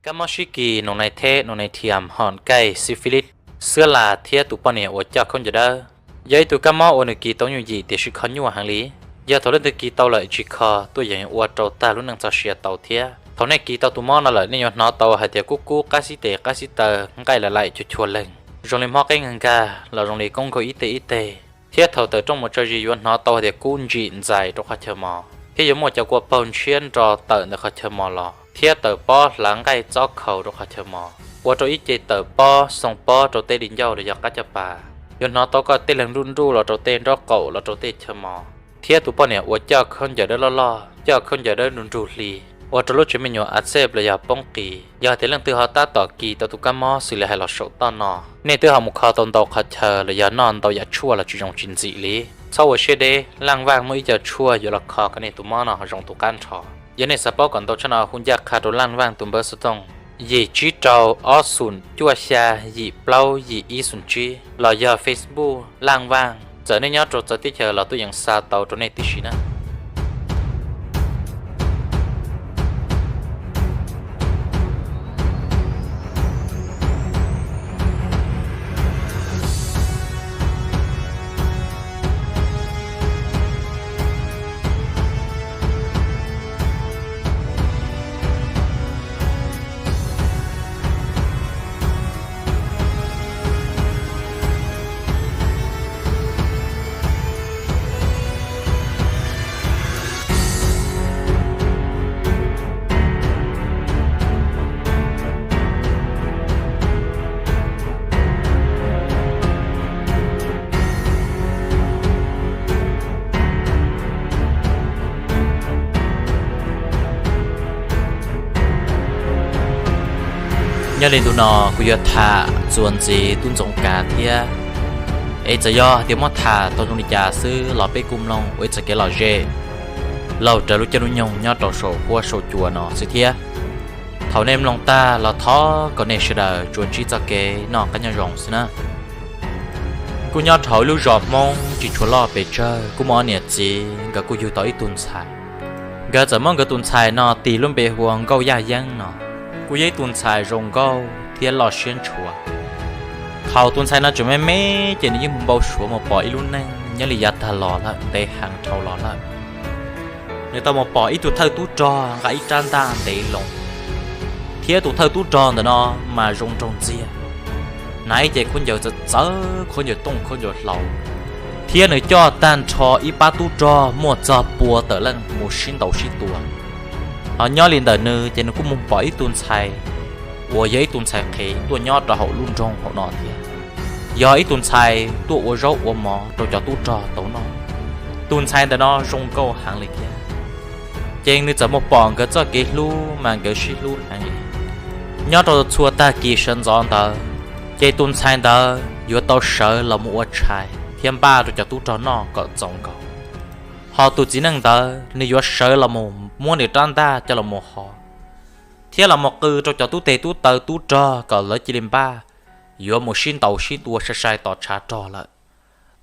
Kab mob sib kis nus nais theb, nus nais thiam, hom kaij, syphilis, xwab las thiab tus poj niam uas coj khaub ncaws dawb yog ib tug kab mob uas nws kis tau nyuj yim tiam sis kho nyuaj heev li. Yog thaum leej twg kis tau lawm tsis kho tuaj yeem ua rau tag lub neej txoj sia tau thiab. Thaum nej kis tau tus mob no lawm nej yuav hnov tau hais tias kub kub qab xib tes qab xib taw, nqaij laim laim chua chua leeg, zoo li mob qeeb nkag nkag los zoo li koob nkaug ib teg ib teg. Thiab thaum tawm rooj mus tso zis yuav hnov tau hais tias kub ntsim ntxais rau qhov chaw mos, thiab yuav muaj cov kua paug ntshiab nro tawm ntawm qhov chaw mos los, thiab tawm pob hlav nqaij txob khaus rau qhov chaw mos, ua rau ib ce tawm pob xoo pob rau tej li ncauj los yog qab caj pas. Yuav hnov tau koj tej leeg nruj nruj los rau tej nraub qaum los rau tej chaw mos, thiab tus poj niam uas coj khaub ncaws dawb loj loj, coj khaub ncaws dawb nrug nrug hli, ua rau lub tsev me nyuam a txej los yog poob qis. Yog tias leej twg ho tab tom kis tau tus kab mob xws li hais los saum toj no, nej twb ho mus kho tau ntau qhov chaw los yog noj ntau yam tshuaj los tsis zoo tsis ntxim li. Txhob ua siab deb, Laj Vaj muaj ib co tshuaj yuav los kho kom nej tus mob no zoo tus qab nrho. Yog nej xav paub kom ntau tshaj no hu ncaj qha rau Laj Vaj tus npawb xov tooj yim tsib rau ob xoom cuaj xya yim plaub yim ib xoom tsib los yog Facebook Laj Vaj. Txawm nej nyob rau txawv teb chaws los tuaj yeem xa tau rau nej tib si na. Nyob li ntu no kuv yuav tham txuas ntxiv tub Ntxoov Kav thiab. Es txawm yog tias muab tham tau zoo li cas xwb los peb kuj mloog ua ib txoj kev lom zem laug rawv lub caij lub nyoog nyob rau saum huab saum cua no xwb thiab. Thaum nej mloog tag los thov kom nej sawv daws tsuas ntsib txoj kev noj qab nyob zoo xwb na. Kuj nyob rau hauv ib lub zos Hmoob tsis tshua loj pes tsawg, kuj muaj ob niam txiv nkawd kuj yug tau ib tug ntxhais. Nkawd txawm muab nkawd tus ntxhais no tis lub npe hu ua Nkauj Yaj Yeeb no, kuj yog ib tug ntxhais zoo nkauj thiab loj siab ntshua. Thaum tus ntxhais no tseem me me ces nws yeej mus npau suav mus pom ib lub neej nyob li yav tag los lawm, ntev heev dhau los lawm. Nws tau mus pom ib tug thawj tub rog nqa ib rab ntaj ntev loo, thiab tus thawj tub rog ntawm no mas zoo nraug ntxiag, hnav ib ce khaub ncaws txawv txawv, khaub ncaws tooj khaub ncaws hlau, thiab nws coj tag nrho ib pab tub rog muaj txog pua tawm leej mus sib ntaus sib tua. Ho nyob li ntawm nws ces nws kuj mus pom ib tug ntxhais uas yog ib tug ntxhais qhev tuaj nyob rau hauv lub nroog hauv no thiab, yog ib tug ntxhais tuaj ua zaub ua mov rau cov tub rog tau noj. Tus ntxhais ntawm no zoo nkauj heev li thiab. Ces nws txawm mus pom nkawd txoj kev hlub mas nkawd sib hlub heev li. Nyob rau txhua tag kis sawv ntxov ntawd, ces tus ntxhais ntawd yuav tau sawv los mus ua tshais thiab npaj rau cov tub rog noj kom txaus nkaus. Ho tus txiv neej ntawd nws yuav sawv los mus muab nws rab ntaj coj los mus hov, thiab los mus qw rau cov tub teg tub taw tub rog kom lawv cia li npaj, yuav mus sib ntaus sib tua sai sai tom tshav rog lawm.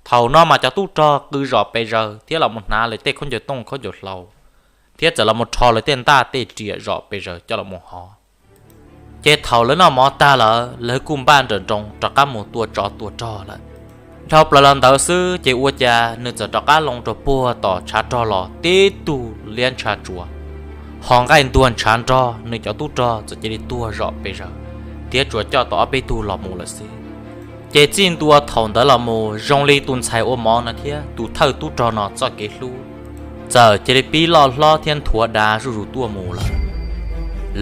Thaum no mas cov tub rog qw zom pes zaws thiab los mus hnav lawv tej khaub ncaws tooj khaub ncaws hlau, thiab txawm los mus rho lawv tej ntaj tej riam zom pes zaws coj los mus hov. Ces thaum lawv noj mov tag lawm, lawv kuj npaj nrawm nroos rov qab mus tua tsov tua rog lawm. Dhau plaws los ntawd xwb ces ua cas nws txawm rov qab loo rau puag tom tshav rog los tib tug liab ntsha tsuas, ho nqaij ntuag ntshav nrog, nws cov tub rog txawm cia li tuag zom pes zaws, thiab tsuas coj tau ob peb tug los mus lawm xwb. Ces txij ntua thaum ntawd los mus zoo li tus ntxhais ua mov no thiab tus thawj tub rog no txoj kev hlub txawm cia li pib loj hlob thiab nthuav dav zuj zus tuaj mus lawm.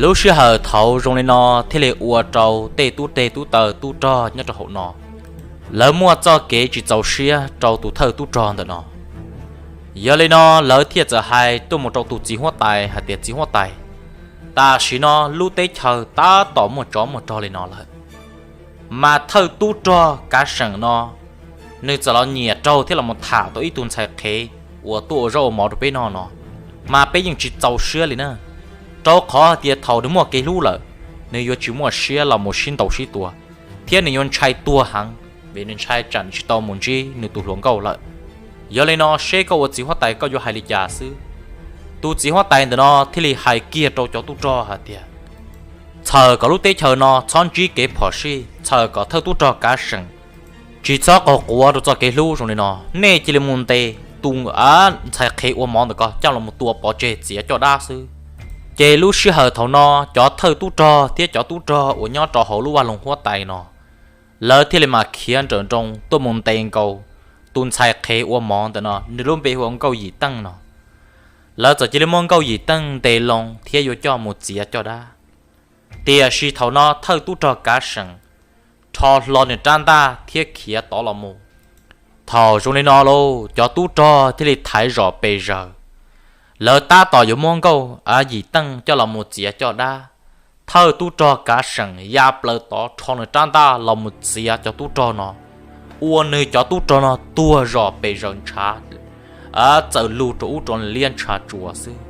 Lub sij hawm thaud zoo li no thiaj li ua rau tej tub teg tub taw tub rog nyob rau hauv no, lawv muaj txoj kev tsis txaus siab rau tus thawj tub rog ntawm no. Yog li no lawv thiaj txawm hais tuaj mus rau tus txiv huab tais hais tias, Txiv huab tais, tam sim no lub teb chaws tab tom muaj tsov muaj rog li no lawm, mas thawj tub rog kav seem no nws txawm los nyiam raug thiab los mus tham tau ib tug ntxhais qhev uas tuaj ua zaub ua mov rau peb noj no, mas peb yeej tsis txaus siab li na. Rau qhov hais tias thaum nws muaj kev hlub lawm, nws yuav tsis muaj siab los mus sib ntaus sib tua, thiab nws yuav ntshai tuag heev, vim nws ntshai tsam nws tsis tau mus ntsib nws tus hluas nkauj lawm. Yog li no seb koj ua txiv huab tais koj yuav hais li cas xwb? Tus txiv huab tais ntawm no thiaj li hais kiag rau cov tub rog hais tias, Txhawm kom lub teb chaws no txhob ntsib kev phom sij, txhawm kom thawj tub rog Kav Seem tsis txhob qaug quav rau txoj kev hlub zoo li no, nej cia li mus ntes tus ntxhais qhev ua mov ntawm ko coj los mus tua pov tseg txiav coj dab xwb. Ces lub sij hawm thaum no cov thawj tub rog thiab cov tub rog uas nyob rau hauv lub vaj loog huab tais no, lawv thiaj li mam khiav nrawm nroos tuaj mus ntes nkaus tus ntxhais qhev ua mov ntawm no, nws lub npe hu ua Nkauj Yim Teej no. Lawv txawm cia li muab Nkauj Yim Teej ntes loo thiab yuav coj mus txiav coj dab. Tiam sis thaum no thawj tub rog Kav Seem rho hlo nws rab ntaj thiab khiav tod los mus. Thaum zoo li no lauj, cov tub rog thiaj li thaiv zom pes zaws. Lawv tab tom yuav muab Nkauj Yim Teej coj los mus txiav coj dab, thawj tub rog Kav Seem ya plaws tod rho nws rab ntaj los mus txiav cov tub rog no, ua nws cov tub rog no tuag zom pes zaws ntshav, txawm lug rau ub rau liab ntshav tsuas xwb.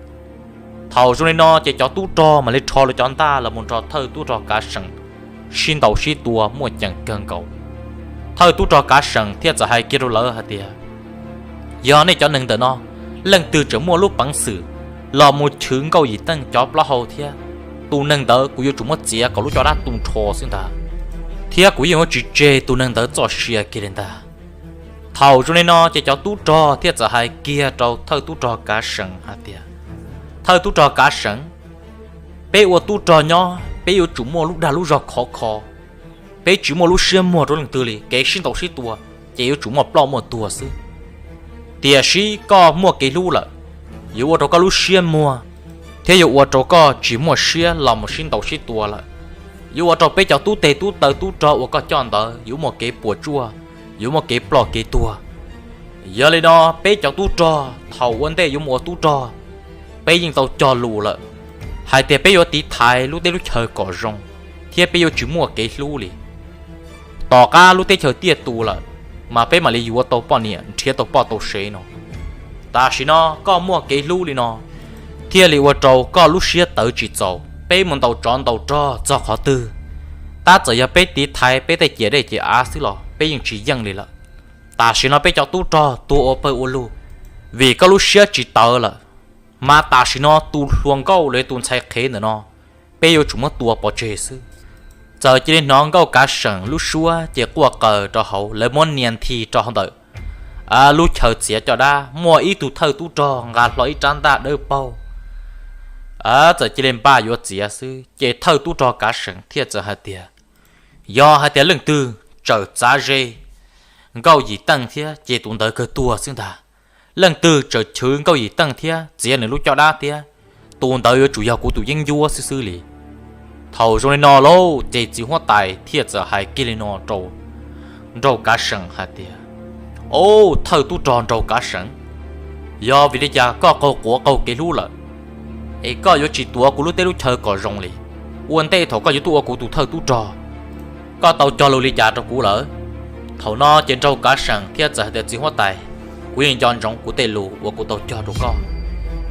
Thaum zoo li no ces cov tub rog mam li rho lawv cov ntaj los mus nrog thawj tub rog Kav Seem sib ntaus sib tua muaj ceem kawg nkaus. Thawj tub rog Kav Seem thiaj txawm hais kiag rau lawv hais tias, yog nej cov neeg ntawm no, leej twg tseem muaj lub peev xwm los mus chwv Nkauj Yim Teej cov plaub hau thiab, tus neeg ntawd kuv yuav tsum muab txiav kom lub caj dab tu nrho xwb ntag, thiab kuv yeej yuav tsis tseg tus neeg ntawd txoj sia kiag li ntag. Thaum zoo li no ces cov tub rog thiaj txawm hais kiag rau thawj tub rog Kav Seem hais tias, thawj tub rog Kav Seem, peb ua tub rog nyob peb yuav tsum muaj lub dag lub zog khov kho, peb tsis muaj lub siab muag rau leej twg li, kev sib ntaus sib tua ces yuav tsum muaj ploj muaj tuag xwb. Tiam sis koj muaj kev hlub lawm, yuav ua rau koj lub siab muag, thiab yuav ua rau koj tsis muaj siab los mus sib ntaus sib tua lawm. Yuav ua rau peb cov tub teg tub taw tub rog uas koj coj ntawd yuav muaj kev puas tsuaj, yuav muaj kev ploj kev tuag. Yog li no peb cov tub rog thaum ua ntej yuav mus ua tub rog, peb yeej tau cog lus lawm hais tias peb yuav tiv thaiv lub teb lub chaw kom zoo, thiab peb yuav tsis muaj kev hlub li. Tom qab lub teb chaws tiaj tus lawm, mas peb mam li yuav tau poj niam nrhiav tau poj tau sev no. Tam sim no koj muaj kev hlub li no, thiaj li ua rau koj lub siab tawv tsis txaus. Peb mus ntaus tsov ntaus rog txog qhov twg, tab txawm yog peb tiv thaiv peb tej ciam dej ciam av xwb los peb yeej tsis yeej li lawm. Tam sim no peb cov tub rog tuag ua pawg ua lug, vim koj lub siab tsis tawv lawm, mas tam sim no tus hluas nkauj los yog tus ntxhais qhev ntawm no, peb yuav tsum muab tua pov tseg xwb. Txawm cia li hnov Nkauj Kav Seem lub suab ces quaj qaws rau hauv, lawv muab nias nthi rau hauv ntawm lub chaw txiav caj dab, muaj ib tug thawj tub rog nqa hlo ib rab ntaj dawb paug, txawm cia li npaj yuav txiav xwb, ces thawj tub rog Kav Seem thiaj txawm hais tias, yog hais tias leej twg txawm txav ze Nkauj Yim Teej thiab ces tus ntawd kawg tuag xwb ntag. Leej twg txawm chwv Nkauj Yim Teej thiab txiav nws lub caj dab thiab, tus ntawd yuav tsum yog kuv tus yeeb ncuab xwb xwb li. Thaum zoo li no lauj, ces txiv huab tais thiaj txawm hais kiag li no rau Nraug Kav Seem hais tias, Au, thawj tub rog Nraug Kav Seem, yog vim li cas koj qaug quav qaug kev hlub lawm, es koj yuav tsis tuav kuv lub teb lub chaw kom zoo li? Ua ntej thaum koj yuav tuaj ua kuv tus thawj tub rog, koj tau cog lus li cas rau kuv lawm? Thaum no ces Nraug Kav Seem thiaj txawm hais tias, Txiv huab tais, kuv yeej nco ntsoov kuv tej lus uas kuv tau cog rau koj,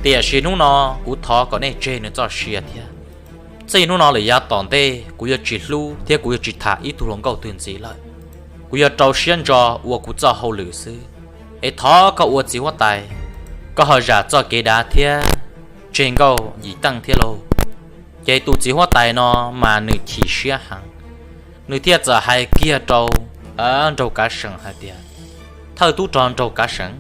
tiam sis hnub no kuv thov kom nej tseg nws txoj sia thiab. Txij hnub no lawm yav tom ntej kuv yuav tsis hlub thiab kuv yuav tsis tham ib tug hluas nkauj twg ntxiv lawm. Kuv yuav rau siab ntso ua kuv txoj hauj lwm xwb. Es thov koj ua txiv huab tais, koj ho zam txoj kev dav thiab tseg Nkauj Yim Teej thiab lauj. Ces tus txiv huab tais no mas nws chim siab heev, nws thiaj txawm hais kiag rau Nraug Kav Seem hais tias, Thawj tub rog Nraug Kav Seem,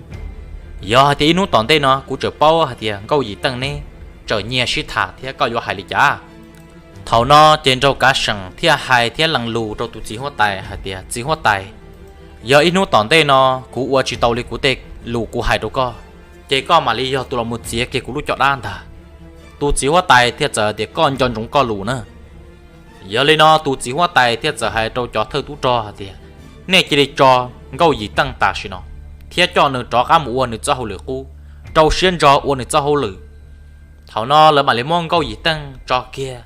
yog hais tias ib hnub tom ntej no kuv txawm paub hais tias Nkauj Yim Teej neb txawm nyiag sib tham thiab koj yuav hais li cas? Thaum no ces Nraug Kav Seem thiaj hais thiab lees lus rau tus txiv huab tais hais tias, Txiv huab tais, yog ib hnub tom ntej no kuv ua tsis tau li kuv tej lus kuv hais rau koj, ces koj mam li yog tus los mus txiav kiag kuv lub caj dab ntag. Tus txiv huab tais thiaj txawm hais tias, Koj nco ntsoov koj lus na. Yog li no tus txiv huab tais thiaj txawm hais rau cov thawj tub rog hais tias, Nej cia li tso Nkauj Yim Teej tam sim no, thiab coj nws rov qab mus ua nws txoj hauj lwm qub, rau siab ntso ua nws txoj hauj lwm. Thaum no lawv mam li muab Nkauj Yim Teej tso kiag,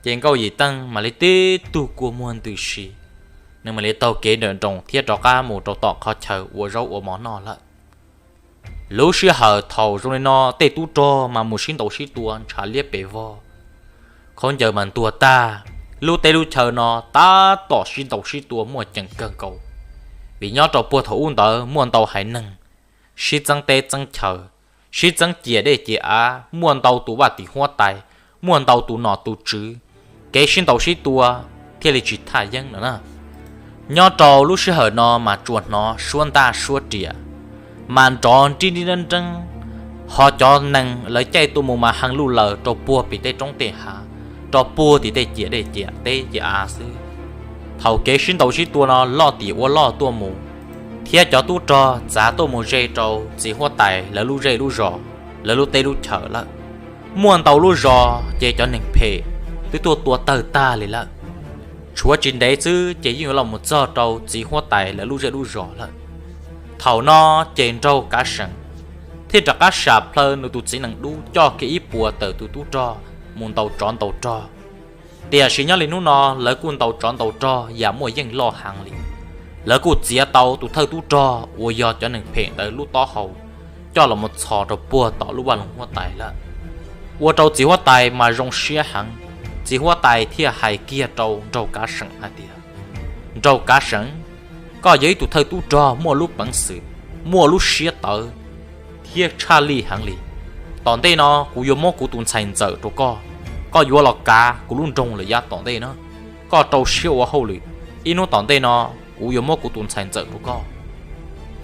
ces Nkauj Yim Teej mam li tib tug kua muag ntws si, nws mam li taug kev nrawm nroos thiab rov qab mus rau tom qhov chaw ua zaub ua mov noj lawm. Lub sij hawm thaum zoo li no tej tub rog mas mus sib ntaus sib tua ntshav liab pes vog, khaub ncaws mas ntuag tag. Lub teb lub chaw no tab tom sib ntaus sib tua muaj ceem kawg nkaus, vim nyob rau puag thaum ub ntawd muaj ntau haiv neeg sib txeeb teb txeeb chaw, sib txeeb ciam dej ciam av, muaj ntau tus vaj tim huab tais, muaj ntau tus nom tus tswv, kev sib ntaus sib tua thiaj li tsis thaj yeeb no na. Nyob rau lub sij hawm no mas tsuas hnov suab ntaj suab riam, mas nrov nrib nrib nreeb nreeb, ho cov nees lawv caij tuaj mus mas heev luj laws rau puag pem tej roob tej hav, rau puag tim tej ciam dej ciam teb ciam av xwb. Thaum kev sib ntaus sib tua no loj tim ua loj tuaj mus, thiab cov tub rog txav tuaj mus ze rau txiv huab tais lawv lub zej lub zos, lawv lub teb lub chaws lawm. Muaj ntau lub zos ces cov neeg phem twb tuaj tua tawg tag li lawm. Tshuav tsis ntev xwb ces yeej yuav los mus txog rau txiv huab tais lawv lub zej lub zos lawm. Thaum no ces Nraug Kav Seem thiaj rov qab sam plhaw nws tus txiv nees dub coj kiag ib puas tawm tus tub rog mus ntaus tsov ntaus rog. Tiam sis nyob li hnub no lawv kuj ntaus tsov ntaus rog yam muaj yeej loj heev li. Lawv kuj txiav tau tus thawj tub rog uas yog cov neeg phem ntawd lub taub hau coj los mus txhos rau puag tom lub vaj loog huab tais lawm. Ua rau txiv huab tais mas zoo siab heev. Txiv huab tais thiaj hais kiag rau Nraug Kav Seem hais tias, Nraug Kav Seem, koj yog ib tug thawj tub rog muaj lub peev xwm, muaj lub siab tawv thiab tshaj lij heev li. Tom ntej no kuv yuav muab kuv tus ntxhais ntxawm rau koj, koj yuav los kav kuv lub nroog lawm yav tom ntej na. Koj rau siab ua hauj lwm, ib hnub tom ntej no kuv yuav muab kuv tus ntxhais ntxawm rau koj.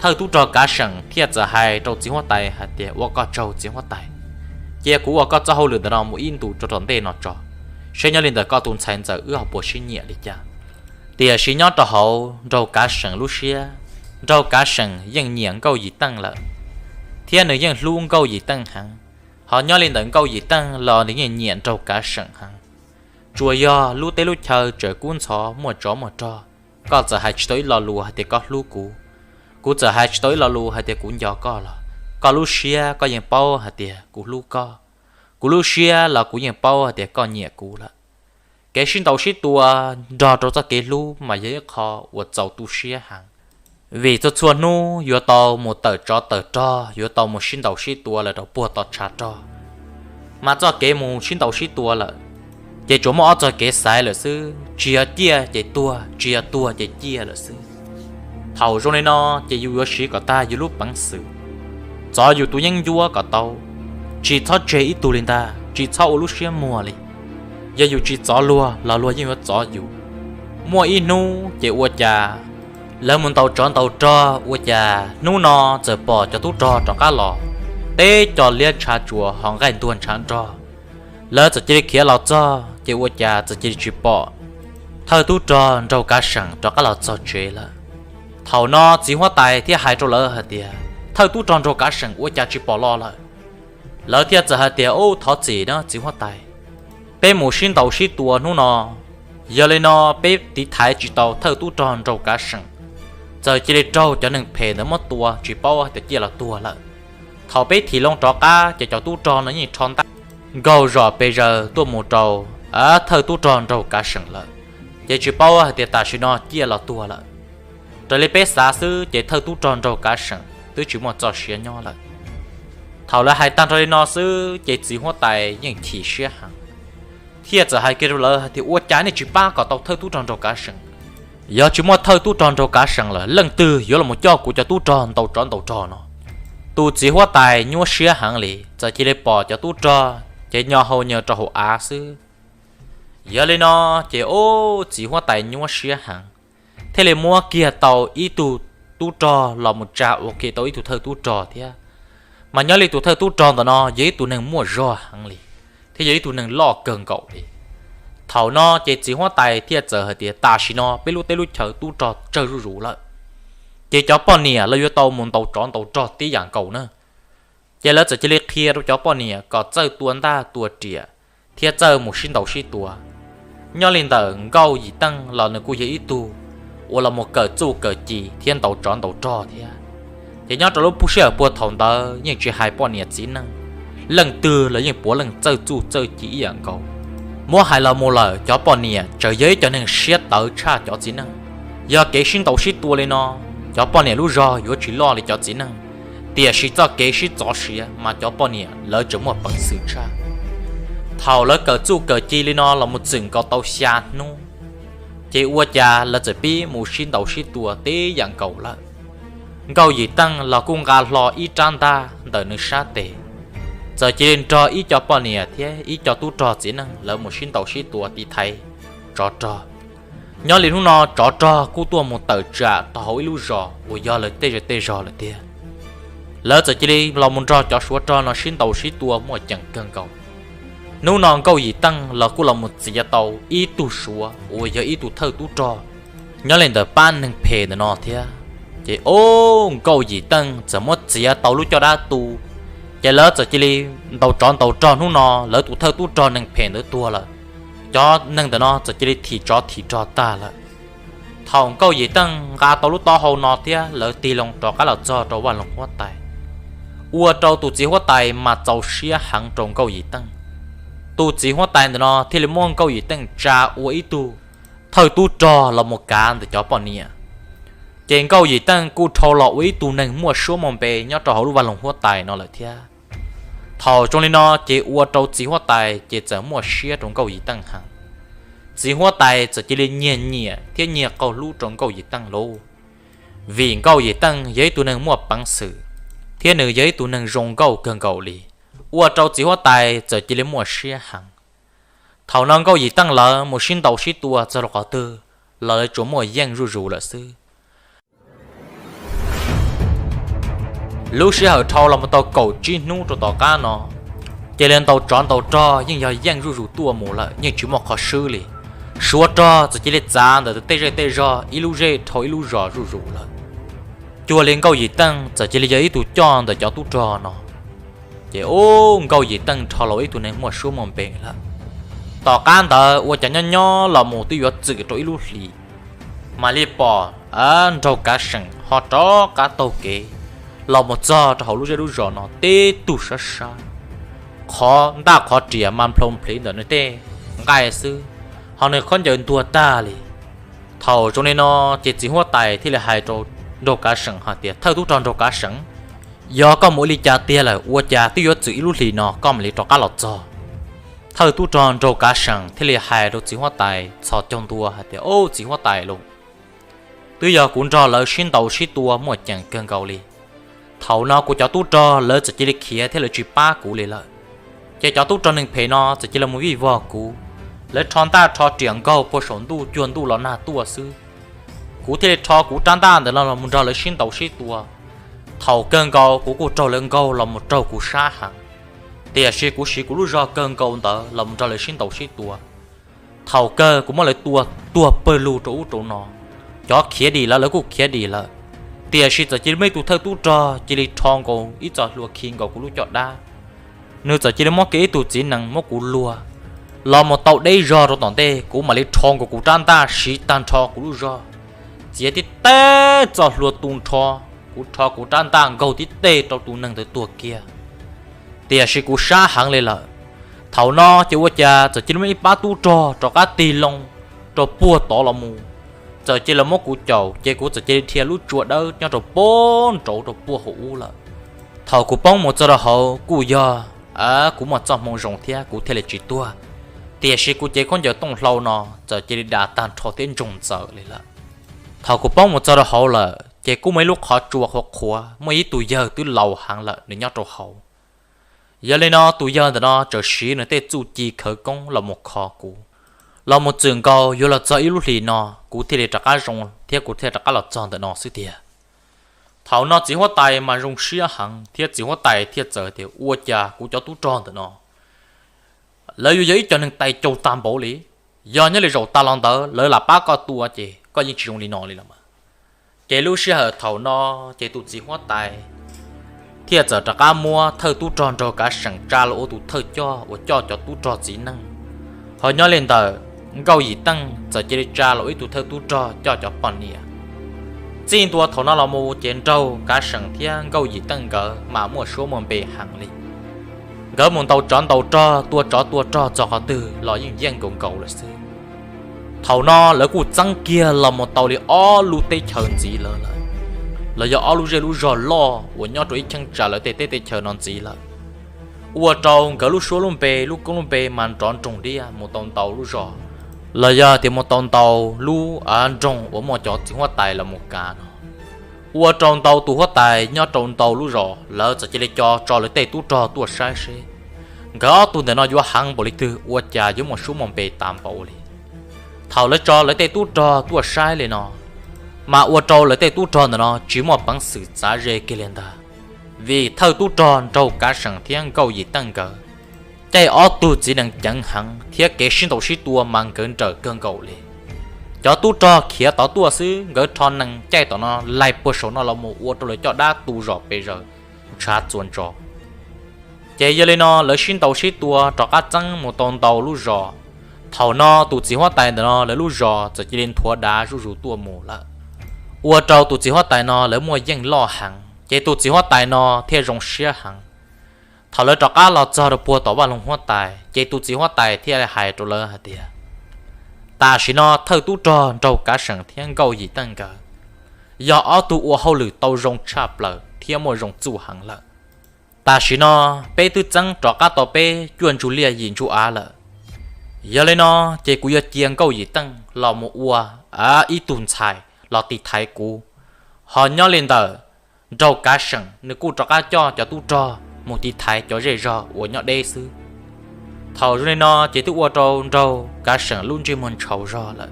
Thawj tub rog Kav Seem thiaj txawm hais rau txiv huab tais hais tias, Ua koj tsaug txiv huab tais, cia kuv ua koj txoj hauj lwm ntawm no mus ib ntus rau tom ntej no tso, saib nyob li ntawm koj tus ntxhais ntxawm wb ho puas sib nyiam li cas. Tiam sis nyob rau hauv Nraug Kav Seem lub siab, Nraug Kav Seem yeej nyiam Nkauj Yim Teej lawm, thiab nws yeej hlub Nkauj Yim Teej heev. Ho nyob li ntawm Nkauj Yim Teej los nws yeej nyiam Nraug Kav Seem heev. Tsuas yog lub teb lub chaw tseem kub ntxhov muaj tsov muaj rog, koj txawm hais tsis tau ib lo lus hais tias koj hlub kuv, kuv txawm hais tsis tau ib lo lus hais tias kuv nco koj los koj lub siab koj yeej paub hais tias kuv hlub koj. Kuv lub siab los kuv yeej paub hais tias koj nyiam kuv lawm. Kev sib ntaus sib tua nrog rau txoj kev hlub mas yog ib qho uas txaus tu siab heev, vim txhua txhua hnub yuav tau mus tawm tsov tawm rog, yuav tau mus sib ntaus sib tua lawm rau puag tom tshav rog. Mas txoj kev mus sib ntaus sib tua lawm, ces tsuas muaj ob txoj kev xaiv lawm xwb, tsis yog ciaj ces tuag, tsis yog tuag ces ciaj lawm xwb. Thaum zoo li no ces yus yuav siv kom tag yus lub peev xwm, txov yus tus yeeb ncuab kom tau, tsis txhob tseg ib tug li ntag, tsis txhob ua lub siab muag li. Yog yus tsis txov luag los luag yeej yuav txov yus. Muaj ib hnub ces ua cas lawv mus ntaus tsov ntaus rog ua cas hnub no txawm pom cov tub rog rov qab los, teb co liab tshav tsuas ho nqaij ntuag ntshav nrog. Lawv txawm cia li khiav los txog ces ua cas txawm cia li tsis pom thawj tub rog Nraug Kav Seem rov qab los txog tsev lawm. Thaum no txiv huab tais thiaj hais rau lawv hais tias, Thawj tub rog Nraug Kav Seem ua cas tsis pom los lawm? Lawv thiaj txawm hais tias, Ub, thov txim na txiv huab tais, peb mus sib ntaus sib tua hnub no, yog li no peb tiv thaiv tsis tau thawj tub rog Nraug Kav Seem, txawm cia li raug cov neeg phem ntawd muab tua tsis paub hais tias ciaj los tuag lawm. Thaum peb thim loo rov qab ces cov tub rog no yeej rho ntaj nkaug zom pes zaws tuaj mus rau thawj tub rog Nraug Kav Seem lawm, ces tsis paub hais tias tam sim no ciaj los tuag lawm. Raws li peb xav xwb ces thawj tub rog Nraug Kav Seem twb tsis muaj txoj sia nyob lawm. Thaum lawv hais tag nrho li no xwb ces txiv huab tais yeej chim siab heev, thiaj txawm hais kiag rau lawv hais tias, Ua cas nej tsis pab kom tau thawj tub rog Nraug Kav Seem? Yog tsis muaj thawj tub rog Nraug Kav Seem lawm leej twg yuav los coj kuv cov tub rog ntaus tsov ntaus rog no? Tus txiv huab tais nyuaj siab heev li, txawm cia li pom cov tub rog ces nyo hau nyaw rau hauv av xwb. Yog li no ces ub, txiv huab tais nyuaj siab heev, thiaj li muab kiag tau ib tug tub rog los mus tsa ua ke tau ib tug thawj tub rog thiab. Mas nyob li tus thawj tub rog ntawm no yog ib tug neeg muaj zog heev li, thiab yog ib tug neeg loj kawg nkaus li. Thaum no ces txiv huab tais thiaj txawm hais tias, Tam sim no peb lub teb lub chaw tub rog tsawg zuj zus lawm, ces cov poj niam lawv yuav tau mus ntaus tsov ntaus rog tib yam nkaus na. Ces lawv txawm cia li qhia rau cov poj niam kom txawj tua ntaj tua riam thiab txawj mus sib ntaus sib tua. Nyob li ntawm Nkauj Yim Teej los nws kuj yog ib tug uas los mus kawm txuj kawm ci thiab ntaus tsov ntaus rog thiab. Ces nyob rau lub sij hawm puag thaum ntawd yeej tsis hais poj niam txiv neej, leej twg los yeej puav leej txawj txuj txawj ci ib yam nkaus. Muab hais los mus lawm cov poj niam tseem yog ib co neeg siab tawv tshaj cov txiv neej. Yog kev sib ntaus sib tua li no, cov poj niam lub zog yuav tsis loj li cov txiv neej, tiam sis txoj kev sib txov siav mas cov poj niam lawv tseem muaj peev xwm tshaj. Thaum lawv kawm txuj kawm ci li no los mus txwm nkaus tau xya hnub, ces ua cas lawv txawm pib mus sib ntaus sib tua tib yam nkaus lawm. Nkauj Yim Teej los kuj nqa hlo ib rab ntaj ntawm nws sab tes, txawm cia li nrog ib co poj niam thiab ib co tub rog txiv neej lawv mus sib ntaus sib tua tiv thaiv tsov rog. Nyob li hnub no tsov rog kuj tuaj mus tawm tsam rau hauv ib lub zos uas yog lawv tej zej tej zog lawm tiag. Lawv txawm cia li los mus nrog cov suav rog no sib ntaus sib tua muaj ceem kawg nkaus. Hnub no Nkauj Yim Teej los kuj los mus txiav tau ib tug suav uas yog ib tug thawj tub rog nyob li ntawm pab neeg phem ntawm no thiab. Ces ub, Nkauj Yim Teej txawm muab txiav tau lub caj dab tu, ces lawv txawm cia li ntaus tsov ntaus rog. Hnub no lawv tus thawj tub rog neeg phem ntawd tuag lawm, cov neeg ntawm no txawm cia li thim tsov thim rog tag lawm. Thaum Nkauj Yim Teej nqa tau lub taub hau no thiab lawv tig loo rov qab los txog rau vaj loog huab tais, ua rau tus txiv huab tais mas txaus siab heev rau Nkauj Yim Teej. Tus txiv huab tais ntawm no thiaj li muab Nkauj Yim Teej tsa ua ib tug thawj tub rog los mus kav ntawm cov poj niam. Ces Nkauj Yim Teej kuj dhau los ua ib tug neeg muaj suab muaj npe nyob rau hauv lub vaj loog huab tais no lawm thiab. Thaum zoo li no ces ua rau txiv huab tais ces txawm muaj siab rau Nkauj Yim Teej heev. Txiv huab tais txawm cia li nyiag nyiam thiab nyiag qaug hlub rau Nkauj Yim Teej lauj, vim Nkauj Yim Teej yog ib tug neeg muaj peev xwm thiab nws yog ib tug neeg zoo nkauj kawg nkaus li, ua rau txiv huab tais txawm cia li muaj siab heev. Thaum no Nkauj Yim Teej lawv mus sib ntaus sib tua txog rau qhov twg los lawv tsuas muaj yeej zuj zus lawm xwb. Lub sij hawm dhau los mus tau kaum tsib hnub rau tom qab no, ces li ntaus tsov ntaus rog yeej yog yeej zuj zus tuaj mus lawm, yeej tsis muaj qhov swb li. Suav rog txawm cia li txav ntawm tej zej tej zog ib lub zej dhau ib lub zos zuj zus lawm. Cuag li Nkauj Yim Teej txawm cia li yog ib tug coj ntawm cov tub rog no. Ces ub, Nkauj Yim Teej dhau los ib tug neeg muaj suab muaj npe lawm. Tom qab ntawd ua cas nyob nyob los mus twb yuav txwm rau ib lub hlis, mam li pom Nraug Kav Seem ho rov qab taug kev los mus txog rau hauv lub zej lub zos no tib tug sab sab, qhov ntaj qhov riam mas nplhoo nplhiv ntawm nws tej nqaij xwb, ho nws khaub ncaws ntuag tag li. Thaum zoo li no ces txiv huab tais thiaj li hais rau Nraug Kav Seem hais tias, Thawj tub rog Nraug Kav Seem, yog koj mus ua li cas tiag lawm ua cas twb yuav txwm ib lub hlis no koj mam li rov qab los txog? Thawj tub rog Nraug Kav Seem thiaj li hais rau txiv huab tais txhos caug ntua hais tias, Au, txiv huab tais lauj, twb yog kuv nrog lawv sib ntaus sib tua muaj ceem kawg nkaus li. Thaum no kuv cov tub rog lawv txawm cia li khiav thiab lawv tsis pab kuv li lawm. Ces cov tub rog neeg phem no txawm cia li mus vij vog kuv, lawv rho ntaj rho riam nkaug puag saum ntuj cuag ntuj los nag tuaj xwb. Kuv thiaj li rho kuv rab ntaj ntawm no los mus nrog lawv sib ntaus sib tua. Thaum kawg nkaus kuv kuj raug lawv nkaug los mus raug kuv sab heev, tiam sis kuv siv kuv lub zog kawg nkaus ntawd los mus nrog lawv sib ntaus sib tua. Thaum kawg kuv muab lawv tua tuag pawg lug rau ub rau no, cov khiav dim lawv lawv kuj khiav dim lawm, tiam sis txawm cia li muaj ib tug thawj tub rog cia li rho nkaus ib txoj hlua khi nkaus kuv lub caj dab. Nws txawm cia li muab kiag ib tug txiv nees muab kuv luag los mus tau deb zog rau tom ntej, kuv mam li rho nkaus kuv rab ntaj siv tag nrho kuv lub zog, txiav tib teg txoj hlua tu nrho. Kuv rho kuv rab ntaj nkaug tib teg rau tus neeg ntawd tuag kiag, tiam sis kuv sab heev li lawm. Thaum no ces ua cas txawm cia li muaj ib pab tub rog rov qab tig loo rau puag tod los mus, txawm cia li muab kuv caum ces kuv txawm cia li dhia lub tsua dawb nyob rau puag nraud rau puag hauv ub lawm. Thaum kuv poob mus txog rau hauv kuj yog kuv muaj txoj hmoo zoo thiab kuv thiaj li tsis tuag, tiam sis kuv cev khaub ncaws tooj hlau no txawm cia li da tag nrho thiab ntsoog ntxaws li lawm. Thaum kuv poob mus txog rau hauv lawm ces kuj muaj ib lub qhov tsua qhuav qhuav, muaj ib tug yawg twb laus heev lawm nws nyob rau hauv. Yog li no tus yawg ntawm no txawm siv nws tej txuj ci khawv koob los mus kho kuv, los mus txwm nkaus yuav los txog ib lub hlis no kuv thiaj li rov qab zoo thiab kuv thiaj rov qab los txog ntawm no xwb tiag. Thaum no txiv huab tais mas zoo siab heev thiab txiv huab tais thiaj txawm tias, Ua cas kuv cov tub rog ntawm no lawv yuav yog ib co neeg tais caus tag npaum li? Yog nyob li zaum tas los ntawd lawv lam pab koj tua ces koj yeej tsis zoo li no li los mas. Ces lub sij hawm thaum no ces tus txiv huab tais thiaj txawm rov qab muab thawj tub rog Nraug Kav Seem tsa los ua tus thawj coj uas coj cov tub rog txiv neej. Ho nyob li ntawm Nkauj Yim Teej txawm cia li tsa los ib tug thawj tub rog coj cov poj niam. Txij ntua thaum no los mus ces Nraug Kav Seem thiab Nkauj Yim Teej nkawd mas muaj suab muaj npe heev li. Nkawd mus ntaus tsov ntaus rog, tua tsov tua rog txog qhov twg los yeej yeej nkaus nkaus lawm xwb. Thaum no lawv kuj txeeb kiag los mus tau li ob lub teb chaws ntxiv lawm lawm, los yog ob lub zej lub zog loj uas nyob rau ib cheeb tsam lawv tej teb tej chaws no ntxiv lawm. Ua rau nkawd lub suab lub npe lub koob lub npe mas nrov nroog liaj mus tau ntau lub zos, los yog tias mus tau ntau lub nroog uas muaj cov txiv huab tais los mus kav no. Ua rau ntau tus huab tais nyob rau ntau lub zos lawv txawm cia li co tso lawv tej tub rog tuaj saib seb nkawd ob tug ntawm no yuav heev npaum li twg ua cas yuav muaj suab muaj npe tas npaum li. Thaum lawv tso lawv tej tub rog tuaj saib li no, mas ua rau lawv tej tub rog ntawm no tsis muaj peev xwm txav ze kiag li ntag. Vim thawj tub rog Nraug Kav Seem thiab Nkauj Yim Teej nkawd caij ob tug txiv nees ceev heev thiab kev sib ntaus sib tua mas nkawd nrawm kawg nkaus li. Cov tub rog khiav tod tuaj xwb nkawd rho nees caij tom no laig puag saum no los mus ua rau lawv caj dab tu zos pes zaws ntshav txuas ntsos. Ces yog li no lawv sib ntaus sib tua rov qab txeeb mus tau ntau lub zos. Thaum no tus txiv huab tais ntawm no lawv lub zos txawm cia li nthuav dav zuj zus tuaj mus lawm. Ua rau tus txiv huab tais no lawv muaj yeej loj heev ces tus txiv huab tais no thiaj zoo siab heev. Thaum lawv rov qab los txog rau puag tom vaj loog huab tais ces tus txiv huab tais thiaj hais rau lawv hais tias, tam sim no thawj tub rog Nraug Kav Seem thiab Nkauj Yim Teej nkawd yog ob tug ua hauj lwm tau zoo tshaj plaws thiab muaj zoo txuj heev lawm. Tam sim no peb twb txeeb rov qab tau peb cuaj ntsug liaj yim ntsug av lawm. Yog li no ces kuv yuav cia Nkauj Yim Teej los mus ua ib tug ntxhais los tiv thaiv kuv. Ho nyob li ntawm Nraug Kav Seem nws kuj rov qab coj cov tub rog mus tiv thaiv cov zej zog uas nyob deb xwb. Thaum zoo li no ces twb ua rau Nraug Kav Seem lub ntsej muag ntshaus zog lawm,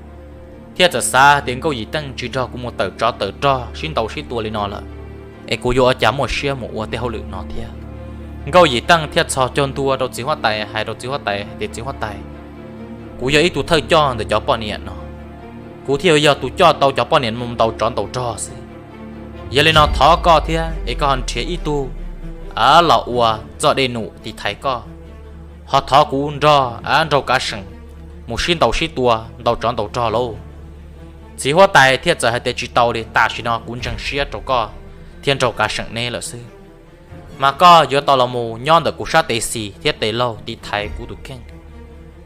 thiaj txawm xav tias Nkauj Yim Teej tsis nrog kuv mus tawm tsov tawm rog sib ntaus sib tua li no lawm, es kuv yuav ua cas muaj siab mus ua tej hauj lwm no thiab. Nkauj Yim Teej thiaj txhos caug ntua rau txiv huab tais hais rau txiv huab tais hais tias, txiv huab tais, kuv yog ib tug thawj coj ntawm cov poj niam no, kuv thiaj yuav yog tus coj tau cov poj niam mus ntaus tsov ntaus rog xwb. Yog li no thov koj thiab es koj ho nrhiav ib tug los ua txoj dej num tiv thaiv koj, ho thov kuv nrog Nraug Kav Seem mus sib ntaus sib tua ntaus tsov ntaus rog lauj. Txiv huab tais thiaj txawm hais tias, tsis tau li, tam sim no kuv ntseeg siab rau koj thiab Nraug Kav Seem neb lawm xwb. Mas koj yuav tau los mus nyob ntawm kuv sab tes xis thiab tes laug tiv thaiv kuv tus kheej,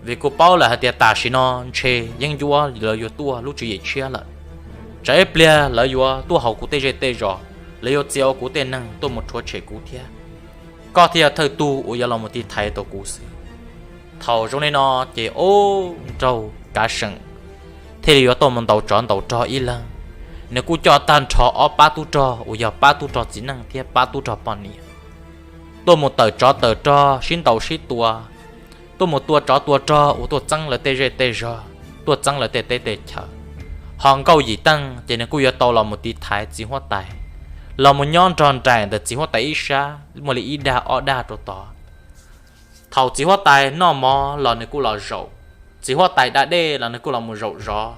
vim kuv paub lawm hais tias tam sim no ntshe yeeb ncuab lawv yuav tuaj lub tswv yim tshiab lawm. Tsam ib pliag lawv yuav tuaj hauv kuv tej zej tej zos, lawv yuav txia ua kuv tej neeg tuaj mus rhuav tshem kuv thiab. Koj thiaj yog thawj tug uas yuav los mus tiv thaiv tau kuv xwb. Thaum zoo li no ces ub, Nraug Kav Seem thiaj li yuav tuaj mus ntaus tsov ntaus rog ib leeg. Nws kuj coj tag nrho ob pab tub rog uas yog pab tub rog txiv neej thiab pab tub rog poj niam tuaj mus tawm tsov tawm rog sib ntaus sib tua, tuaj mus tua tsov tua rog uas tuaj txeeb lawv tej zej tej zog, tuaj txeeb lawv tej teb tej chaw. Ho Nkauj Yim Teej ces nws kuj yuav tau los mus tiv thaiv txiv huab tais, los mus nyob nrog nraim ntawm txiv huab tais ib sab muaj li ib dag ob dag rau tod. Thaum txiv huab tais noj mov los nws kuj los zaum, txiv huab tais da dej los nws kuj los mus zaum zov,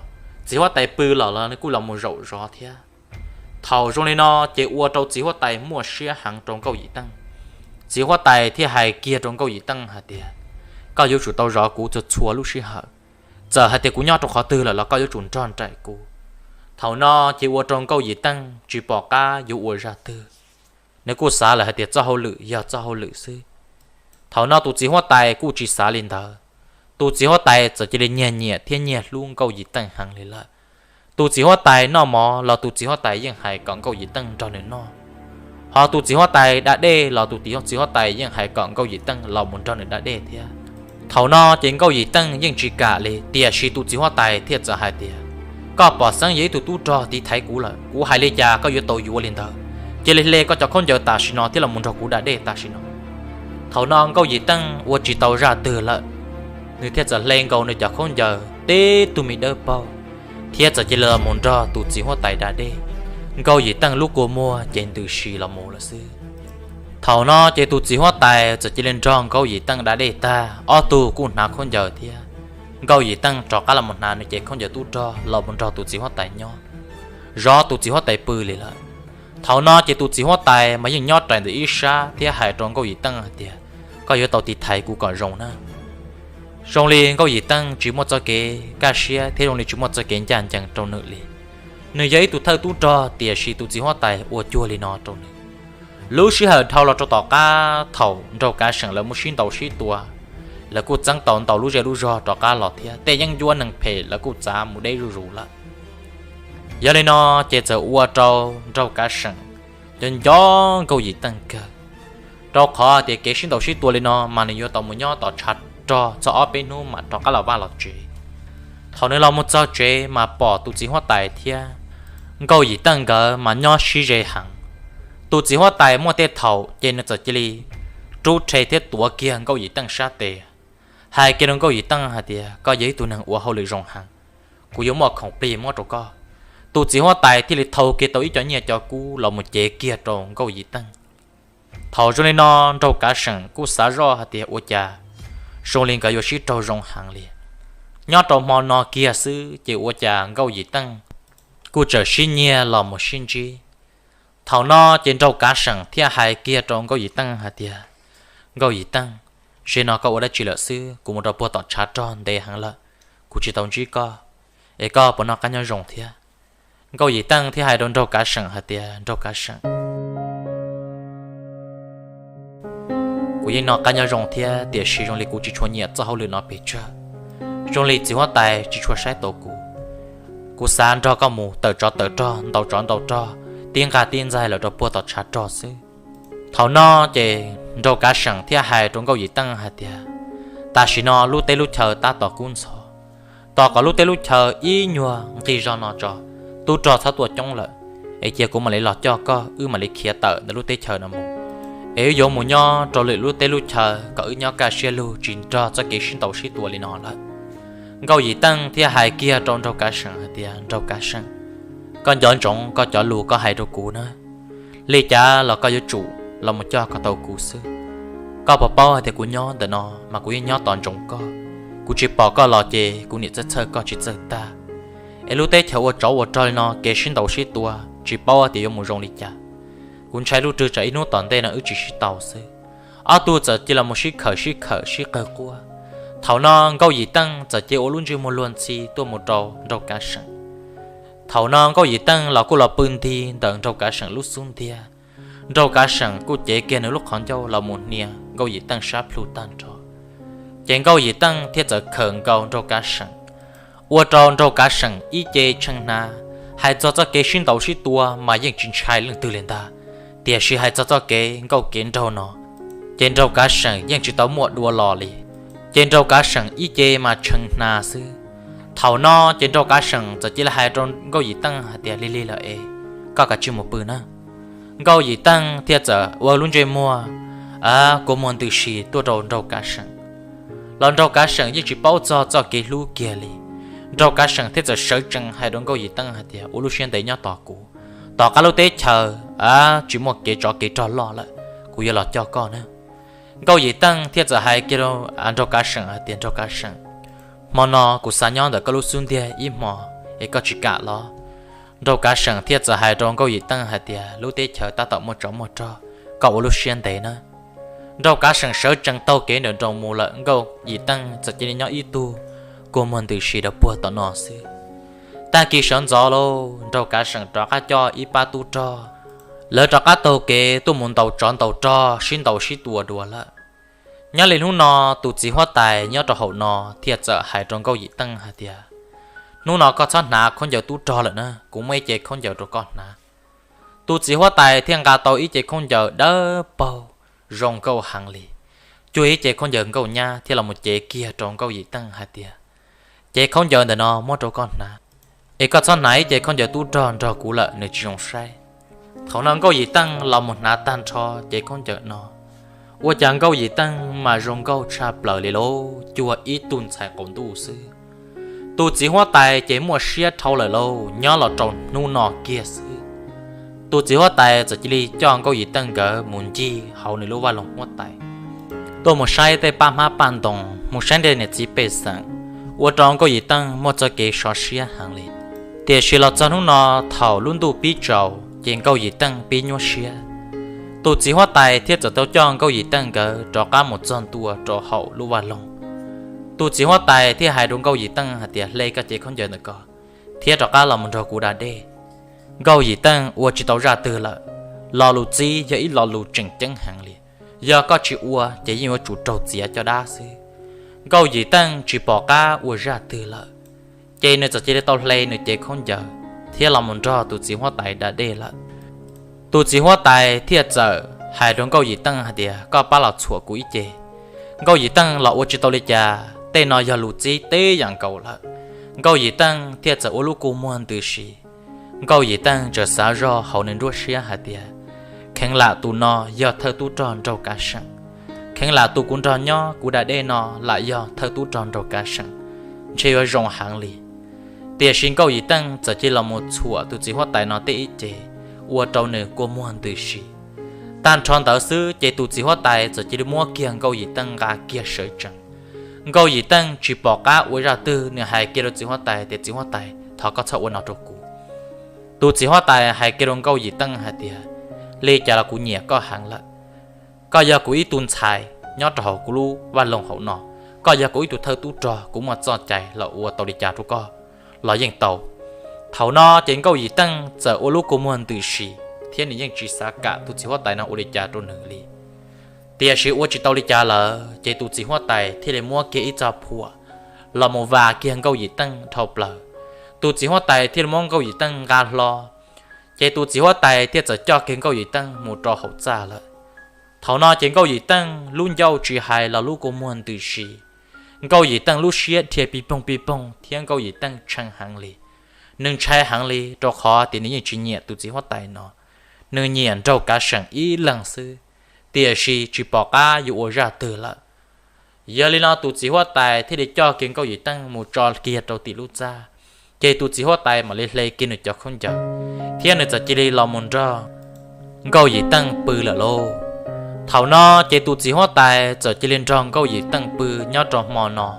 txiv huab tais pw los los nws kuj los mus zaum zov thiab. Thaum zoo li no ces ua rau txiv huab tais muaj siab heev rau Nkauj Yim Teej. Txiv huab tais thiaj hais kiag rau Nkauj Yim Teej hais tias, koj yuav tsum tau zov kuv txhua txhua lub sij hawm. Txawm hais tias kuv nyob rau qhov twg lawm los koj yuav tsum nrog nraim kuv. Thaum no ces ua rau Nkauj Yim Teej tsis pom qab yuav ua zaj twg. Nws kuj xav lawm hais tias txoj hauj lwm yog txoj hauj lwm xwb. Thaum no tus txiv huab tais kuj tsis xav li ntawd. Tus txiv huab tais txawm cia li nyiag nyiam thiab nyiag hlub Nkauj Yim Teej heev li lawm. Tus txiv huab tais noj mov los tus txiv huab tais yeej hais kom Nkauj Yim Teej nrog nws noj. Ho tus txiv huab tais da dej los tus txiv huab tais yeej hais kom Nkauj Yim Teej los mus nrog nws da dej thiab. Thaum no ces Nkauj Yim Teej yeej tsis kam li, tiam sis tus txiv huab tais thiaj txawm hais tias, koj pom xeeb yog ib tug tub rog tiv thaiv kuv lawm, kuv hais li cas koj yuav tau yuav li ntawd. Cia li hle koj cov khaub ncaws tam sim no thiab los mus nrog kuv da dej tam sim no. Thaum no Nkauj Yim Teej ua tsis tau zaj twg lawm, nws thiaj txawm hle nkaus nws cov khaub ncaws tib tug me dawb paug thiab txawm cia li los mus nrog tus txiv huab tais da dej. Nkauj Yim Teej lub kua muag ces ntws si los mus lawm xwb. Thaum no ces tus txiv huab tais txawm cia li nrog Nkauj Yim Teej da dej tag, ob tug kuj hnav khaub ncaws thiab. Nkauj Yim Teej rov qab los mus hnav nws cev khaub ncaws tub rog los mus nrog tus txiv huab tais nyob, zov tus txiv huab tais pw li lawm. Thaum no ces tus txiv huab tais mas yeej nyob raws ntawm ib sab thiab hais rau Nkauj Yim Teej hais tias, koj yuav tau tiv thaiv kuv kom zoo na. Zoo li Nkauj Yim Teej tsis muaj txoj kev kaj siab thiab zoo li tsis muaj txoj kev ncaj ncees rau nws li. Nws yog ib tug thawj tub rog tiam sis tus txiv huab tais ua cuag li no rau nws. Lub sij hawm dhau los rau tom qab thaum Nraug Kav Seem lawv muaj sib ntaus sib tua, lawv kuj txeeb tau ntau lub zej lub zog rov qab los thiab, tej yeeb ncuab neeg phem lawv kuj txav mus deb zuj zus lawm. Yog li no ces txawm ua rau Nraug Kav Seem nco nco Nkauj Yim Teej kawg, rau qhov tias kev sib ntaus sib tua li no mas nws yuav tau mus nyob tom tshav rog txog ob peb hnub mam rov qab los vaj los tsev. Thaum nws los mus txog tsev mas pom tus txiv huab tais thiab Nkauj Yim Teej nkawd mas nyob sib ze heev. Tus txiv huab tais muaj tej thaum ces nws txawm cia li rub rhe thiab tuav kiag Nkauj Yim Teej sab tes, hais kiag rau Nkauj Yim Teej hais tias, koj yog ib tug neeg ua hauj lwm zoo heev, kuv yuav muaj khoom plig muab rau koj. Tus txiv huab tais thiaj li thau kiag tau ib co nyiaj cov kub los mus cev kiag rau Nkauj Yim Teej. Thaum zoo li no, Nraug Kav Seem kuj xav zoj hais tias ua cas zoo li nkawd yuav sib raug zoo heev li. Nyob rau hmo no kiag xwb ces ua cas Nkauj Yim Teej kuj txawm sib nyiag los mus sib ntsib. Thaum no ces Nraug Kav Seem thiaj hais kiag rau Nkauj Yim Teej hais tias, Nkauj Yim Teej, zaum no koj ua dab tsi lawm xwb? Kuv mus rau puag tom tshav rog ntev heev lawm, kuv tsis tau ntsib koj, es koj puas noj qab nyob zoo thiab? Nkauj Yim Teej thiaj hais rau Nraug Kav Seem hais tias, Nraug Kav Seem, kuv yeej noj qab nyob zoo thiab, tiam sis zoo li kuv tsis tshua nyiam txoj hauj lwm no pes tsawg. Zoo li txiv huab tais tsis tshua saib taus kuv. Kuv xav nrog koj mus tawm tsov tawm rog, ntaus tsov ntaus rog, tib nqag tib ntxaig lawm rau puag tom tshav rog xwb. Thaum no ces Nraug Kav Seem thiaj hais rau Nkauj Yim Teej hais tias, tam sim no lub teb lub chaw tab tom kub ntxhov, tos kom lub teb lub chaw ib nyuag nqig zog no tso, tub rog txhob tuaj coob lawm, es cia kuv mam li los coj koj, wb mam li khiav tawm ntawm lub teb chaws no mus. Es wb yuav mus nyob rau lwm lub teb lub chaw kom wb nyob kaj siab lug tsis nrog txoj kev sib ntaus sib tua li no lawm. Nkauj Yim Teej thiaj hais kiag rau Nraug Kav Seem hais tias, Nraug Kav Seem, koj nco ntsoov koj cov lus koj hais rau kuv na. Li cas los koj yuav tsum los mus coj kom tau kuv xwb. Koj puas paub hais tias kuv nyob ntawm no mas kuv yeej nyob tos ntsoov koj, kuv tsis pom koj los ces kuv niam txhawj txhawj koj tsis txawj tag. Es lub teb chaws ua tsov ua rog li no, kev sib ntaus sib tua tsis paub tias yuav mus zoo li cas. Kuv ntshai lub rwg tsam ib hnub tom ntej no wb tsis sib tau xwb. Ob tug txawm cia li los mus sib khawm sib khawm sib qawg quaj. Thaum no Nkauj Yim Teej txawm cia ua lub ntsej muag luag ntxhi tuaj mus rau Nraug Kav Seem. Thaum no Nkauj Yim Teej los kuj los pw nti ntawm Nraug Kav Seem lub xub ntiag. Nraug Kav Seem kuj cev kiag nws lub qhov ncauj los mus hnia Nkauj Yim Teej sab plhu tag nrho. Ces Nkauj Yim Teej thiaj txawm khawm nkaus Nraug Kav Seem, ua rau Nraug Kav Seem ib ce tshee hnav. Hais txog txoj kev sib ntaus sib tua mas yeej tsis ntshai leej twg li ntag, tiam sis hais txog txoj kev nkauj kev nraug no ces Nraug Kav Seem yeej tsis tau muaj dua los li. Ces Nraug Kav Seem ib ce mas tshee hnav xwb. Thaum no ces Nraug Kav Seem txawm cia li hais rau Nkauj Yim Teej hais tias, lig lig lawm es koj kav tsij mus pw na. Nkauj Yim Teej thiaj txawm ua lub ntsej muag kua muag ntws si tuaj rau Nraug Kav Seem, los Nraug Kav Seem yeej tsis paub txog txoj kev hlub kiag li. Nraug Kav Seem thiaj txawm sawv tsees hais rau Nkauj Yim Teej hais tias, ua lub siab ntev nyob tos kuv, tom qab lub teb chaws tsis muaj kev tsov kev rog loj lawm, kuv yuav los coj koj na. Nkauj Yim Teej thiaj txawm hais kiag rau Nraug Kav Seem hais tias, Nraug Kav Seem, hmo no kuv xav nyob ntawm koj lub xub ntiag ib hmo, es koj tsis kam los? Nraug Kav Seem thiaj txawm hais rau Nkauj Yim Teej hais tias, lub teb chaws tab tom muaj tsov muaj rog, koj ua lub siab ntev na. Nraug Kav Seem sawv tsees taug kev ntawm nroos mus lawm, Nkauj Yim Teej txawm cia li nyob ib tug kua muag ntws si rau puag tom no xwb. Tag kis sawv ntxov lauj, Nraug Kav Seem rov qab coj ib pab tub rog, lawv rov qab taug kev tuaj mus ntaus tsov ntaus rog sib ntaus sib tua dua lawm. Nyob li hnub no, tus txiv huab tais nyob rau hauv no thiaj txawm hais rau Nkauj Yim Teej hais tias, hnub no koj txhob hnav khaub ncaws tub rog lawm na, kuv muaj ib ce khaub ncaws rau koj hnav. Tus txiv huab tais thiaj nqa tau ib ce khaub ncaws dawb paug zoo nkauj heev li, cuag ib ce khaub ncaws nkauj nyab thiab los mus cev kiag rau Nkauj Yim Teej hais tias, ce khaub ncaws ntawm no muab rau koj hnav, es koj txhob hnav ib ce khaub ncaws tub rog nrog kuv lawm, nws tsis zoo saib. Thaum no Nkauj Yim Teej los mus hnav tag nrho ce khaub ncaws no, ua cas Nkauj Yim Teej mas zoo nkauj tshaj plaws li lauj, cuag ib tug ntxhais qaum ntuj xwb. Tus txiv huab tais ces muaj siab dhau lawm lauj, nyob los rau hnub no kiag xwb, tus txiv huab tais txawm cia li coj Nkauj Yim Teej nkawd mus ncig hauv nws lub vaj loog huab tais, tuaj mus saib tej paj hmab paj ntoos, mus saib tej niam txiv pej xeem, ua rau Nkauj Yim Teej muaj txoj kev sov siab heev li. Tiam sis los txog hnub no, thaum lub ntuj pib tsaus ces Nkauj Yim Teej pib nyuaj siab. Tus txiv huab tais thiaj txawm tau coj Nkauj Yim Teej nkawd rov qab mus txog ntua rau hauv lub vaj loog. Tus txiv huab tais thiaj hais rau Nkauj Yim Teej hais tias, hle koj cev khaub ncaws ntawm ko thiab rov qab los mus nrog kuv da dej. Nkauj Yim Teej ua tsis tau zaj twg lawm. Lo lus txib yog ib lo lus tseem ceeb heev li, yog koj tsis ua ces yeej yuav tsum raug txiav caj dab xwb. Nkauj Yim Teej tsis pom qab ua zaj twg lawm, ces nws txawm cia li tau hle nws cev khaub ncaws thiab los mus nrog tus txiv huab tais da dej lawm. Tus txiv huab tais thiaj txawm hais rau Nkauj Yim Teej hais tias, koj pab los txhuam kuv ib ce. Nkauj Yim Teej los ua tsis tau li cas, tej no yog lus txib teb yam nkaus lawm. Nkauj Yim Teej thiaj txawm ua lub kua muag ntws si, Nkauj Yim Teej txawm xav zoj hauv nws nruab siab hais tias, kheev lam tus no yog thawj tub rog Nraug Kav Seem, kheev lam tus kuv nrog nyob kuv da dej no lam yog thawj tub rog Nraug Kav Seem, ntshe yuav zoo heev li. Tiam sis Nkauj Yim Teej txawm cia li los mus txhuam tus txiv huab tais no tej ib ce, ua rau nws kua muag ntws si. Tag nrho ntawd xwb ces tus txiv huab tais txawm cia li muab kiag Nkauj Yim Teej nqa kiag sawv tsees. Nkauj Yim Teej tsis pom qab ua zaj twg, nws hais kiag rau txiv huab tais tias, txiv huab tais, thov koj txhob ua no rau kuv. Tus txiv huab tais hais kiag rau Nkauj Yim Teej hais tias, li cas los kuv nyiam koj heev lawm. Koj yog kuv ib tug ntxhais nyob rau hauv kuv lub vaj loog hauv no, koj yog kuv ib tug thawj tub rog, kuv muaj txoj cai los ua tau li cas rau koj los yeej tau. Thaum no ces Nkauj Yim Teej txawm ua lub kua muag ntws si, thiab nws yeej tsis xav kam tus txiv huab tais no ua li cas rau nws li. Tiam sis ua tsis tau li cas lawm ces tus txiv huab tais thiaj li muab kiag ib txoj phuam los mus vas kiag Nkauj Yim Teej dhau plaws. Tus txiv huab tais thiaj li muab Nkauj Yim Teej nqa hlo, ces tus txiv huab tais thiaj txawm coj kiag Nkauj Yim Teej mus rau hauv txaj lawm. Thaum no ces Nkauj Yim Teej lub ncauj tsis hais los lub kua muag ntws si. Nkauj Yim Teej lub siab dhia pij poog pij poog thiab Nkauj Yim Teej tshee heev li. Nws ntshai heev li rau qhov tias nws yeej tsis nyiam tus txiv huab tais no, nws nyiam Nraug Kav Seem ib leeg xwb, tiam sis tsis pom qab yuav ua zaj twg lawm. Yog li no tus txiv huab tais thiaj li coj kiag Nkauj Yim Teej mus tso kiag rau tim lub txaj, ces tus txiv huab tais mam li hle kiag nws cov khaub ncaws, thiab nws txawm cia li los mus nrog Nkauj Yim Teej pw lawm lauj. Thaum no ces tus txiv huab tais txawm cia li nrog Nkauj Yim Teej pw nyob rau hmo no.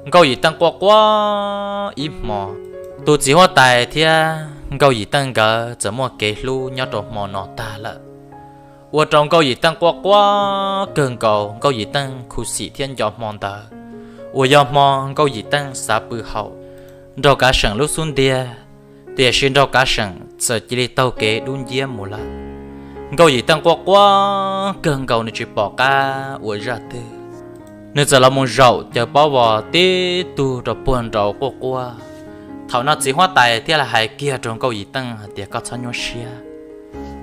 Nkauj Yim Teej quaj quaj ib hmo, tus txiv huab tais thiab Nkauj Yim Teej nkawd txawm muaj kev hlub nyob rau hmo no tag lawm. Ua rau Nkauj Yim Teej quaj quaj kawg nkaus, Nkauj Yim Teej khuv xim thiab nco hmo ntawd uas yog hmo Nkauj Yim Teej xav pw haum Nraug Kav Seem lub xub ntiag, tiam sis Nraug Kav Seem txawm cia li taug kev dub nciab mus lawm. Nkauj Yim Teej quaj quaj kawg nkaus, nws tsis pom qab ua zaj twg, nws txawm los mus zaum caws pob vos tib tug rau puag nraud quaj quaj. Thaum no txiv huab tais thiaj li hais kiag rau Nkauj Yim Teej hais tias, koj txhob nyuaj siab,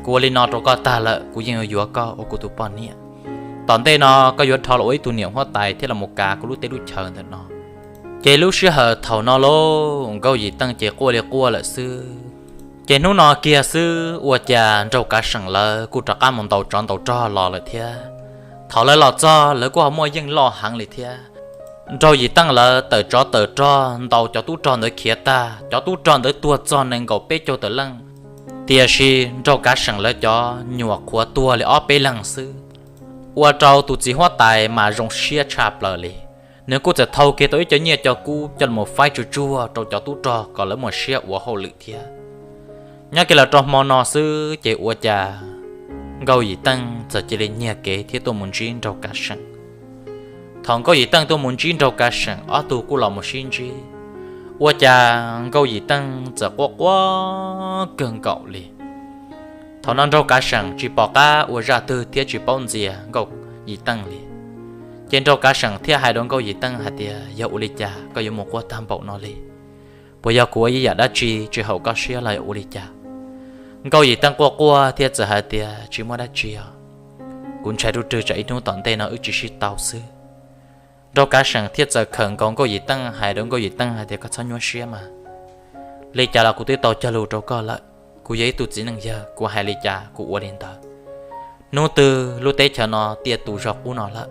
kuv ua li no rau koj tag lawm kuv yeej yuav yuav koj ua kuv tus poj niam. Tom ntej no koj yuav rho los ua ib tug niam huab tais thiab los mus kav kuv lub teb lub chaw ntawm no. Ces lub sij hawm thaum no lauj, Nkauj Yim Teej ces quaj li quaj lawm xwb. Ces hnub no kiag xwb ua cas Nraug Kav Seem lawv kuj rov qab mus ntaus tsov ntaus rog los lawm thiab. Thaum lawv los txog lawv kuj ho muaj yeej loj heev li thiab. Nraug Yim Teej lawv tawm tsov tawm rog ntaus cov tub rog ntawd khiav tag, cov tub rog ntawd tuag txog nees nkaum peb caug tawm leej, tiam sis Nraug Kav Seem lawv cov nyuam qhuav tuag li ob peb leeg xwb. Ua rau tus txiv huab tais mas zoo siab tshaj plaws li. Nws kuj txawm thau kiag tau ib co nyiaj co kub coj los faib tsuag tsuag rau cov tub rog kom lawv muaj siab ua hauj lwm thiab. Nyob kiag los rau hmo no xwb ces ua cas Nkauj Yim Teej txawm cia li nyiag kev thiab tuaj mus ntsib Nraug Kav Seem. Thaum Nkauj Yim Teej tuaj mus ntsib Nraug Kav Seem, ob tug kuj los mus sib ntsib, ua cas Nkauj Yim Teej txawm quaj quaj kawg nkaus li. Thaum no Nraug Kav Seem tsis pom qab ua zaj twg thiab tsis paub ntxias Nkauj Yim Teej li. Ces Nraug Kav Seem thiaj hais rau Nkauj Yim Teej hais tias, yog ua li cas koj yuav mus quaj tag npaum no li? Puas yog kuv ua ib yam dab tsi tsis haum koj siab los ua li cas? Nkauj Yim Teej quaj quaj thiab txawm hais tias, tsis muaj dab tsi os, kuv ntshai ruj rwg tsam ib hnub tom ntej no wb tsis sib tau xwb. Nraug Kav Seem thiaj txawm khawm nkaus Nkauj Yim Teej hais rau Nkauj Yim Teej hais tias, koj txhob nyuaj siab mas, li cas los kuv twb tau cog lus rau koj lawm. Kuv yog ib tug txiv neej yawg, kuv hais li cas kuv ua li ntawd. Hnub twg lub teb chaws no tiaj tus zog qub no lawm,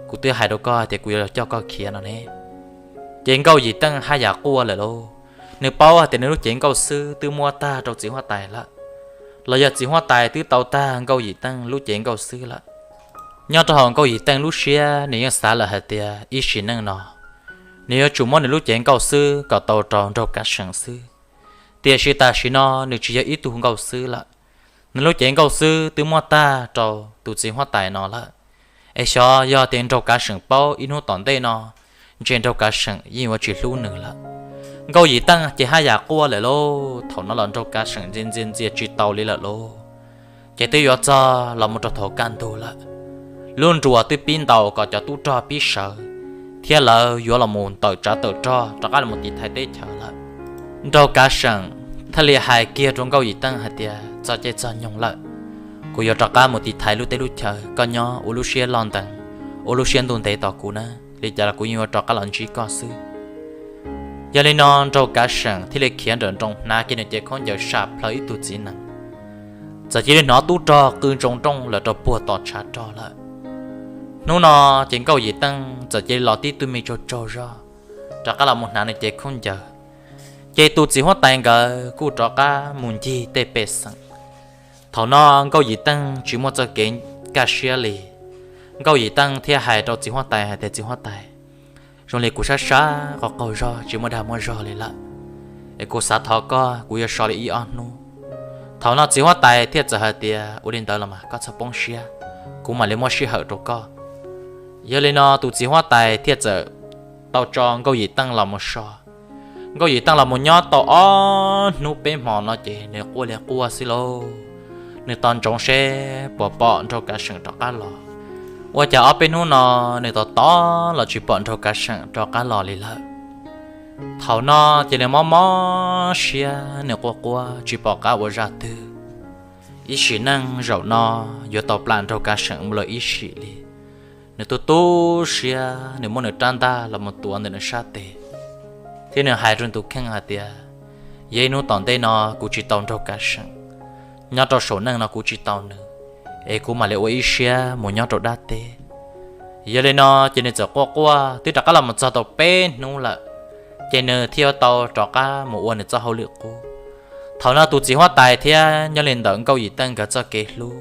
kuv twb hais rau koj tias kuv yuav los coj koj khiav no ne. Ces Nkauj Yim Teej haj yam quaj lawm lauj. Nws paub hais tias nws lub cev nkauj xwb twb muab tag rau txiv huab tais lawm, los yog txiv huab tais twb tau tag Nkauj Yim Teej lub cev nkauj xwb lawm. Nyob rau hauv Nkauj Yim Teej lub siab nws yeej xav lawm hais tias ib sim neej no nws yuav tsum muab nws lub cev nkauj xwb kom tau rau Nraug Kav Seem xwb. Tiam sis tam sim no nws tsis yog ib tug nkauj xwb lawm, nws lub cev nkauj xwb twb muab tag rau tus txiv huab tais no lawm. Es xyov yog tias Nraug Kav Seem paub ib hnub tom ntej no, ntshe Nraug Kav Seem yeej yuav tsis hlub nws lawm. Nkauj Yim Teej ces haj yam quaj lawm lauj. Thaum no los Nraug Kav Seem ntxias ntxias ntxias tsis tau li lawm lauj. Ces twb yuav txog los mus rau thaum kaj ntug lawm, lub nruas twb pib ntaus kom cov tub rog pib sawv, thiab lawv yuav los mus tawm tsav tawm rog rov qab los mus tiv thaiv teb chaws lawm. Nraug Kav Seem thiaj li hais kiag rau Nkauj Yim Teej hais tias, txog caij txog nyoog lawm, kuv yuav rov qab mus tiv thaiv lub teb lub chaw, koj nyob ua lub siab loj ntees, ua lub siab ntuj ntev tos kuv na, li cas los kuv yeej yuav rov qab los ntsib koj xwb. Yog li no Nraug Kav Seem thiaj li khiav nrawm nroos hnav kiag nws cev khaub ncaws sam plhaws ib tug txiv nees, txawm cia li hnov tub rog qw ntsoov nrooj lawm rau puag tom tshav rog lawm. Hnub no ces Nkauj Yim Teej txawm cia li los tib tug me tsaug tsaug zog rov qab los mus hnav nws cev khaub ncaws, ces tus txiv huab tais nkawd kuj rov qab mus ncig tej pej xeem. Thaum no Nkauj Yim Teej tsis muaj txoj kev kaj siab li, Nkauj Yim Teej thiaj hais rau txiv huab tais hais tias, Txiv huab tais, zoo li kuv sab sab qaug qaug zog tsis muaj dag muaj zog li lawm, es kuv xav thov koj kuv yuav so li ib ob hnub. Thaum no txiv huab tais thiaj txawm hais tias, Ua li ntawd los mas koj txhob poob siab, kuv mam li muab sij hawm rau koj. Yog li no tus txiv huab tais thiaj txawm tau tso Nkauj Yim Teej los mus so. Nkauj Yim Teej los mus nyob tau ob hnub peb hmo no ces nws quaj li quaj xwb lauj. Nws tos ntsoov seb puas pom Nraug Kav Seem rov qab los. Ua cas ob peb hnub no nws tos tos los tsis pom Nraug Kav Seem rov qab los li lawm. Thaum no ces nws mob mob siab, nws quaj quaj tsis pom qab ua zaj twg. Ib sim neej zaum no yuav tau plam Nraug Kav Seem mus lawm ib sim li. Nws tu tu siab, nws muab nws rab ntaj los mus tuav ntawm nws sab tes, thiab nws hais rau tus kheej hais tias, Yog ib hnub tom ntej no kuv tsis tau Nraug Kav Seem nyob rau saum neej no, kuv tsis tau nws, es kuv mam li ua ib siab mus nyob rau dab teb. Yog li no ces nws txawm quaj quaj twb rov qab los mus txog tau peb hnub lawm, ces nws thiaj tau rov qab mus ua nws txoj hauj lwm qub. Thaum no tus txiv huab tais thiab nyob li ntawm Nkauj Yim Teej nkawd txoj kev hlub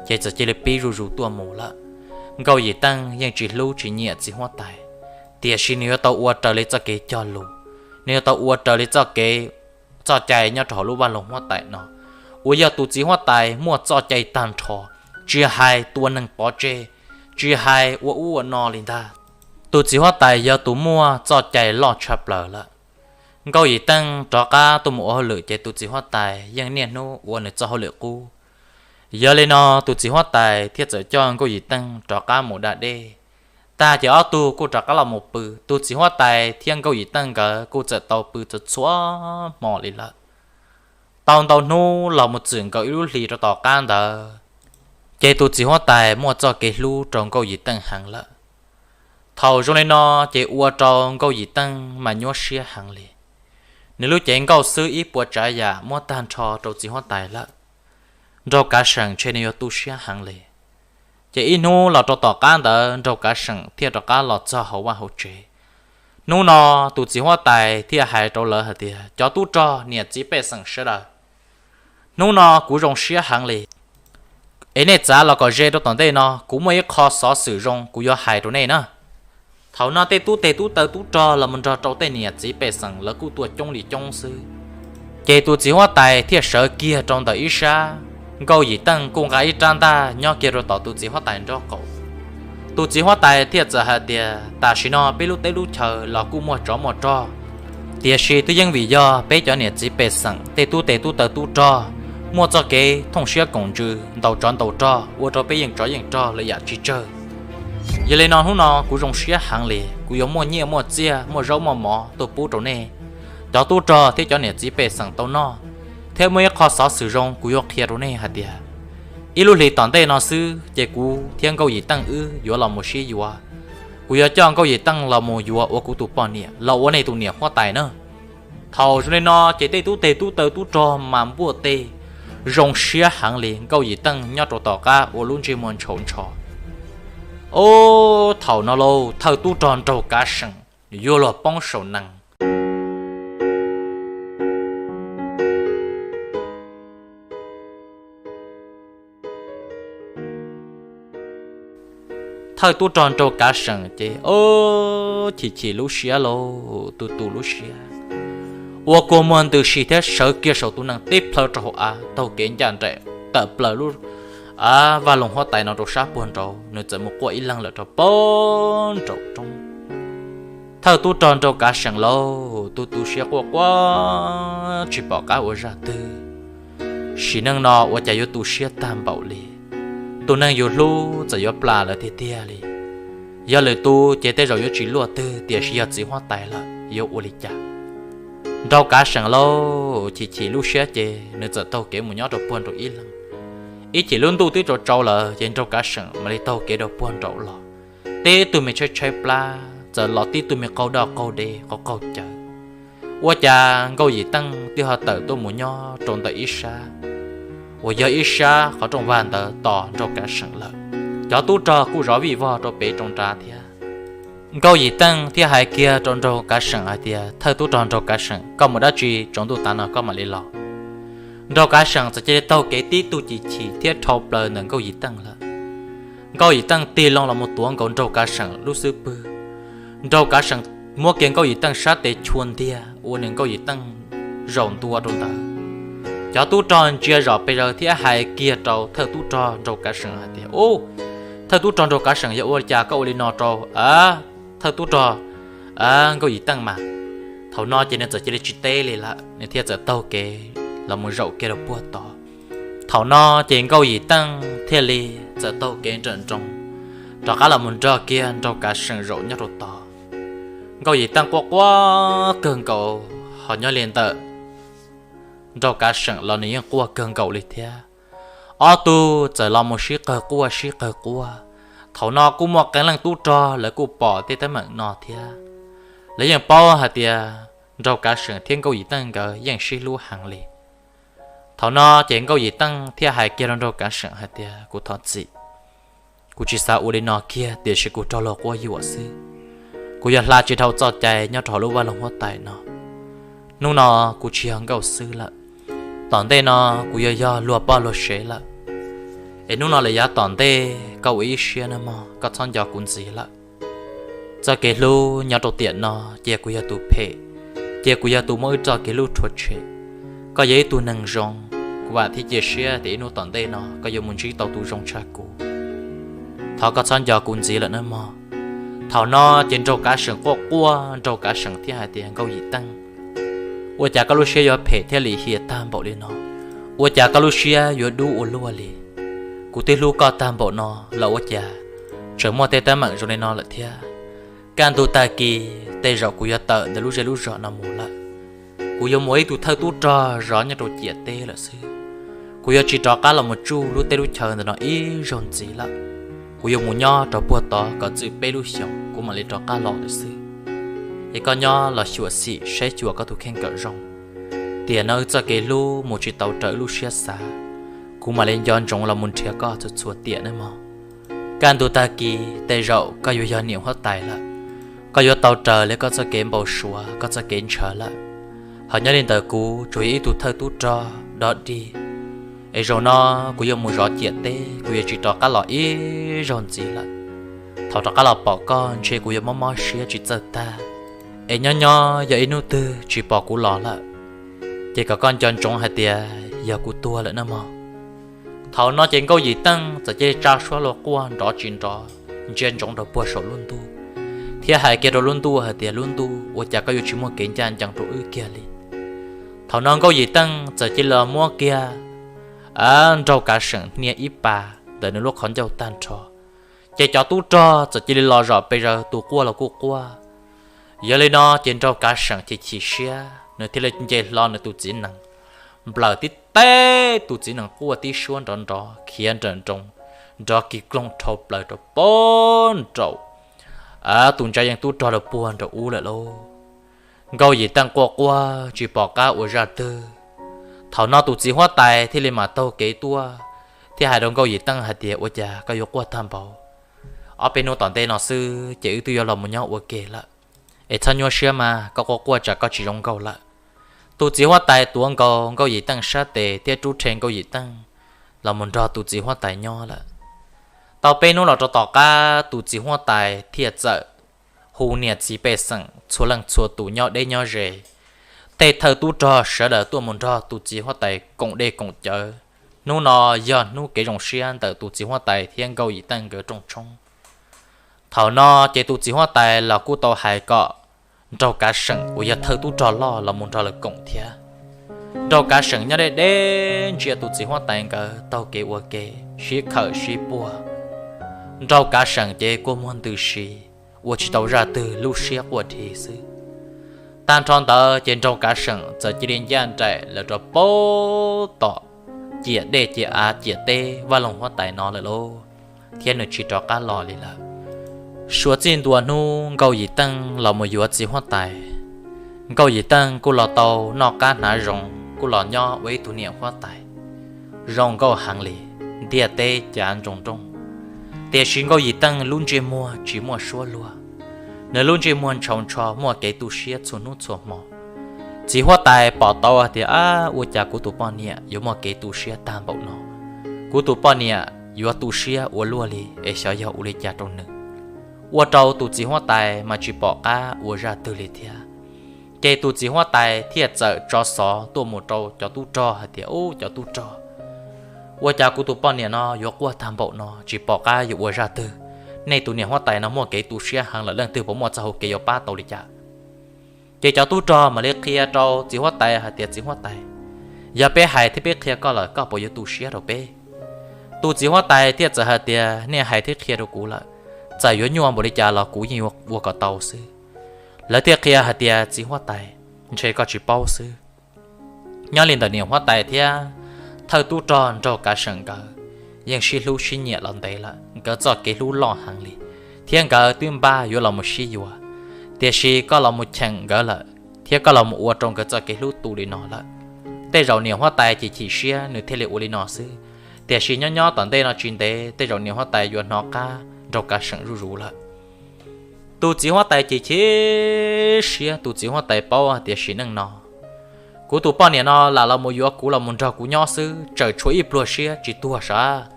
ces txawm cia li pib zuj zus tuaj mus lawm. Nkauj Yim Teej yeej tsis hlub tsis nyiam txiv huab tais, tiam sis nws yuav tau ua raws li txoj kev cog lus, nws yuav tau ua raws li txoj kev txoj cai nyob rau hauv lub vaj loog huab tais no, uas yog tus txiv huab tais muaj txoj cai tag nrho, tsis hais tua neeg pov tseg, tsis hais ua ub ua no li ntag. Tus txiv huab tais yog tus muaj txoj cai loj tshaj plaws lawm. Nkauj Yim Teej rov qab tuaj mus ua hauj lwm ces tus txiv huab tais yeej niaj hnub ua nws txoj hauj lwm qub. Yog li no tus txiv huab tais thiaj txawm coj Nkauj Yim Teej rov qab mus da dej. Tag ces ob tug kuj rov qab los mus pw, tus txiv huab tais thiab Nkauj Yim Teej nkawd kuj txawm tau pw txhua txhua hmo li lawm. Tau ntau hnub los mus txwm nkaus ib lub hlis rau tom qab ntawd, ces tus txiv huab tais muaj txoj kev hlub rau Nkauj Yim Teej heev lawm. Thaum zoo li no ces ua rau Nkauj Yim Teej mas nyuaj siab heev li. Nws lub cev nkauj xwb ib puas tsav yam muab tag nrho rau txiv huab tais lawm. Nraug Kav Seem ntshe nws yuav tu siab heev li. Ces ib hnub los rau tom qab ntawd Nraug Kav Seem thiaj rov qab los txog hauv vaj hauv tsev. Hnub no tus txiv huab tais thiaj hais rau lawv hais tias, Cov tub rog niam txiv pej xeem sawv daws, hnub no kuv zoo siab heev li, es nej txav los kom ze rau tom ntej no, kuv muaj ib qho xov xwm zoo kuv yuav hais rau nej na. Thaum no tej tub teg tub taw tub rog los mus nrog rau tej niam txiv pej xeem lawv kuj tuaj coob li coob xwb. Ces tus txiv huab tais thiaj sawv kiag rau ntawm ib sab, Nkauj Yim Teej kuj nqa ib rab ntaj nyob kiag rau tom tus txiv huab tais nraub qaum. Tus txiv huab tais thiaj txawm hais tias, Tam sim no peb lub teb lub chaw los kuj muaj tsov muaj rog, tiam sis twb yeej vim yog peb cov niam txiv pej xeem tej tub teg tub taw tub rog muaj txoj kev thooj siab koom ntsws ntaus tsov ntaus rog ua rau peb yeej tsov yeej rog lawm yam tsis tsawg. Yog li no hnub no kuv zoo siab heev li, kuv yuav muaj nyiaj muaj txiaj muaj zaub muaj mov tuaj pub rau nej cov tub rog thiab cov niam txiv pej xeem tau noj, thiab muaj ib qho xov xwm zoo kuv yuav qhia rau nej hais tias, ib lub hlis tom ntej no xwb ces kuv thiab Nkauj Yim Teej wb yuav los mus sib yuav. Kuv yuav coj Nkauj Yim Teej los mus yuav ua kuv tus poj niam los ua nej tus niam huab tais na. Thaum zoo li no ces tej tub teg tub taw tub rog mas npuaj teg zoo siab heev li, Nkauj Yim Teej nyob rau tom qab ua lub ntsej muag ntshaus ntsho. Ob, thaum no lauj thawj tub rog Nraug Kav Seem yuav luag poob saum nees. Thawj tub rog Nraug Kav Seem ces ob, chim chim lub siab lauj, tu tu lub siab, ua kua muag ntws si thiab sawv kiag saum tus nees tib plhaw rau hauv av taug kev ncaj nraim tawm plaws lub vaj loog huab tais no rau sab puag nraud, nws txawm mus quaj ib leeg lawm rau puag nraum roob. Thawj tub rog Nraug Kav Seem lauj, tu tu siab quaj quaj tsis pom qab ua zaj twg. Sim neej no ua cas yuav tu siab tag npaum li, tus neeg yus hlub txawm yuav plam lawv tiag tiag li. Yog lwm tus ces tej zaum yuav tsis luaj twg, tiam sis yog txiv huab tais lawm yuav ua li cas? Nraug Kav Seem lauj, chim chim lub siab ces nws txawm taug kev mus nyob rau puag nraum ib leeg. Ib chim lub ntuj twb tsaus tsaus lawm ces Nraug Kav Seem mam li taug kev rau puag nraum los. Tib tug me tshaib tshaib plab, txawm los tib tug me qaug daj qaug de qaug qaug cawv. Ua cas Nkauj Yim Teej twb ho tawm tuaj mus nyob rau ntawm ib sab uas yog ib sab qhov rooj vag ntawd tos Nraug Kav Seem lawm. Cov tub rog kuj zov vij vog rau pem rau nrad thiab. Nkauj Yim Teej thiaj hais kiag rau Nraug Kav Seem hais tias, Thawj tub rog Nraug Kav Seem, koj mus dab tsi tsaus ntuj tav no koj mam li los? Nraug Kav Seem txawm cia li taug kev tib tug ci chim thiab dhau plaws ntawm Nkauj Yim Teej lawm. Nkauj Yim Teej tig loo los mus tuav nkaus Nraug Kav Seem lub xub pwg. Nraug Kav Seem muab kiag Nkauj Yim Teej sab tes chua ntiag ua nws Nkauj Yim Teej zaum ntua rau ntawd. Cov tub rog ntsia zom pes zaws thiab hais kiag rau thawj tub rog Nraug Kav Seem hais tias, Ub, thawj tub rog Nraug Kav Seem, yog ua cas koj ua li no rau thawj tub rog Nkauj Yim Teej mas? Thaum no ces nws txawm cia li tsis teb li lawm, nws thiaj txawm taug kev los mus zaum kiag rau puag tod. Thaum no ces Nkauj Yim Teej thiaj li txawm taug kev nrawm nroos rov qab los mus nrog kiag Nraug Kav Seem zaum nyob rau tod. Nkauj Yim Teej quaj quaj kawg nkaus, ho nyob li ntawm Nraug Kav Seem los nws yeej quaj kawg nkaus li thiab. Ob tug txawm los mus sib qawg quaj sib qawg quaj. Thaum no kuj muaj qee leej tub rog lawv kuj pom tej teeb meem no thiab. Lawv yeej paub hais tias Nraug Kav Seem thiab Nkauj Yim Teej nkawd yeej sib hlub heev li. Thaum no ces Nkauj Yim Teej thiaj hais kiag rau Nraug Kav Seem hais tias, Kuv thov txim, kuv tsis xav ua li no kiag tiam sis kuv raug luag quab yuam xwb. Kuv yuav hla tsis dhau txoj cai nyob rau hauv lub vaj loog huab tais no. Hnub no kuv tsis yog nkauj xwb lawm, tom ntej no kuv yuav yog luag poj luag sev lawm. Es hnub no lawm yav tom ntej koj ua ib siab nawb mog, koj txhob nco kuv ntxiv lawm. Txoj kev hlub nyob rau tiam no, cia kuv yog tus phem, cia kuv yog tus muaj wb txoj kev hlub rhuav tshem. Koj yog ib tug neeg zoo, kuv vam thiab cia siab tias ib hnub tom ntej no koj yuav mus ntsib tau tus zoo tshaj kuv. Thov koj txhob nco kuv ntxiv lawm nawb mog. Thaum no ces Nraug Kav Seem quaj quaj, Nraug Kav Seem thiaj hais tias, Nkauj Yim Teej, ua cas koj lub siab yuav phem thiab lim hiam tag npaum li no? Ua cas koj lub siab yuav dub ua luaj li? Kuv twb hlub koj tag npaum no los ua cas tseem muaj tej teeb meem zoo li no lawm thiab? Kaj ntug tag kis tej zaum kuv yuav tawm ntawm lub zej lub zos no mus lawm. Kuv yuav mus ib tug thawj tub rog zov nyob rau ciam teb lawm xwb. Kuv yuav tsis rov qab los mus tsuj lub teb lub chaw ntawm no ib zaug ntxiv lawm. Kuv yuav mus nyob rau puag tod kom txwm peb lub xyoos kuv mam li rov qab los lawm xwb. Es koj nyob los xyuam xim saib xyuas koj tus kheej kom zoo, tiam no wb txoj kev hlub mus tsis tau raws wb lub siab xav, kuv mam li nco ntsoov los mus nrhiav koj txhua txhua tiam nawb mog. Kaj ntug tag kis tej zaum koj yuav yog niam huab tais lawm, koj yuav tau raws li koj txoj kev npau suav, koj txoj kev ntshaw lawm. Ho nyob li ntawm kuv tsuas yog ib tug thawj tub rog dog dig. Es zaum no kuv yuav mus zov ciam teb, kuv yuav tsis rov qab los ib zaug ntxiv lawm. Thaum rov qab los pom koj ntshe kuv yuav mob mob siab tsis txawj tag. Es nyob nyob yog ib hnub twg tsis pom kuv los lawm, ces kom koj nco ntsoov hais tias yog kuv tuag lawm nawb mog. Thaum no ces Nkauj Yim Teej txawm cia li tsa suab los quaj nrov tsis nrov, ntsia ntsoov rau puag saum lub ntuj, thiab hais kiag rau lub ntuj hais tias, Lub ntuj, ua cas koj yuav tsis muaj kev ncaj ncees rau wb kiag li? Thaum no Nkauj Yim Teej txawm cia li los muab kiag Nraug Kav Seem hnia ib pas ntawm nws lub qhov ncauj tag nrho. Ces cov tub rog txawm cia li los zom pes zaws, tus quaj los kuj quaj. Yog li no ces Nraug Kav Seem chim chim siab, nws thiaj li nce hlo nws tus txiv nees, nplawm tib teg, tus txiv nees quaj tib suab nrov nrov khiav nrawm nroos, nrov kis kloog dhau plaws rau puag nraum tus ntsa yeej tub rog rau puag nraum ub lawm lauj. Nkauj Yim Teej quaj quaj tsis pom qab ua zaj twg. Thaum no tus txiv huab tais thiaj li mam taug kev tuaj, thiaj hais rau Nkauj Yim Teej hais tias, Ua cas koj yuav quaj tag npaum? Ob peb hnub tom ntej no xwb ces wb twb yuav los mus nyob ua ke lawm. Es txhob nyuaj siab mas, koj quaj quaj tsam koj tsis zoo nkauj lawm. Tus txiv huab tais tuav nkaus Nkauj Yim Teej sab tes thiab rub rhe Nkauj Yim Teej los mus nrog tus txiv huab tais nyob lawm. Tau peb hnub los rau tom qab, tus txiv huab tais thiaj txawm hu niam txiv pej xeem txhua leej txhua tus nyob deb nyob ze, tej thawj tub rog sawv daws tuaj mus nrog tus txiv huab tais koom dej koom cawv. Hnub no yog hnub kev zoo siab ntawm tus txiv huab tais thiab Nkauj Yim Teej nkawd rooj tshoob. Thaum no ces tus txiv huab tais los kuj tau hais kom Nraug Kav Seem uas yog thawj tub rog loj los mus nrog lawv koom thiab. Nraug Kav Seem nyob deb deb ntsia tus txiv huab tais nkawd taug kev ua ke, sib khawm sib puag. Nraug Kav Seem ces kua muag ntws si, ua tsis tau zaj twg, lub siab quaj dhi xwb. Tag nrho ntawd ces Nraug Kav Seem txawm cia li ncaj nraim lawm rau puag tom ciam dej ciam av ciam teb vaj loog huab tais no lawm lauj, thiab nws tsis rov qab los li lawm. Suav txij ntua hnub Nkauj Yim Teej los mus yuav txiv huab tais, Nkauj Yim Teej kuj los tau noj qab hnav zoo, kuj los nyob ua ib tug niam huab tais zoo nkauj heev li, ntiaj teb cav ntsoov nrooj. Tiam sis Nkauj Yim Teej lub ntsej muag tsis muaj suab luag, nws lub ntsej muag ntshau ntsho muaj kev tu siab txhua hnub txhua hmo. Txiv huab tais pom tau hais tias, ab, ua cas kuv tus poj niam yuav muaj kev tu siab tag npaum no? Kuv tus poj niam yuav tu siab ua luaj li es xyov yog ua li cas rau nws. Ua rau tus txiv huab tais mas tsis pom qab ua zaj twg li thiab. Ces tus txiv huab tais thiaj txawm tso xov tuaj mus rau cov tub rog hais tias, ub, cov tub rog, ua cas kuv tus poj niam no yuav quaj tag npaum no, tsis pom qab yuav ua zaj twg. Nej tus niam huab tais no muaj kev tu siab heev lawm, leej twg puas muaj txoj hau kev yuav pab tau li cas? Ces cov tub rog mam li qhia rau txiv huab tais hais tias, txiv huab tais, yog peb hais thiab peb qhia koj lawm koj puas yuav tu siab rau peb? Tus txiv huab tais thiaj txawm hais tias, nej hais thiab qhia rau kuv lawm, txawm yuav nyuaj npaum li cas los kuv yeej ua kom tau xwb. Lawv thiaj qhia hais tias, txiv huab tais, ntshe koj tsis paub xwb. Nyob li ntawm niam huab tais thiab thawj tub rog nraug kav seem nkawd yeej sib hlub sib nyiam los ntev lawm, nkawd txoj kev hlub loj heev li, thiab nkawd twb npaj yuav los mus sib yuav. Tiam sis koj los mus cheem nkawd lawm, thiab koj los mus ua rau nkawd txoj kev hlub tu li no lawm. Tej zaum niam huab tais ces chim siab nws thiaj li ua li no xwb. Tiam sis nyob nyob tom ntej no tsis ntev tej zaum niam huab tais yuav hnov qab nraug kav seem zuj zus lawm. Tus txiv huab tais ces chim siab, tus txiv huab tais paub hais tias sim neej no kuv tus poj niam no lam los mus yuav kuv los mus nrog kuv nyob xwb, tseem tshuav ib pluag siab tsis tuag sav.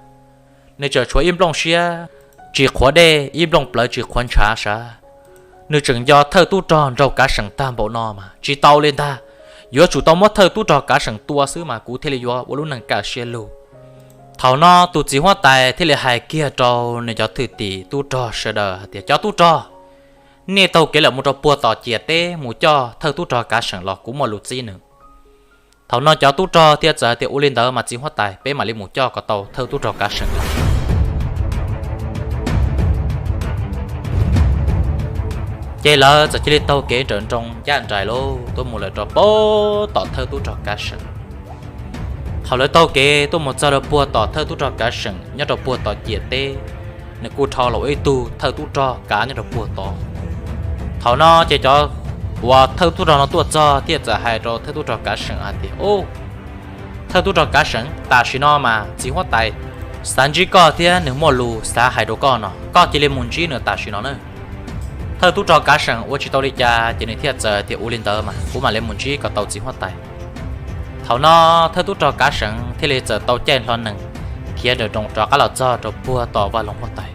Nws tseem tshuav ib nplooj siab tsis qhuav dej, ib nplooj plawv tsis qhuav ntshav sav. Nws tseem nco thawj tub rog nraug kav seem tag npaum no mas tsis tau li ntag. Yuav tsum tau muab thawj tub rog kav seem tua xwb mas kuv thiaj li yuav ua lub neej kaj siab lug. Thaum no tus txiv huab tais thiaj li hais kiag rau nws cov thwj tim tub rog sawv daws hais tias, cov tub rog, nej taug kev lawm mus rau puag tom ciam teb mus coj thawj tub rog kav seem los kuv muaj lus txib nws. Thaum no cov tub rog thiaj txawm hais tias, ua li ntawd mas txiv huab tais, peb mam li mus coj kom tau thawj tub rog kav seem. Ces lawv txawm cia li taug kev nrawm nroos ncaj nraim lauj, tuaj mus lawm rau puag tom thawj tub rog kav seem. Thaum lawv taug kev tuaj mus txog rau puag tom thawj tub rog kav seem nyob rau puag tom ciam teb, nws kuj dhau los ua ib tug thawj tub rog kav nyob rau puag tod. Thaum no ces cov uas thawj tub rog no tuaj txog thiaj txawm hais rau thawj tub rog kav seem hais tias, ub, thawj tub rog kav seem, tam sim no mas txiv huab tais xav ntsib koj thiab nws muaj lus xav hais rau koj no, koj cia li mus ntsib nws tam sim no na. Thawj tub rog kav seem ua tsis tau li cas ces nws thiaj txawm tias, ua li ntawd mas kuv mam li mus ntsib kom tau txiv huab tais. Thaum no thawj tub rog kav seem thiaj li txawm tau caij hlo nees khiav nrawm nroos rov qab los txog rau puag tom vaj loog huab tais.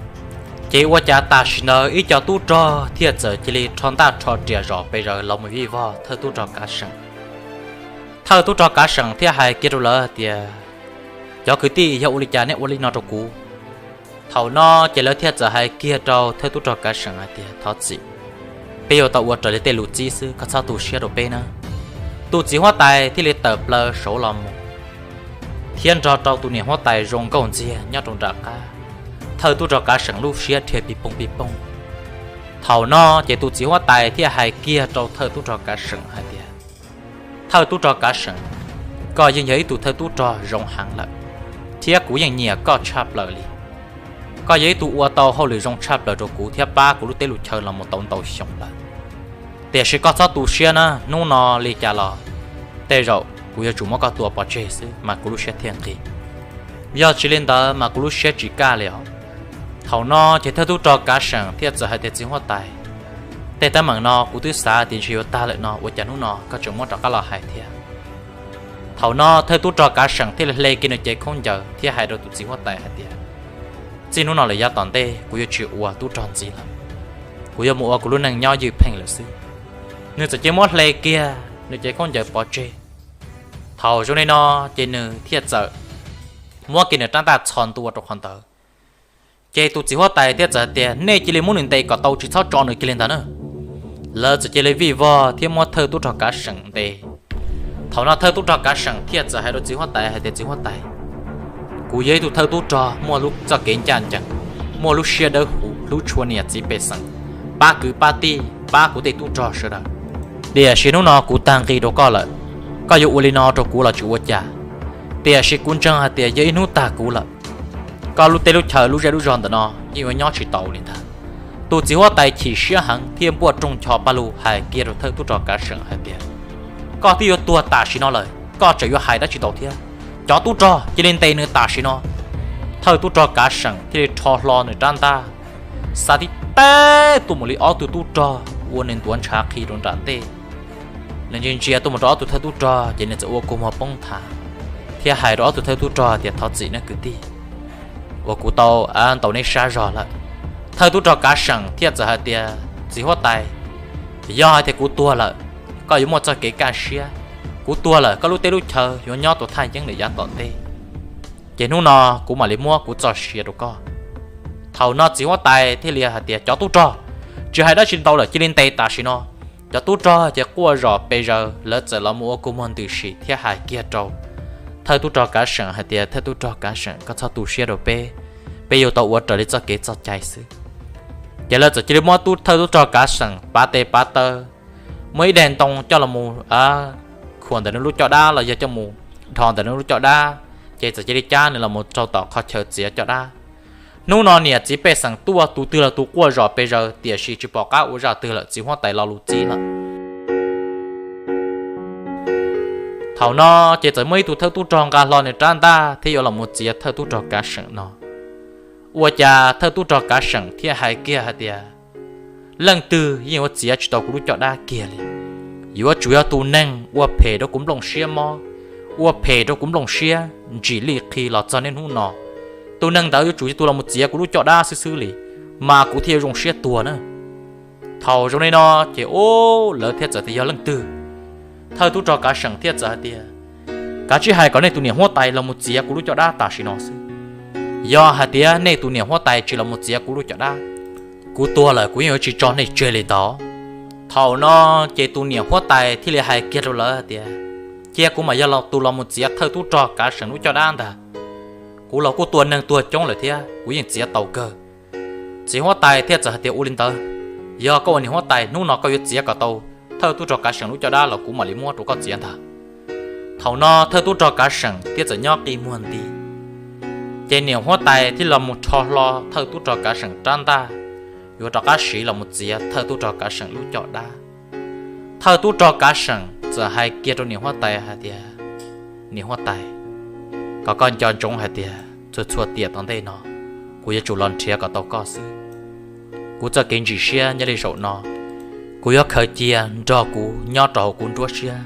Ces ua cas tam sim ntawd ib co tub rog thiaj txawm cia li rho ntaj rho riam zom pes zaws los mus vij vog thawj tub rog kav seem. Thawj tub rog kav seem thiaj hais kiag rau lawv tias, cov kwv tij, yog ua li cas nej ua li no rau kuv? Thaum no ces lawv thiaj txawm hais kiag rau thawj tub rog kav seem hais tias, thov txim, peb yuav tau ua raws li tej lus txib xwb, koj txhob tu siab rau peb na. Tus txiv huab tais thiaj li tawm plaws saud los mus thiab nrog rau tus niam huab tais zoo nkauj ntxiag nyob rau nram qab. Thawj tub rog kav seem lub siab dhia pis poog pis poog. Thaum no ces tus txiv huab tais thiaj hais kiag rau thawj tub rog kav seem hais tias, thawj tub rog kav seem, koj yeej yog ib tug thawj tub rog zoo heev lawm, thiab kuv yeej nyiam koj tshaj plaws li. Koj yog ib tug ua tau hauj lwm zoo tshaj plaws rau kuv thiab pab kuv lub teb lub chaw los mus tau ntau xyoo lawm. Tiam sis koj txhob tu siab na, hnub no li cas los tej zaum kuv yuav tsum muab koj tua pov tseg xwb mas kuv lub siab thiaj nqig. Yog tsis li ntawd mas kuv lub siab tsis kaj li os. Thaum no ces thawj tub rog kav seem thiaj txawm hais tias, txiv huab tais, tej teeb meem no kuv twb xav tias ntshe yuav tag lawm no, ua cas hnub no koj tseem muab rov qab los hais thiab? Thaum no thawj tub rog kav seem thiaj li hle kiag nws cev khaub ncaws thiab hais rau tus txiv huab tais hais tias, txij hnub no lawm yav tom ntej kuv yuav tsis ua tub rog ntxiv lawm, kuv yuav mus ua kuv lub neej nyob ywj pheej lawm xwb. Nws txawm cia muab hle kiag nws cev khaub ncaws pov tseg. Thaum zoo li no ces nws thiaj txawm muab kiag nws rab ntaj txhos ntua rau qhov ntawd. Ces tus txiv huab tais thiaj txawm tias, nej cia li muab nws ntes kom tau, tsis txhob tso nws kiag li ntag na. Lawv txawm cia li vij vog thiab muab thawj tub rog kav seem ntes. Thaum no thawj tub rog kav seem thiaj txawm hais rau txiv huab tais hais tias, txiv huab tais, kuv yog ib tug thawj tub rog muaj lub txoj kev ncaj ncees, muaj lub siab dawb huv, hlub tshua niam txiv pej xeem, pab kwv pab tij, pab kuv tej tub rog sawv daws. Tiam sis hnub no kuv tag nqi rau koj lawm, koj yuav ua li no rau kuv los tsis ua cas. Tiam sis kuv ntseeg hais tias yog ib hnub tag kuv lawm, koj lub teb lub chaw lub zej lub zog ntawm no yeej yuav nyob tsis tau li ntag. Tus txiv huab tais chim siab heev thiaj npuaj rooj ncho paj lug hais kiag rau thawj tub rog Kav Seem hais tias, koj twb yuav tuag tam sim no lawm, koj tseem yuav hais dab tsi ntau thiab? Cov tub rog cia li ntes nws tam sim no. Thawj tub rog Kav Seem thiaj li rho hlo nws rab ntaj, xa tib teb tuaj mus li ob tug tub rog uas nws ntuav ntshav qhi rau nram ntej. Nws ntsia ntsia tuaj mus rau ob tug thawj tub rog ces nws txawm ua kua muag poob nthav thiab hais rau ob tug thawj tub rog tias, thov txim nawb kwv tij, uas kuv tau ntaus neb sab zog lawm. Thawj tub rog Kav Seem thiaj txawm hais tias, txiv huab tais, yog hais tias kuv tuag lawm, koj yuav muaj txoj kev kaj siab. Kuv tuag lawm koj lub teb lub chaw yuav nyob rau thaj yeeb lawm yav tom ntej, ces hnub no kuv mam li muab kuv txoj sia rau koj. Thaum no txiv huab tais thiaj li hais tias, cov tub rog, tsis hais dab tsi ntau lawm, cia li ntes tam sim no. Cov tub rog ces quaj zom pes zaws, lawv txawm los mus ua kua muag ntws sim thiab hais kiag rau thawj tub rog Kav Seem hais tias, thawj tub rog Kav Seem, koj txhob tu siab rau peb, peb yuav tau ua raws li txoj kev txoj cai xwb. Ces lawv txawm cia li muab thawj tub rog Kav Seem pav tes pav taw, muab ib daim ntoo coj los mus khuam ntawm nws lub caj dab los yog coj mus dhos ntawm nws lub caj dab, ces txawm cia li cab nws los mus rau tom qhov chaw txiav caj dab. Hnub no niam txiv pej xeem tuaj, tus twg los tus quaj zom pes zaws, tiam sis tsis pom qab ua zaj twg lawm, txiv huab tais lo lus txib lawm. Thaum no ces txawm muaj ib tug thawj tub rog nqa hlo nws rab ntaj thiab yuav los mus txiav thawj tub rog Kav Seem no. Ua cas thawj tub rog Kav Seem thiaj hais kiag hais tias, leej twg yeej yuav txiav tsis tau kuv lub caj dab kiag li. Yuav tsum yog tus neeg ua phem rau kuv nplooj siab mob, ua phem rau kuv nplooj siab ntsim lij qhi los txog niaj hnub no. Tus neeg ntawd yuav tsum yog tus los mus txiav kuv lub caj dab xwb xwb li, mas kuv thiaj zoo siab tuag na. Thaum zoo li no ces ub, lawv thiaj txawm tias yog leej twg. Thawj tub rog Kav Seem thiaj txawm hais tias, kav tsij hais kom nej tus niam huab tais los mus txiav kuv lub caj dab tam sim no xwb. Yog hais tias nej tus niam huab tais tsis los mus txiav kuv lub caj dab, kuv tuag lawm kuv yeej yuav tsis tso nej tseg li ntawd. Thaum no ces tus niam huab tais thiaj li hais kiag rau lawv tias, cia kuv mam yog tus los mus txiav thawj tub rog Kav Seem lub caj dab ntag. Kuv los kuj tua neeg tuag coob lawm thiab kuv yeej txiav tau kawg. Txiv huab tais thiaj txawm hais tias, ua li ntawd, yog koj ua niam huab tais, hnub no koj yuav txiav kom tau thawj tub rog Kav Seem lub caj dab los kuv mam li muab rau koj txiav ntag. Thaum no thawj tub rog Kav Seem thiaj txawm nyob qi muag nti. Ces niam huab tais thiaj los mus rho hlo thawj tub rog Kav Seem rab ntaj, yuav rov qab siv los mus txiav thawj tub rog Kav Seem lub caj dab. Thawj tub rog Kav Seem txawm hais kiag rau niam huab tais hais tias, niam huab tais, kom koj nco ntsoov hais tias txhua txhua tiam tom ntej no, kuv yuav tsum los nrhiav kom tau koj xwb. Kuv txoj kev ntsim siab nyob li zaum no, kuv yuav khaws cia nrog kuv nyob rau hauv kuv nruab siab.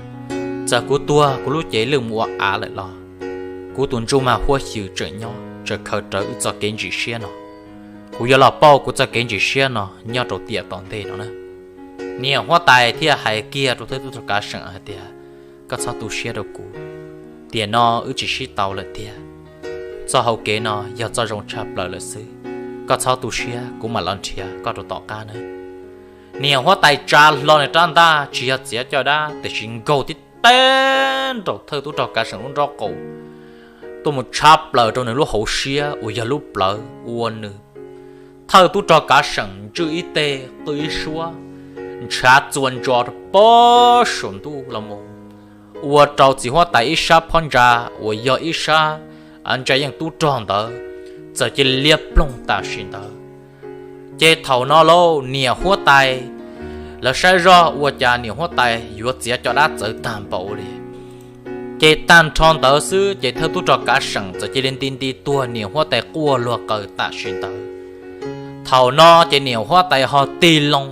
Txawm kuv tuag kuv lub cev lwj mus ua av lawm los, kuv tus ntsuj mag huab xyw tseem nyob tseem khaws rawv wb txoj kev ntsim siab no. Kuv yuav los pauj kuv txoj kev ntsim siab no nyob rau tiam tom ntej no na. Niam huab tais thiaj hais kiag rau thawj tub rog Kav Seem hais tias, koj txhob tu siab rau kuv, tiam no wb tsis sib tau lawm tiag. Txoj hau kev no yog txoj zoo tshaj plaws lawm xwb. Koj txhob tu siab, kuv mam los nrhiav koj rau tom qab na. Niam huab tais tsa hlo nws rab ntaj tsis yog txiav caj dab tiam sis nkaug tib teg nraum thawj tub rog Kav Seem lub nrob qaum, tuaj mus tshab plaws rau nws lub hauv siab uas yog lub plawv ua nws thawj tub rog Kav Seem ntswj ib teg qw ib suab, ntshav txuas ntsos rau pob saum ntuj los mus, ua rau txiv huab tais ib sab phab ntsa uas yog ib sab ntsa yeej tub rog ntawd txawm cia li liab ploog tam sim ntawd. Ces thaum no lauj, niam huab tais lawv saib zoj ua cas niam huab tais yuav txiav caj dab txawv tag npaum li. Ces tag nrho ntawd xwb ces thawj tub rog Kav Seem txawm cia li nti nti tuag niam huab tais quaj luag qaws tam sim ntawd. Thaum no ces niam huab tais ho tig loo,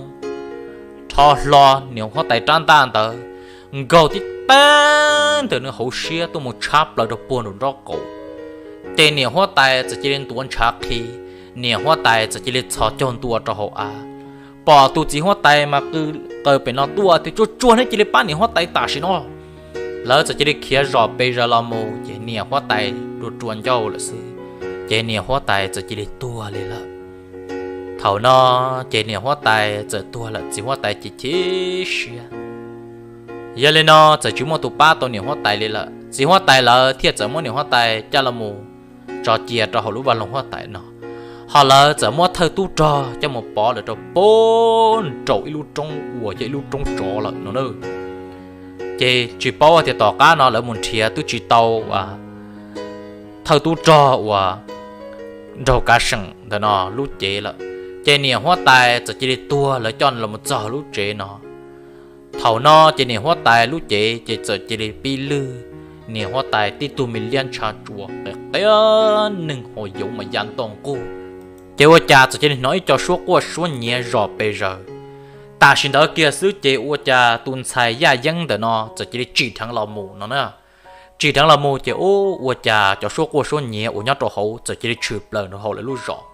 rho hlo niam huab tais rab ntaj ntawd, nkaug tib teg ntawm nws hauv siab tuaj mus tshab plaws rau puag nraum nraub qaum. Ces niam huab tais txawm cia li ntuav ntshav qhi, niam huab tais txawm cia li txhos caug ntua rau hauv av. Pom tus txiv huab tais mas qw qaws pem no tuaj tias, tsuag tsuag neb cia li pab niam huab tais tam sim no. Lawv txawm cia li khiav zom pes zaws los mus ces niam huab tais rua rua ncauj lawm xwb, ces niam huab tais txawm cia li tuag li lawm. Thaum no ces niam huab tais txawm tuag lawm, txiv huab tais chim chim siab. Yog li no txawm tsis muaj tus pab tau niam huab tais li lawm, txiv huab tais lawv thiaj txawm muab niam huab tais coj los mus tso cia rau hauv lub vaj loog huab tais no, ho lawv txawm muab thawj tub rog coj mus pov lawm rau puag nraum ib lub roob uas yog ib lub roob tsov lawm no na. Ces tsis paub tias tom qab no lawv mus nrhiav twb tsis tau thawj tub rog uas nraug Kav Seem ntawm no lub cev lawm. Ces niam huab tais txawm cia li tuag lawv coj los txog lub tsev no. Thaum no ces niam huab tais lub cev ces txawm cia li pib lwj, niam huab tais tib tug me liab ntsha tsuas qia neeg hos yuav mas ya nto nqug. Ces ua cas txawm cia li hnov ib co suab quaj suab nyiav zom pes zaws. Tam sim ntawd kiag xwb ces ua cas tus ntxhais Yaj Yeeb ntawm no txawm cia li tsim dheev los mus no na. Tsim dheev los mus ces ub, ua cas cov suab quaj suab nyiav uas nyob rau hauv txawm cia li tshwm plaws rau hauv lawv lub zos.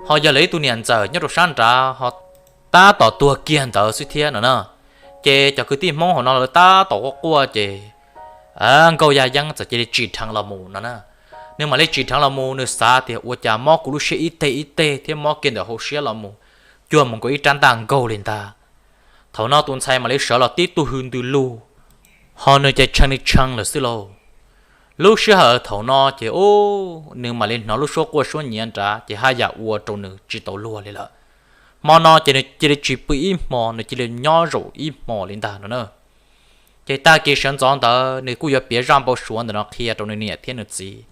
Ho yog lawv ib tug niam ntxawm nyob rau sab nrad ho tab tom tuag kiag ntawd xwb thiab no na. Ces cov kwv tij Hmoob hauv no lawv tab tom quaj quaj ces Nkauj Yaj Yeeb txawm cia li tsim dheev los mus no na. Nws mam li tsim dheev los mus, nws xav tias ua cas mob kuv lub siab ib teg ib teg thiab mob kiag ntawm hauv siab los mus, cuag mus nkaus ib rab ntaj nkaug li ntag. Thaum no tus ntxhais mam li sawv los tib tug hws ntws lug, ho nws ces tshee li tshee lawm xwb lauj. Lub sij hawm thaum no ces ub, nws mam li hnov lub suab quaj suab nyiav nrad ces haj yam ua rau nws tsis tau luag li lawm. Hmo no ces nws cia li tsis pw ib hmo, nws cia li nyob zaum ib hmo li ntag no na. Ces tag kis sawv ntxov ntawd nws kuj yuav piav zaj npau suav ntawm no qhia rau nws niam thiab nws txiv,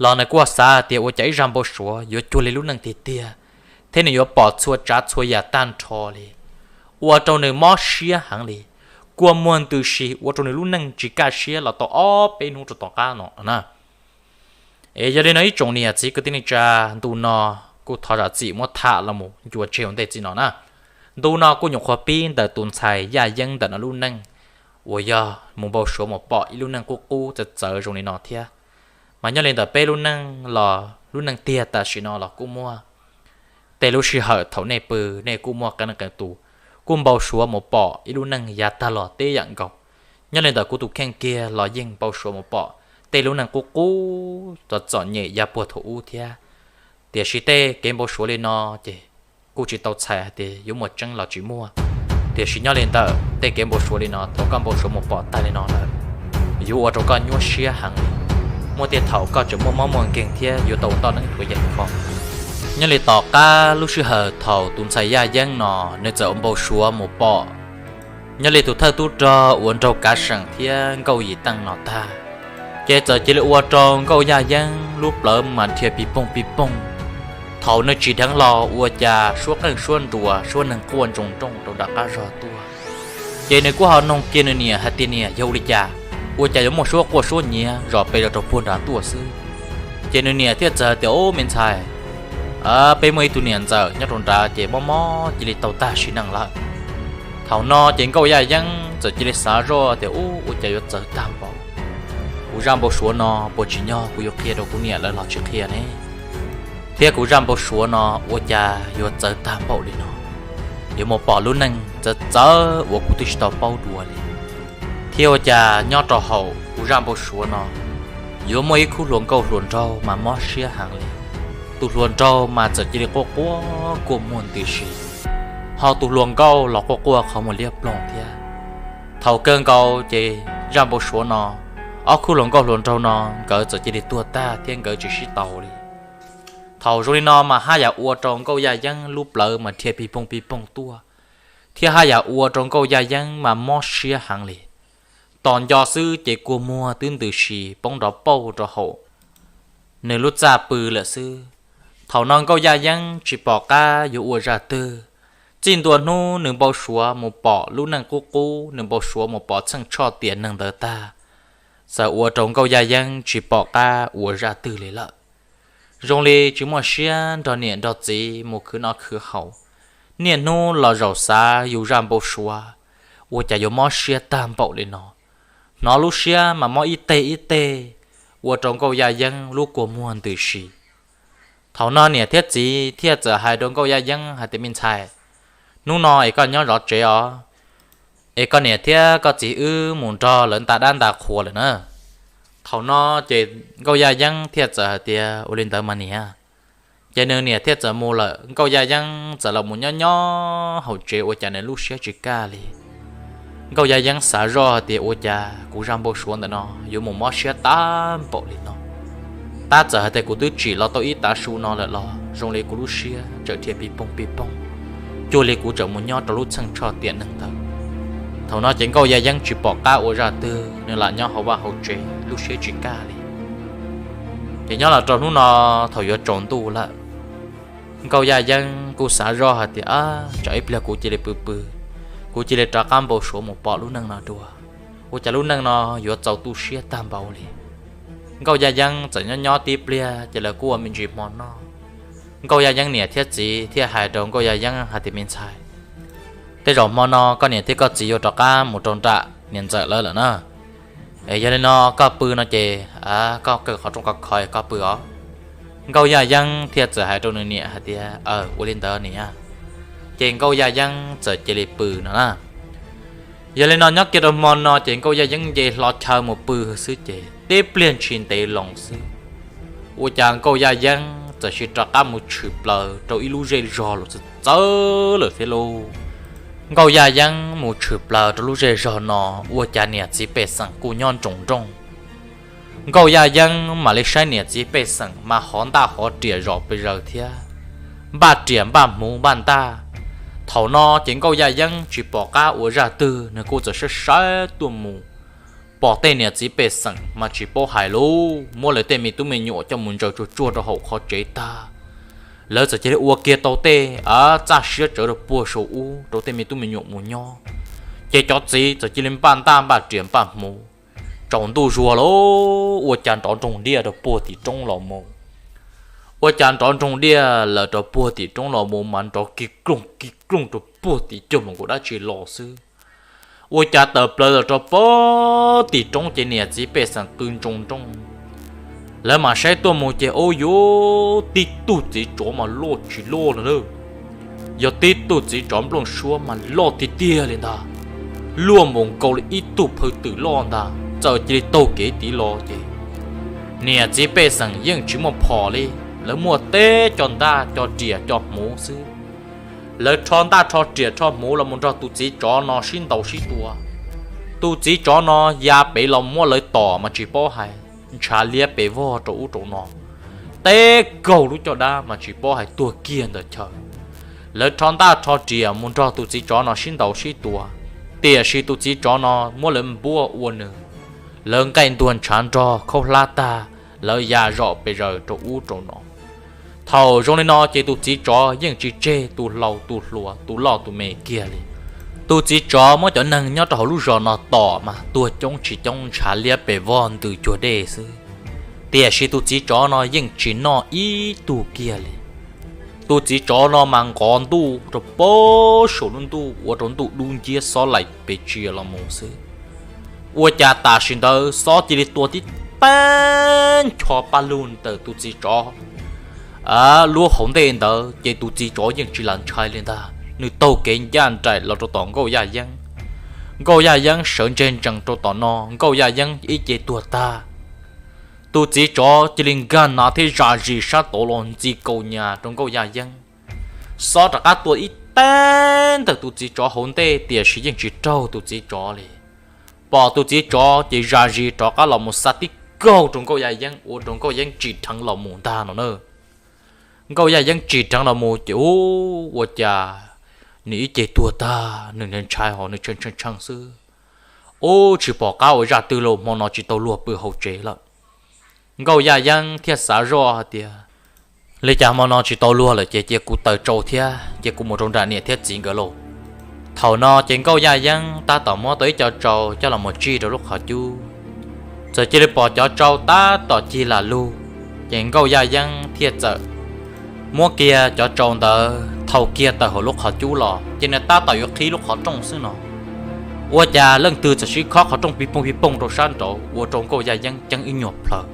los nws kuj xav tias ua cas ib zaj npau suav yuav cuag li lub neej tiag tiag, thiab nws yuav pom txhua tsav txhua yam tag nrho li, ua rau nws mob siab heev li, kua muag ntws si ua rau nws lub neej tsis kaj siab los tau ob peb hnub rau tom qab no na. Es yog li no ib tsoom niam txiv kwv tij neej tsa, ntu no kuj thov zam txim muab tham los mus ncua tseg ua ntej txij no na. Ntu no kuj nyuam qhuav pib ntawm tus ntxhais Yaj Yeeb ntawm no lub neej uas yog mus npau suav mus pom ib lub neej qub qub txawv txawv zoo li no thiab. Mas nyob li ntawm peb lub neej los lub neej tiag tam sim no los kuj muaj tej lub sij hawm thaum nej pw, nej kuj muaj qee leej qee tus kuj npau suav mus pom ib lub neej yav tag los tib yam nkaus. Nyob li ntawm kuv tus kheej kiag los yeej npau suav mus pom tej lub neej qub qub txom txom nyem yav puag thaum ub thiab. Tiam sis tej kev npau suav li no ces kuj tsis tau txhais hais tias yuav muaj tseeb los tsis muaj. Tiam sis nyob li ntawm tej kev npau suav li no, thaum koj npau suav mus pom tag li no lawm, yuav ua rau koj nyuaj siab heev li. Muaj tej thaum koj tseem muaj mob muaj nkeeg thiab yuav tau ntoj neeb tuav yees kho. Nyob li tom qab lub sij hawm thaum tus ntxhais Yaj Yeeb no nws txawm ua npau suav mus pom nyob li tus thawj tub rog uas nraug Kav Seem thiab Nkauj Yim Teej no tag, ces txawm cia li ua rau Nkauj Yaj Yeeb lub plawv mas dhia pis poog pis poog. Thaum nws tsim dheev los ua cas suab qeej suab nruas, suab neeg quaj ntsoog nrooj rau nram qab zog tuaj. Ces nws kuj ho noog kiag nws niam hais tias, Niam, yog ua li cas, ua cas yuav muaj suab quaj suab nyiav zom pes los rau puag nrad tuaj xwb? Ces nws niam thiaj txawm hais tias, Ub, me ntxhais, peb muaj ib tug niam ntxawm nyob rau nrad ces mob mob cia li tau tag sim neej lawm. Thaum no ces Nkauj Yaj Yeeb txawm cia li xav zoj tias, Ub, ua cas yuav txawv tag npaum? Kuv zaj npau suav no puas tsim nyog kuv yuav qhia rau kuv niam lawv los tsis qhia ne? Thiab kuv zaj npau suav no ua cas yuav txawv tag npaum li no? Yuav mus pom lub neej txawv txawv uas kuv twb tsis tau paub dua li. Thiab ua cas nyob rau hauv kuv zaj npau suav no yuav muaj ib khub hluas nkauj hluas nraug mas mob siab heev li. Tus hluas nraug mas txawm cia li quaj quaj kua muag ntws si, ho tus hluas nkauj los quaj quaj qhov muag liab ploog thiab. Thaum kawg nkaus ces zaj npau suav no, ob khub hluas nkauj hluas nraug no nkawd txawm cia li tuag tag thiab nkawd tsis sib tau li. Thaum zoo li no mas haj yam ua rau Nkauj Yaj Yeeb lub plawv mas dhia pis poog pis poog tuaj, thiab haj yam ua rau Nkauj Yaj Yeeb mas mob siab heev li. Tos nco xwb ces kua muag twb ntws si poob nrov pauj rau hauv nws lub txaj pw lawm xwb. Thaum no Nkauj Yaj Yeeb tsis pom qab yuav ua zaj twg. Txij ntua hnub nws npau suav mus pom lub neej qub qub, nws npau suav mus pom txheej tshoj tiam neeg ntawd tag, txawm ua rau Nkauj Yaj Yeeb tsis pom qab ua zaj twg li lawm. Zoo li tsis muaj siab nrog niam nrog txiv mus khwv noj khwv haus, niaj hnub los zaum xav yus zaj npau suav, ua cas yuav mob siab tag npaum li no. Hnov lub siab mas mob ib teg ib teg, ua rau Nkauj Yaj Yeeb lub kua muag ntws si. Thaum no niam thiab txiv thiaj txawm hais rau Nkauj Yaj Yeeb hais tias, Me ntxhais, hnub no es koj nyob zov tsev os, es koj niam thiab koj txiv wb mus nrog lawv nta dab nta qhua lawm na. Thaum no ces Nkauj Yaj Yeeb thiaj txawm hais tias, Ua li ntawd mas niam. Ces nws niam thiaj txawm mus lawm. Nkauj Yaj Yeeb txawm los mus nyob nyob hauv tsev ua cas nws lub siab tsis kaj li. Nkauj Yaj Yeeb xav zoj hais tias, Ua cas kuv zaj npau suav ntawm no yuav mus mob siab tag npaum li no? Tab txawm hais tias kuv twb tsim los tau ib tav su no lawm los zoo li kuv lub siab tseem dhia pis poog pis poog, cuag li kuv tseem mus nyob rau lub txheej tshoj tiam neeg ntawd. Thaum no ces Nkauj Yaj Yeeb tsis pom qab ua zaj twg, nws lam nyob hauv vaj hauv tsev lub siab tsis kaj li. Ces nyob los rau hnub no, thaum yuav tsaus ntuj lawm, Nkauj Yaj Yeeb kuj xav zoj hais tias, Ab, tsam ib pliag kuv cia li pw pw, kuv cia li rov qab npau suav mus pom lub neej no dua, ua cas lub neej no yuav txaus tu siab tag npaum li. Nkauj Yaj Yeeb txawm nyob nyob tib pliag ces lawv kuj ua me ntsis hmo noj. Nkauj Yaj Yeeb niam thiab txiv thiaj hais rau Nkauj Yaj Yeeb hais tias, Me ntxhais, tej zaum hmo no koj niam thiab koj txiv yuav rov qab mus rau nram niam ntxawm lawv lawm na. Yog li no koj pw no ces koj kaw qhov rooj khov kho koj pw os. Nkauj Yaj Yeeb thiaj txawm hais rau nws niam hais tias, Aw, ua li ntawd niam. Ces Nkauj Yaj Yeeb txawm cia li pw no na. Yog li no nyob kiag rau hmo no ces Nkauj Yaj Yeeb nce hlo chaw mus pw xwb ces tib pliag ntshis ntev loo xwb, ua cas Nkauj Yaj Yeeb txawm sim rov qab mus tshwm plaws rau ib lub zej zog los txawv txawv lawm thiab lauj. Nkauj Yaj Yeeb mus tshwm plaws rau lub zej zog no, ua cas niam txiv pej xeem kuj nyob nroos nrooj. Nkauj Yaj Yeeb mam li saib niam txiv pej xeem mas hov ntaj hov riam zom pes zaws thiab, npaj riam npaj hmuv npaj ntaj. Thaum no ces Nkauj Yaj Yeeb tsis pom qab ua zaj twg, nws kuj txawm saib saib tuaj mus, pom tej niam txiv pej xeem mas tsis paub hais lauj, muab lawv tej me tub me nyuam coj mus ntsaws tsuag tsuag rau hauv qhov tsev tag, lawv txawm cia li ua kiag tau tej txaj siab tsawv rau puag saum ub rau tej me tub me nyuam mus nyob. Ces cov txiv txawm cia li npaj ntaj npaj riam npaj hmuv. Tsaus ntuj zuag lauj, ua cas nrov nroog diaj rau puag tim roob los mus. Ua cas nrov nroog diaj lawm rau puag tim roob los mus mas nrov kig kloog kig kloog rau puag tim cag mus nkaus dab tsi los xwb. Ua cas tawm plaws los rau puag tim roob ces niam txiv pej xeem qw ntsoog nrooj. Lawv mam saib tuaj mus ces ub yuav tib tug txiv tsov mas loj tsis loj los na, yog tib tug txiv tsov nplooj suab mas loj tiag tiag li ntag, luaj npaum nkaus li ib tug phawj twm loj ntag. Txawm cia li taug kev tiv los ces niam txiv pej xeem yeej tsis muaj phom li, lawv muaj teb cov ntaj cov riam cov hmuv xwb. Lawv rho ntaj rho riam rho hmuv los mus nrog tus txiv tsov no sib ntaus sib tua. Tus txiv tsov no ya pem los muab lawv tom mas tsis paub hais, ntshav liab pes vog rau ub rau no, teb kaug lub caj dab mas tsis paub hais tuag kiag ntawm chaw. Lawv rho ntaj rho riam mus nrog tus txiv tsov no sib ntaus sib tua, tiam sis tus txiv tsov no muab lawv npuaj ua nws, lawv nqaij ntuag ntshav nrog khaub hlab tag, lawv ya zom pes zaws rau ub rau no. Thaum zoo li no ces tus txiv tsov yeej tsis tseg tus hlau tus hluas tus loj tus me kiag li. Tus txiv tsov muab cov neeg nyob rau hauv lub zos no tom mas tuag coob tsis coob ntshav liab pes vog ntws cuag dej xwb, tiam sis tus txiv tsov no yeej tsis noj ib tug kiag li. Tus txiv tsov no mas nqov ntuj rau puag saum lub ntuj ua rau ntuj dub nciab xob laim pes tsia los mus xwb. Ua cas tam sim ntawd xob cia li tua tib teg ncho paj lug ntawm tus txiv tsov lub hauv ntej ntawd ces tus txiv tsov yeej tsis lam ntshai li ntag, nws taug kev ncaj nraim los rau tom Nkauj Yaj Yeeb. Nkauj Yaj Yeeb sawv ntseg ntsees rau tom no, Nkauj Yaj Yeeb ib ce tuag tag. Tus txiv tsov cia li nkag nav thiab zam zis sab tod los ntxi kaus nyas rau Nkauj Yaj Yeeb. Xob rov qab tua ib teg ntawm tus txiv tsov hauv ntej tiam sis yeej tsis raug tus txiv tsov li. Pom tus txiv tsov ces zam zis rov qab los mus xa tib kaug rau Nkauj Yaj Yeeb ua rau Nkauj Yeeb tsim dheev los mus ntag no na. Nkauj Yaj Yeeb tsim dheev los mus ces ub ua cas nws ib ce tuag tag, nws ntshai ho nws tshee tshee tshee xwb. Ub tsis pom qab ua zaj twg los hmo no tsis tau luag pw hauv tsev lawm. Nkauj Yaj Yeeb thiaj xav zoj hais tias, Li cas hmo no tsis tau luag lawm ces cia kuv taws tsau thiab cia kuv mus rau nram niam thiab txiv nkawd lauj. Thaum no ces Nkauj Yaj Yeeb tab tom muab tau ib co tsau coj los mus tsij rau lub qhov cub. Txawm cia li pom cov tsau tab tom cig lam lug, ces Nkauj Yaj Yeeb thiaj txawm muab kiag cov tsau ntawd thau kiag tawm hauv lub qhov cub los ces nws tab tom yuav qhib lub qhov rooj xwb no, ua cas leej twg txawm sib khob qhov rooj pig poog pig poog rau sab nraud ua rau Nkauj Yaj Yeeb ceeb ib nyuag plhaw.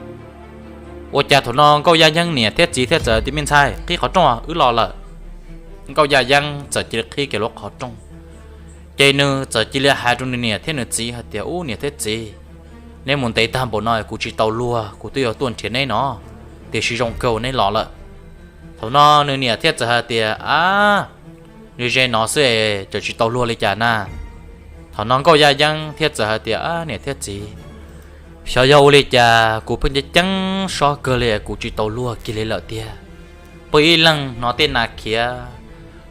Ua cas thaum no Nkauj Yaj Yeeb niam thiab txiv thiaj txawm tias, Me ntxhais, qhib qhov rooj, wb los lawm. Nkauj Yaj Yeeb txawm cia li qhib kiag lub qhov rooj, ces nws txawm cia li hais rau nws niam thiab nws txiv hais tias, Ub niam thiab txiv, neb mus ntev tag npaum no kuv tsis tau luag, kuv twb yuav tuaj nrhiav neb no, tiam sis zoo kawg neb los lawm. Thaum no nws niam thiaj txawm hais tias, Ab, ze ze no xwb es tseem tsis tau luag li cas na? Thaum no Nkauj Yaj Yeeb thiaj txawm hais tias, Ab niam thiab txiv, xyov yog ua li cas kuv pheej ceeb ceeb sob kawg li kuv tsis tau luag kiag li lawm tiag. Pheej ib leeg hnov tej nas khiav,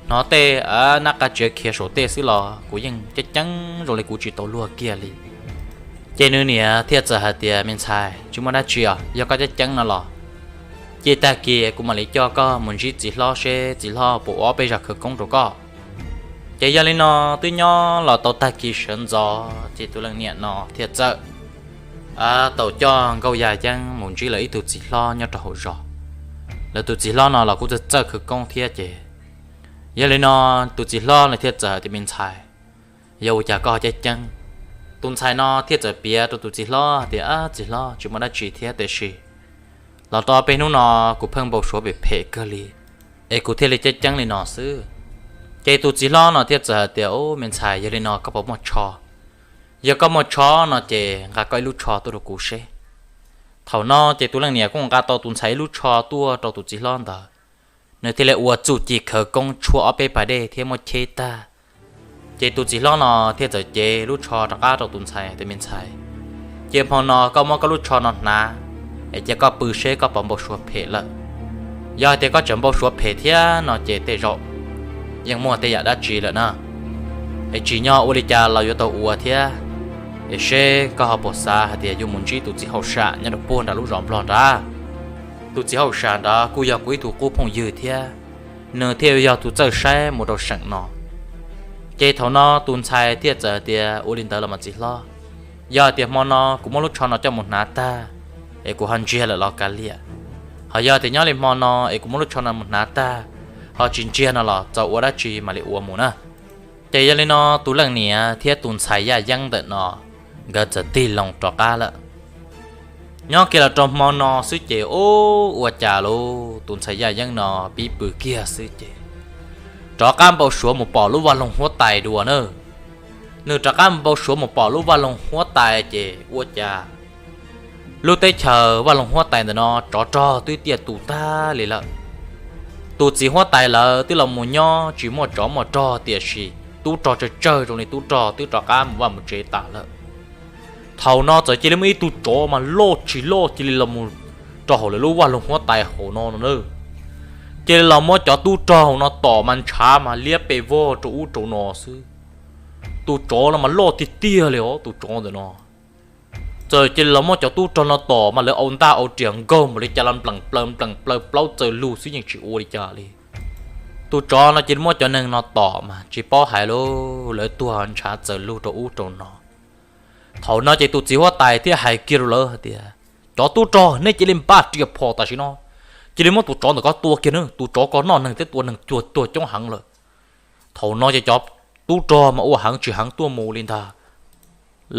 hnov tej nab qa tsiav khiav saum tej xwb los kuv yeej ceeb ceeb zoo li kuv tsis tau luag kiag li. Ces nws niam thiaj txawm hais tias, Me ntxhais, tsis muaj dab tsi os, yog koj ceeb ceeb no los Ces tag kis kuv mam li coj koj mus ntsib txiv hlob seb txiv hlob puas ua ob peb zag khawv koob rau koj. Ces yog li no twb nyob los tau tag kis sawv ntxov ces tus leej niam no thiaj txawm tau coj Nkauj Yaj Yeeb mus ntsib lawv ib tug txiv hlob nyob rau hauv zos. Lawv tus txiv hlob no los kuj txawj txawj khawv koob thiab ces yog li no tus txiv hlob no thiaj txawm hais tias, Me ntxhais, yog ua cas koj ho ceeb ceeb? Tus ntxhais no thiaj txawm piav rau tus txiv hlob hais tias, Ab txiv hlob, tsis muaj dab tsi thiab, tiam sis los rau peb hnub no kuv pheej npau suav phem phem kawg li, es kuv thiaj li ceeb ceeb li no xwb. Ces tus txiv hlob no thiaj txawm hais tias, Ub, me ntxhais, yog li no koj puas muaj tsho? Yog koj muaj tsho no ces nqa koj ib lub tsho tuaj rau kuv seb. Thaum no ces tus leej niam kuj nqa tau tus ntxhais ib lub tsho tuaj rau tus txiv hlob ntawd. Nws thiaj li ua txuj ci khawv koob tshuab ob peb pas dej thiab muab cheb tag. Ces tus txiv hlob no thiaj txawm cev lub tsho rov qab rau tus ntxhais tias, Me ntxhais, cia hmo no koj muab koj lub tsho no hnav, es cia koj pw seb koj puas npau suav phem lawm. Yog hais tias koj tseem npau suav phem thiab no ces tej zaum yeej muaj tej yam dab tsi lawm na. Es tsim nyog ua li cas los yuav tau ua thiab, es seb koj ho puas xav hais tias yuav mus ntsib tus txiv hauj sam nyob rau puag nram lub zos Nplog nrad. Tus txiv hauj sam nrad kuj yog kuv ib tug qub phooj ywg thiab, nws thiaj yog tus txawj saib mus rau seem no. Ces thaum no tus ntxhais thiaj txawm tias, Ua li ntawd los mas txiv hlob, yog hais tias hmo no kuv muab lub tsho no coj mus hnav tag, es kuv ho ntsiag lawm los kav liam. Ho yog tias nyob li hmo no es kuv muab lub tsho no mus hnav tag, ho tsis ntsiag no los txaus ua dab tsi mam li ua mus na. Ces yog li no tus leej niam thiab tus ntxhais Yaj Yeeb ntawm no, nkawd txawm tig loo rov qab lawm. Nyob kiag los rau hmo no xwb ces ub, ua cas lauj, tus ntxhais Yaj Yeeb no pib pw kiag xwb ces rov qab npau suav mus pom lub vaj loog huab tais dua na. Nws rov qab npau suav mus pom lub vaj loog huab tais ces ua cas lub teb chaws vaj loog huab tais ntawm no tsov rog twb tiaj tus tag li lawm. Tus txiv huab tais lawv twb los mus nyob tsis muaj tsov muaj rog, tiam sis tub rog tsawg tsawg zoo li tub rog twb rov qab mus vaj mus tsev tas lawm. Thaum no txawm cia li muaj ib tug tsov mas loj tsis loj cia li los mus rau hauv lawv lub vaj loog huab tais hauv no no na. Cia li los muab cov tub rog hauv no tom mas ntshav mas liab pes vog rau ub rau no xwb. Tus tsov no mas loj tiag tiag li os, tus tsov ntawm no txawm cia li los muab cov tub rog no tom mas lawv au ntaj au riam nkaug npaum li cas los npleem plaws npleem plaws plaub txawm lug xwb yeej tsis ua li cas li. Tus tsov no cia li muab cov neeg no tom mas tsis paub hais lauj, lawv tuag ntshav txawm lug rau ub rau no. Thaum no ces tus txiv huab tais thiaj hais kiag rau lawv hais tias, Cov tub rog, nej cia li npaj riam phom tam sim no, cia li muab tus tsov ntawm ko tua kiag na, tus tsov ko noj neeg thiab tua neeg cuag tuag coob heev lawm. Thaum no ces cov tub rog mas ua heev tsis heev tuaj mus li ntag.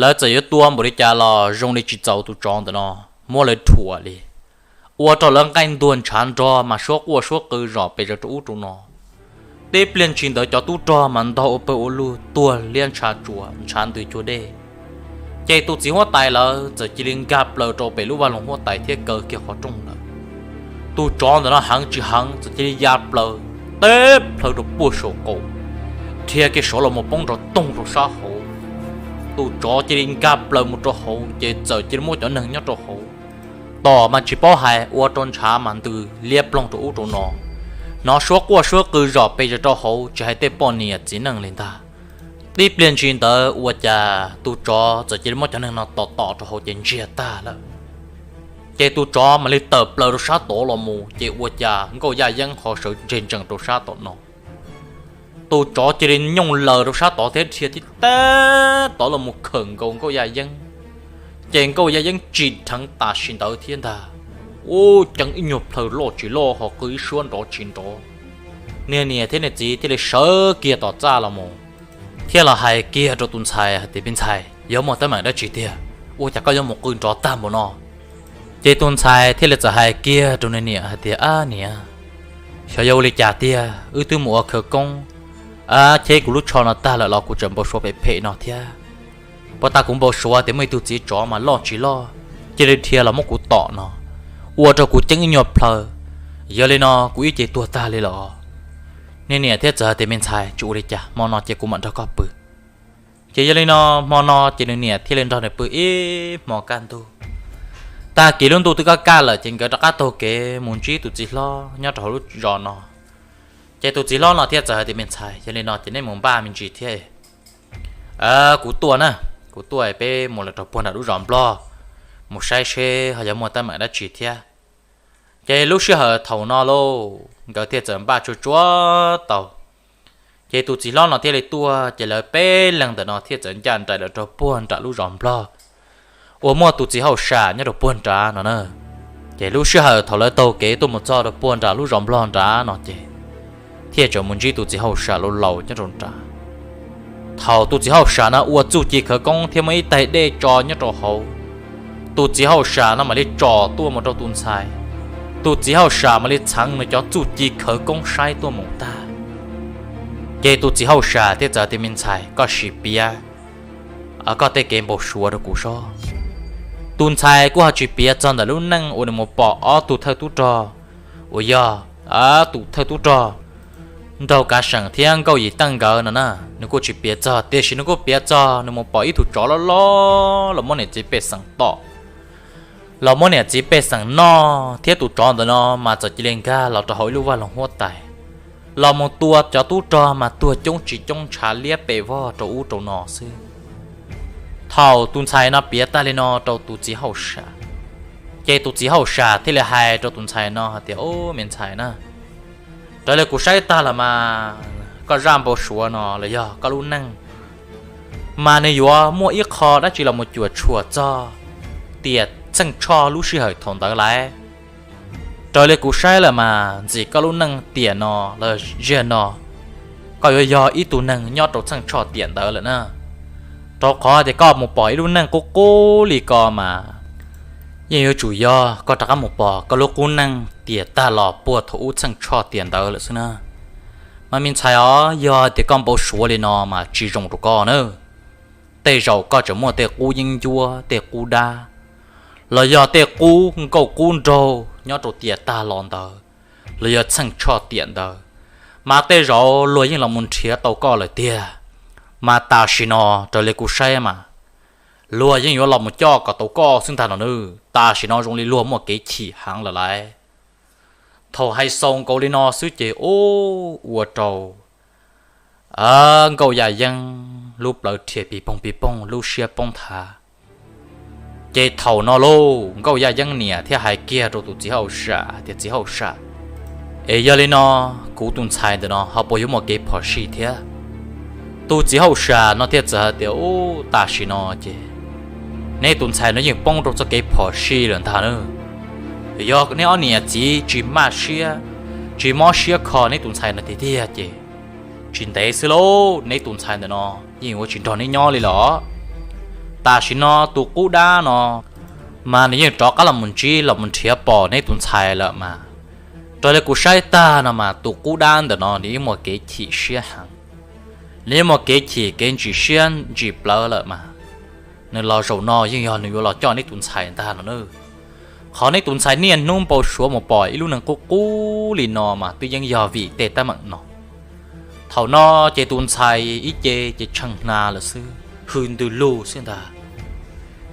Lawv txawm yuav tua npaum li cas los zoo li tsis txaus tus tsov ntawm no muab lawv rhuam li, ua rau lawv nqaij ntuag ntshav nrog mas suab quaj suab qw zom pes zaws rau ub rau no. Tib pliag ntshis ntawd cov tub rog mas ntog ua pawg ua lug tuag liab ntshav tsuas ntshav ntws cuag dej. Ces tus txiv huab tais lawv txawm cia li nkag plaws rau pem lub vaj loog huab tais thiab kaw kiag qhov rooj lawm. Tus tsov ntawm no heev tsis heev txawm cia li ya plaws teb plhaw rau puag saum qaum, dhia kiag saud los mus poob nrov toog rau sab hauv. Tus tsov cia li nkag plaws mus rau hauv ces txawm cia li muab cov neeg nyob rau hauv tom mas tsis paub hais, ua rau ntshav mas ntws liab ploog rau ub rau no. Hnov suab quaj suab qw zom pes zaws rau hauv tsis hais tej poj niam txiv neej li ntag. Tib pliag ntshis ntawd ua cas tus tsov txawm cia li muab cov neeg no tom tom rau hauv ces ntsiag tag lawm. Ces tus tsov mam li tawm plaws rau sab tod los mus ces ua cas Nkauj Yaj Yeeb ho sawv ntseg ntsees rau sab tom no. Tus tsov cia li nyooj laws rau sab tod thiab dhia tib teb tod los mus khawm nkaus Nkauj Yaj Yeeb. Ces Nkauj Yaj Yeeb tsim dheev tam sim ntawd thiab ntag, ub, ceeb ib nyuag plhaw loj tsis loj ho qw ib suab nrov tsis nrov. Niag niam thiab niag txiv thiaj li sawv kiag tom txaj los mus, thiaj los hais kiag rau tus ntxhais hais tias, Me ntxhais, yuav muaj teeb meem dab tsi tiag, ua cas koj yuav mus qw nrov tag npaum no? Ces tus ntxhais thiaj li txawm hais kiag rau nws niam hais tias, Ab niam, xyov yog ua li cas tiag, wb twb mus ua khawv koob, ab, cheb kuv lub tsho no tag lawm los kuv tseem npau suav phem phem no thiab. Puag ta kuv npau suav tias muaj ib tug txiv tsov mas loj tsis loj cia li dhia los muab kuv tom no, ua rau kuv ceeb ib nyuag plhaw. Yog li no kuv ib ce tuag tag li los. Niag niam thiaj txawm hais tias, Me ntxhais, tsis ua li cas, hmo no ces kuv mam nrog koj pw. Ces yog li no hmo no ces nws niam thiaj li nrog nws pw ib hmo kaj ntug. Tag kis lub ntuj twb kaj kaj lawm ces nkawd rov qab taug kev mus ntsib tus txiv hlob nyob rau hauv lub zos no. Ces tus txiv hlob no thiaj txawm hais tias, Me ntxhais, yog li no ces nej mus npaj me ntsis thiab, kuv tuaj na, kuv tuaj peb mus lawm rau puag nram lub zos Nplog, mus saib seb ho yog muaj teeb meem dab tsi thiab. Ces lub sij hawm thaum no lauj, nkawd thiaj txawm npaj tsuag tsuag tau. Ces tus txiv hlob no thiaj li tuaj, ces lawv peb leeg ntawm no thiaj txawm ncaj nraim lawm rau puag nram lub zos nplog uas muaj tus txiv hauj sam nyob rau puag nrad no na. Ces lub sij hawm thaum lawv taug kev tuaj mus txog rau puag nram lub zos nplog nrad no ces thiaj tseem mus ntsib tus txiv hauj sam laus laus nyob rau nrad. Thaum tus txiv hauj sam no ua txuj ci khawv koob thiab muaj ib tais dej tso nyob rau hauv, tus txiv hauj sam no mam li tsom tuaj mus rau tus ntxhais. Tus txiv hauj sam mam li txheev nws cov txuj ci khawv koob saib tuaj mus tag. Ces tus txiv hauj sam thiaj txawm tias, Me ntxhais, koj sim piav koj tej kev npau suav rau kuv sob. Tus ntxhais kuj ho tsis piav txog ntawm lub neej uas nws mus pom ob tug thawj tub rog uas yog tus thawj tub rog nraug kav seem thiab nkauj yim teej nkawd no na. Nws kuj tsis piav txog, tiam sis nws kuj piav txog nws mus pom ib tug tsov loj loj los muab niam txiv pej xeem tom, los muab niam txiv pej xeem noj, thiab tus tsov ntawm no mas txawm cia li nkag los rau hauv ib lub vaj loog huab tais, los mus tua cov tub rog mas tuag coob tsis coob, ntshav liab pes vog rau ub rau no xwb. Thaum tus ntxhais no piav tag li no rau tus txiv hauj sam, ces tus txiv hauj sam thiaj li hais rau tus ntxhais no hais tias, Ub, me ntxhais na, raws li kuv saib tag los mas koj zaj npau suav no los yog koj lub neej mas nws yuav muaj ib qho dab tsi los mus cuam tshuam txog tiam Txheej Tshoj lub sij hawm thaum ntawd lawm. Raws li kuv saib lawm mas ntxim koj lub neej tiam no los zaum no koj yuav yog ib tug neeg nyob rau Txheej Tshoj tiam ntawd lawm na. Rau qhov tias koj mus pom ib lub neej qub qub li ko mas yeej yuav tsum yog koj rov qab mus pom koj lub qub neej tiam tag los puag thaum ub Txheej Tshoj tiam ntawd lawm xwb na. Mas me ntxhais os, yog tias koj npau suav li no mas tsis zoo rau koj na. Tej zaum koj tseem muaj tej qub yeeb ncuab, tej qub dab, los yog tej qub nkauj qub nraug nyob rau tiam tag los ntawd, los yog Txheej Tshoj tiam ntawd, mas tej zaum luag yeej los mus nrhiav tau koj lawm tiag. Mas tam sim no raws li kuv saib mas luag yeej yuav los mus coj kom tau koj xwb ntag no nawb. Tam sim no zoo li luag muaj kev chim heev lawm lauj. Thaum hais xaus nkaus li no xwb ces ub, ua rau Nkauj Yaj Yeeb lub plawv rhiav pis poog pis poog, lub siab poob nthav. Ces thaum no lauj, Nkauj Yaj Yeeb niam thiaj hais kiag rau tus txiv hauj sam tias, Txiv hauj sam, es yog li no kuv tus ntxhais ntawm no ho puas yuav muaj kev phom sij thiab? Tus txiv hauj sam no thiaj txawm hais tias, Ub, tam sim no ces neb tus ntxhais no yeej poob rau txoj kev phom sij lawm ntag na. Yog neb ob niam txiv tsis maj siab, tsis mob siab kho neb tus ntxhais no tiag tiag ces tsis ntev xwb lauj, neb tus ntxhais ntawm no yeej yuav tsis nrog neb nyob li lawm. Tam sim no tus qub dab no mas nws yeej rov qab los mus ntsib los mus nrhiav pom neb tus ntxhais lawm mas. Raws li kuv saib tag no mas tus qub dab ntawm no nws yeej muaj kev chim siab heev, nws yeej muaj kev chim kev ntsim siab ntsim plawv lawm mas. Nws los zaum no yeej yog nws yuav los coj neb tus ntxhais ntag no na. Qhov neb tus ntxhais niaj hnub npau suav mus pom ib lub neej qub qub li no mas twb yeej yog vim tej teeb meem no. Thaum no ces tus ntxhais ib ce ces tshee hnav lawm xwb, hws ntws lug xwb ntag.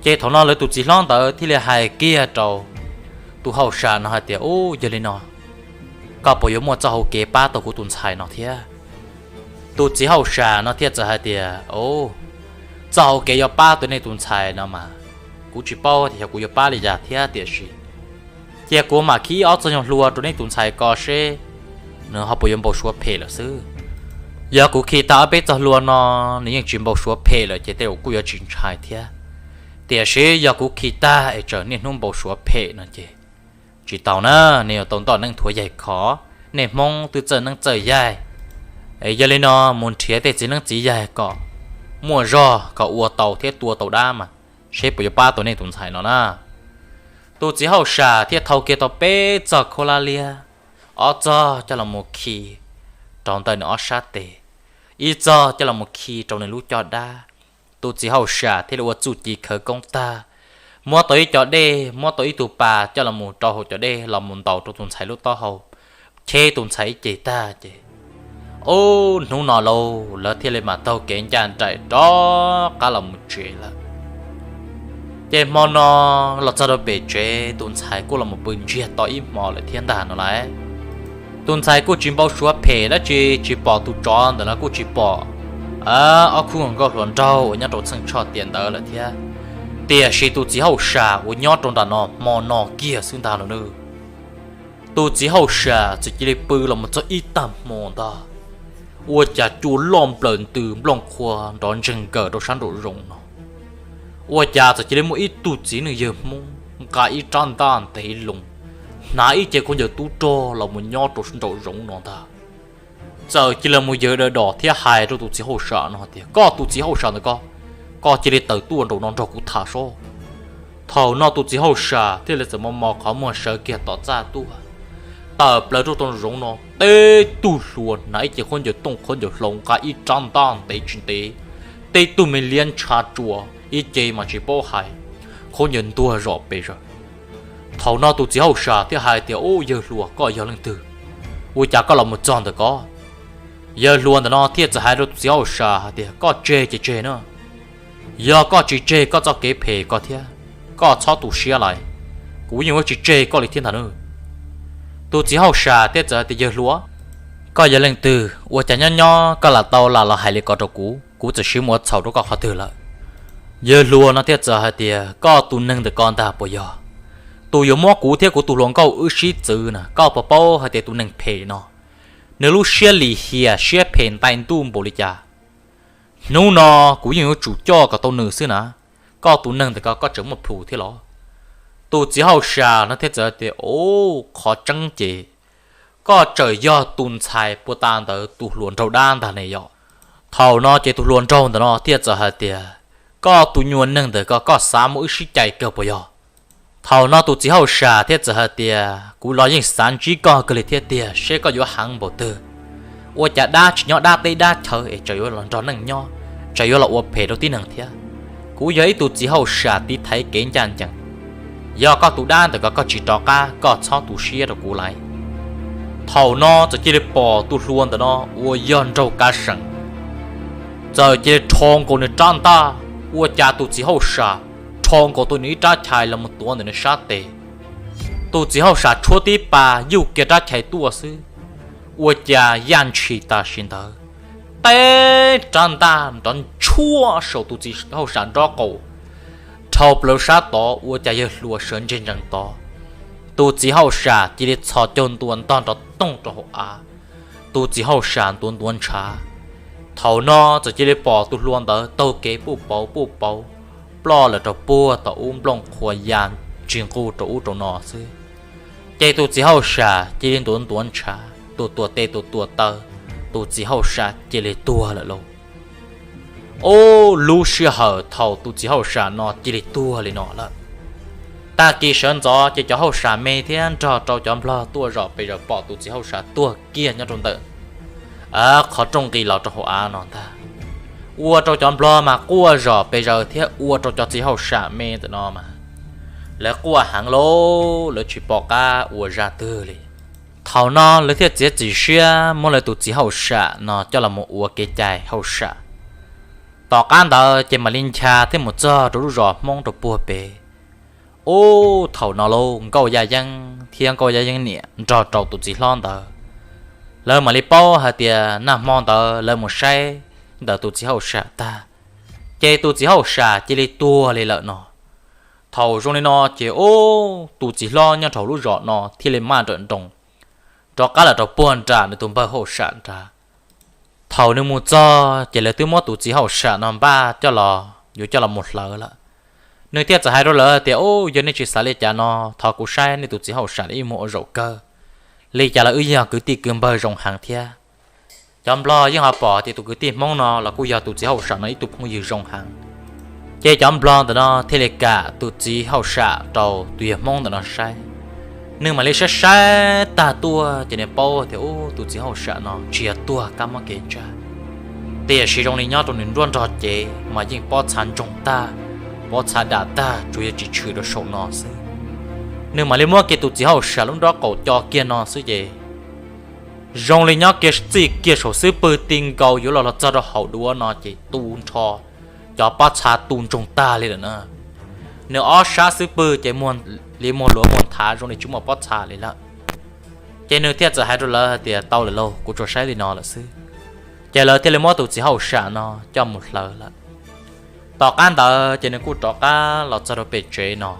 Ces thaum no lawv tus txiv hlob ntawd thiaj li hais kiag rau tus hauj sam no hais tias, Ub, yog li no koj puas yuav muaj txoj hau kev pab tau kuv tus ntxhais no thiab? Tus txiv hauj sam no thiaj txawm hais tias, Ub, txoj hau kev yuav pab tau nej tus ntxhais no mas kuv tsis paub tias xyov kuv yuav pab li cas thiab, tiam sis cia kuv mam khij ob txoj nyuag hlua rau neb tus ntxhais ko seb nws ho puas yuav npau suav phem lawm xwb. Yog kuv khi tag ob peb txoj hlua no nws yeej tsis npau suav phem lawm ces tej zaum kuj yuav tsis ntshai thiab. Tiam sis yog kuv khi tag es tseem niaj hnub npau suav phem no ces tsis tau na, nej yuav tau ntoj neeb thuav yaig khov. Nej Hmoob twb txawj neeb txawj yaig, es yog li no mus nrhiav tej txiv neeb txiv yaig kom muaj zog kom ua tau thiab tua tau dab mas seb puas yuav pab tau nej tus ntxhais no na. Tus txiv hauj sam thiaj thau kiag tau peb txoj khaub hlab liab, ob txoj coj los mus khi rau ntawm nws ob sab tes, ib txoj coj los mus khi rau nws lub caj dab. Tus txiv hauj sam thiaj li ua txuj ci khawv koob tag, muab tau ib co dej, muab tau ib tug pas coj los mus rau hauv cov dej los mus ntaus rau tus ntxhais lub taub hau, cheb tus ntxhais ib ce tag ces, ub, hnub no lauj lawv thiaj li mam taug kev ncaj nraim rov qab los mus tsev lawm. Ces hmo no los txog rau pem tsev, tus ntxhais kuj los mus pw ntsiag to ib hmo lawm thiab ntag no lauj. Tus ntxhais kuj tsis npau suav phem dab tsi, tsis pom tus tsov ntawm no kuj tsis pom ob khub nkauj hluas nraug uas nyob rau Txheej Tshoj tiam ntawd lawm thiab. Tiam sis tus txiv hauj sam uas nyob rau nram no hmo no kiag xwb ntag lauj nawb. Tus txiv hauj sam txawm cia li pw los mus txog ib tag hmo ntag, ua cas cua loj nplawm ntws nplooj qhuav nrov ntseeg nkaws rau sab nraum zoov no. Ua cas txawm cia li muaj ib tug txiv neej yawg Hmoob nqa ib rab ntaj ntev loo, hnav ib cev khaub ncaws tub rog los mus nyob rau nraum zoov no ntag. Txawm cia li mus yaws daws dos thiab hais rau tus txiv hauj sam no tias, koj tus txiv hauj sam ntawm ko, koj cia li tawm tuaj nraum no nrog kuv tham sob. Thaum no tus txiv hauj sam thiaj li txawm mos mos qhov muag sawv kiag tom txaj tuaj, tawm plaws rau tom zoov no, teb tug hluas hnav ib cev khaub ncaws tooj khaub ncaws hlau nqa ib rab ntaj ntev tsis ntev, teb tug me liab ntsha tsua, ib ce mas tsis paub hais, khaub ncaws ntuag zom pes zaws. Thaum no tus txiv hauj sam thiaj hais tias, ub, yawg hluas, koj yog leej twg? Ua cas koj los mus txog ntawm ko? Yawg hluas ntawm no thiaj txawm hais rau tus txiv hauj sam hais tias, koj tseg ces tseg na, yog koj tsis tseg koj txoj kev phem ko thiab, koj txhob tu siab lawm, kuv yeej yuav tsis tseg koj li thiab ntag nawb. Tus txiv hauj sam thiaj txawm hais tias, yawg hluas, koj yog leej twg ua cas nyob nyob koj lam tau lam los hais li ko rau kuv, kuv txawm siv mus ua txhaum rau koj qhov twg lawm? Yawg hluas no thiaj txawm hais tias, koj tus neeg ntawm ko ntag puas yog tus yuav muab kuv thiab kuv tus hluas nkauj wb sib txwv na? Koj puas paub hais tias tus neeg phem no, nws lub siab lim hiam siab phem ntais ntuj npaum li cas? Hnub no kuv yeej yuav tsum coj kom tau nws xwb na. Koj tus neeg ntawm ko koj tseem muaj plhus thiab los? Tus txiv hauj sam no thiaj txawm tias, o, qhov tseeb ces koj tseem yog tus ntxhais puag ta ntawd tus hluas nraug dab ntag ne yom. Thaum no ces tus hluas nraug ntawm no thiaj txawm hais tias, koj tus nyuag neeg ntawm ko koj xav muab wb sib cais kawg puas yog? Thaum no tus txiv hauj sam thiaj txawm hais tias, kuv los yeej xav ntsib koj kawg li thiab tiag, seb koj yuav heev npaum twg. Ua cas dab tsis nyob dab teb dab chaw es tseem yuav los nrog neeg nyob, tseem yuav los ua phem rau tib neeg thiab? Kuv yog ib tug txiv hauj sam tiv thaiv kev ncaj ncees. Yog koj tus dab ntawm ko koj tsis rov qab, koj txhob tu siab rau kuv lawm. Thaum no txawm cia li pom tus hluas ntawm no uas yog nraug kav seem txawm cia li rho nkaus nws rab ntaj, ua cas tus txiv hauj sam rho nkaus tau nws ib rab chais los mus tuav ntawm nws sab tes. Tus txiv hauj sam tshuab tib pas yuj kiag rab chais tuaj xwb, ua cas yaj ntshis tam sim ntawd, teb rab ntaj nrov ntshuaj saum tus txiv hauj sam nrob qaum, dhau plaws sab tod ua cas yawg hluas sawv ntseg ntsees tod. Tus txiv hauj sam cia li txhos caug ntua ntog nrov toog rau hauv av. Tus txiv hauj sam ntuav ntuav ntshav. Thaum no txawm cia li pom tus hluas ntawd taug kev puj pauv puj pauv, ploj lawm rau puag tom ub, nplooj qhuav ya ntsis nqug rau ub rau no xwb. Ces tus txiv hauj sam cia li ntuav ntuav ntshav, tus tuam tes tus tuam taw, tus txiv hauj sam cia li tuag lawm lauj. Ub, lub sij hawm thaum tus txiv hauj sam no cia li tuag li no lawm, tag kis sawv ntxov ces cov hauj sam me thiab nrog rau cov nplog tuaj zom pes zaws pom tus txiv hauj sam tuag kiag nyob rau ntawm qhov rooj nqis los rau hauv av no ntag. Ua rau cov nplog mas quaj zom pes zaws thiab ua rau cov txiv hauj sam me ntawm no mas lawv quaj heev lauj, lawv tsis pom qab ua zaj twg li. Thaum no lawv thiaj txiav txim siab muab lawv tus txiv hauj sam no coj los mus ua kev cai hauj sam. Tom qab ntawd ces mam li ncha thiab mus txog rau lub zos Hmoob rau puag pem. Ub, thaum no lauj, nkauj yaj yeeb thiab nkauj yaj yeeb niam nrog rau tus txiv hlob ntawd, lawv mam li paub hais tias nag hmo ntawd lawv mus saib ntawm tus txiv hauj sam tag, ces tus txiv hauj sam cia li tuag li lawm no. Thaum zoo li no ces ub, tus txiv hlob nyob rau lub zos no thiaj li maj nrawm nroos rov qab los rau puag nram nws tus npawg hauj sam nrad. Thaum nws mus txog ces lawv twb muab tus txiv hauj sam no npaj coj los yuav coj los mus hlawv lawm. Nws thiaj txawm hais rau lawv tias, ub, yog nej tsis xav li cas no thov kuv saib nej tus txiv hauj sam ib muag ua zaum kawg. Li cas los wb yog kwv tij kwv npawg zoo heev thiab. Cov nplog yeej ho pom tias tus kwv tij Hmoob no los kuj yog tus txiv hauj sam no ib tug phooj ywg zoo heev. Ces cov nplog ntawm no thiaj li kam tus txiv hauj sam rau tus yawg Hmoob ntawm no saib. Nws mam li saib saib tag tuaj ces nws paub tias ub, tus txiv hauj sam no tsis yog tuag kab mob kev ntsaj, tiam sis zoo li nyob rau nws nruab nrog cev mas yeej pob txha ntsoog tag, pob txha dam tag, tsuas yog tsis tshwm rau saum no xwb. Nws mam li muab kiag tus txiv hauj sam lub nrob qaum co kiag no xwb ces zoo li nyob kiag txij kiag saum xub pwg ti nkaus yuav los los txog rau hauv duav no ces tu nrho, cov pob txha tu ntsoog tag li lawm na. Nws ob sab xub pwg ces li muag luav muag nthav zoo li tsis muaj pob txha li lawm. Ces nws thiaj txawm hais rau lawv hais tias, tau lawm lauj, kuv tsuas saib li no lawm xwb. Ces lawv thiaj li muab tus txiv hauj sam no coj mus hlawv lawm. Tom qab ntawd ces nws kuj rov qab los txog rau pem tsev no,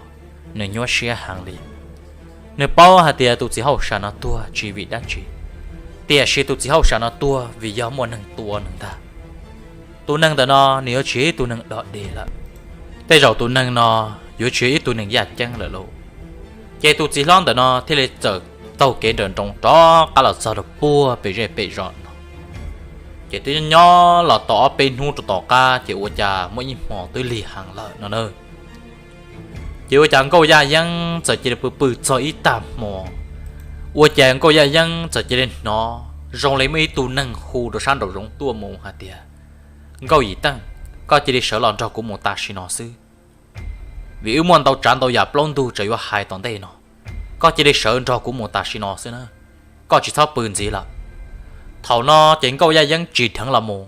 nws nyuaj siab heev li. Nws paub hais tias tus txiv hauj sam no tuag tsis vim dab tsi, tiam sis tus txiv hauj sam no tuag vim yog muaj neeg tua nws ntag. Tus neeg ntawm no nws yuav tsis yog ib tug neeg dog dig lawm, tej zaum tus neeg no yuav tsis yog ib tug neeg yaj ceeb lawm lauj. Ces tus txiv hlob ntawm no thiaj li txawm taug kev nrawm nroos rov qab los txog rau puag pem zej pem zos no. Ces twb nyob los tau ob peb hnub rau tom qab ces ua cas muaj ib hmo twb lig heev lawm no na. Ces ua cas Nkauj Yaj Yeeb txawm cia li pw pw txog ib tag hmo, ua cas Nkauj Yaj Yeeb txawm cia li hnov zoo li muaj ib tug neeg hu rau sab nraum zoov tuaj mus hais tias, Nkauj Yim Teej, koj cia li sawv los nrog kuv mus tam sim no xwb, vim wb muaj ntau tsav ntau yam plaub ntug tseem yuav hais tom ntej no. Koj cia li sawv nrog kuv mus tam sim no xwb na, koj tsis txhob pw ntxiv lawm. Thaum no ces Nkauj Yaj Yeeb tsim dheev los mus,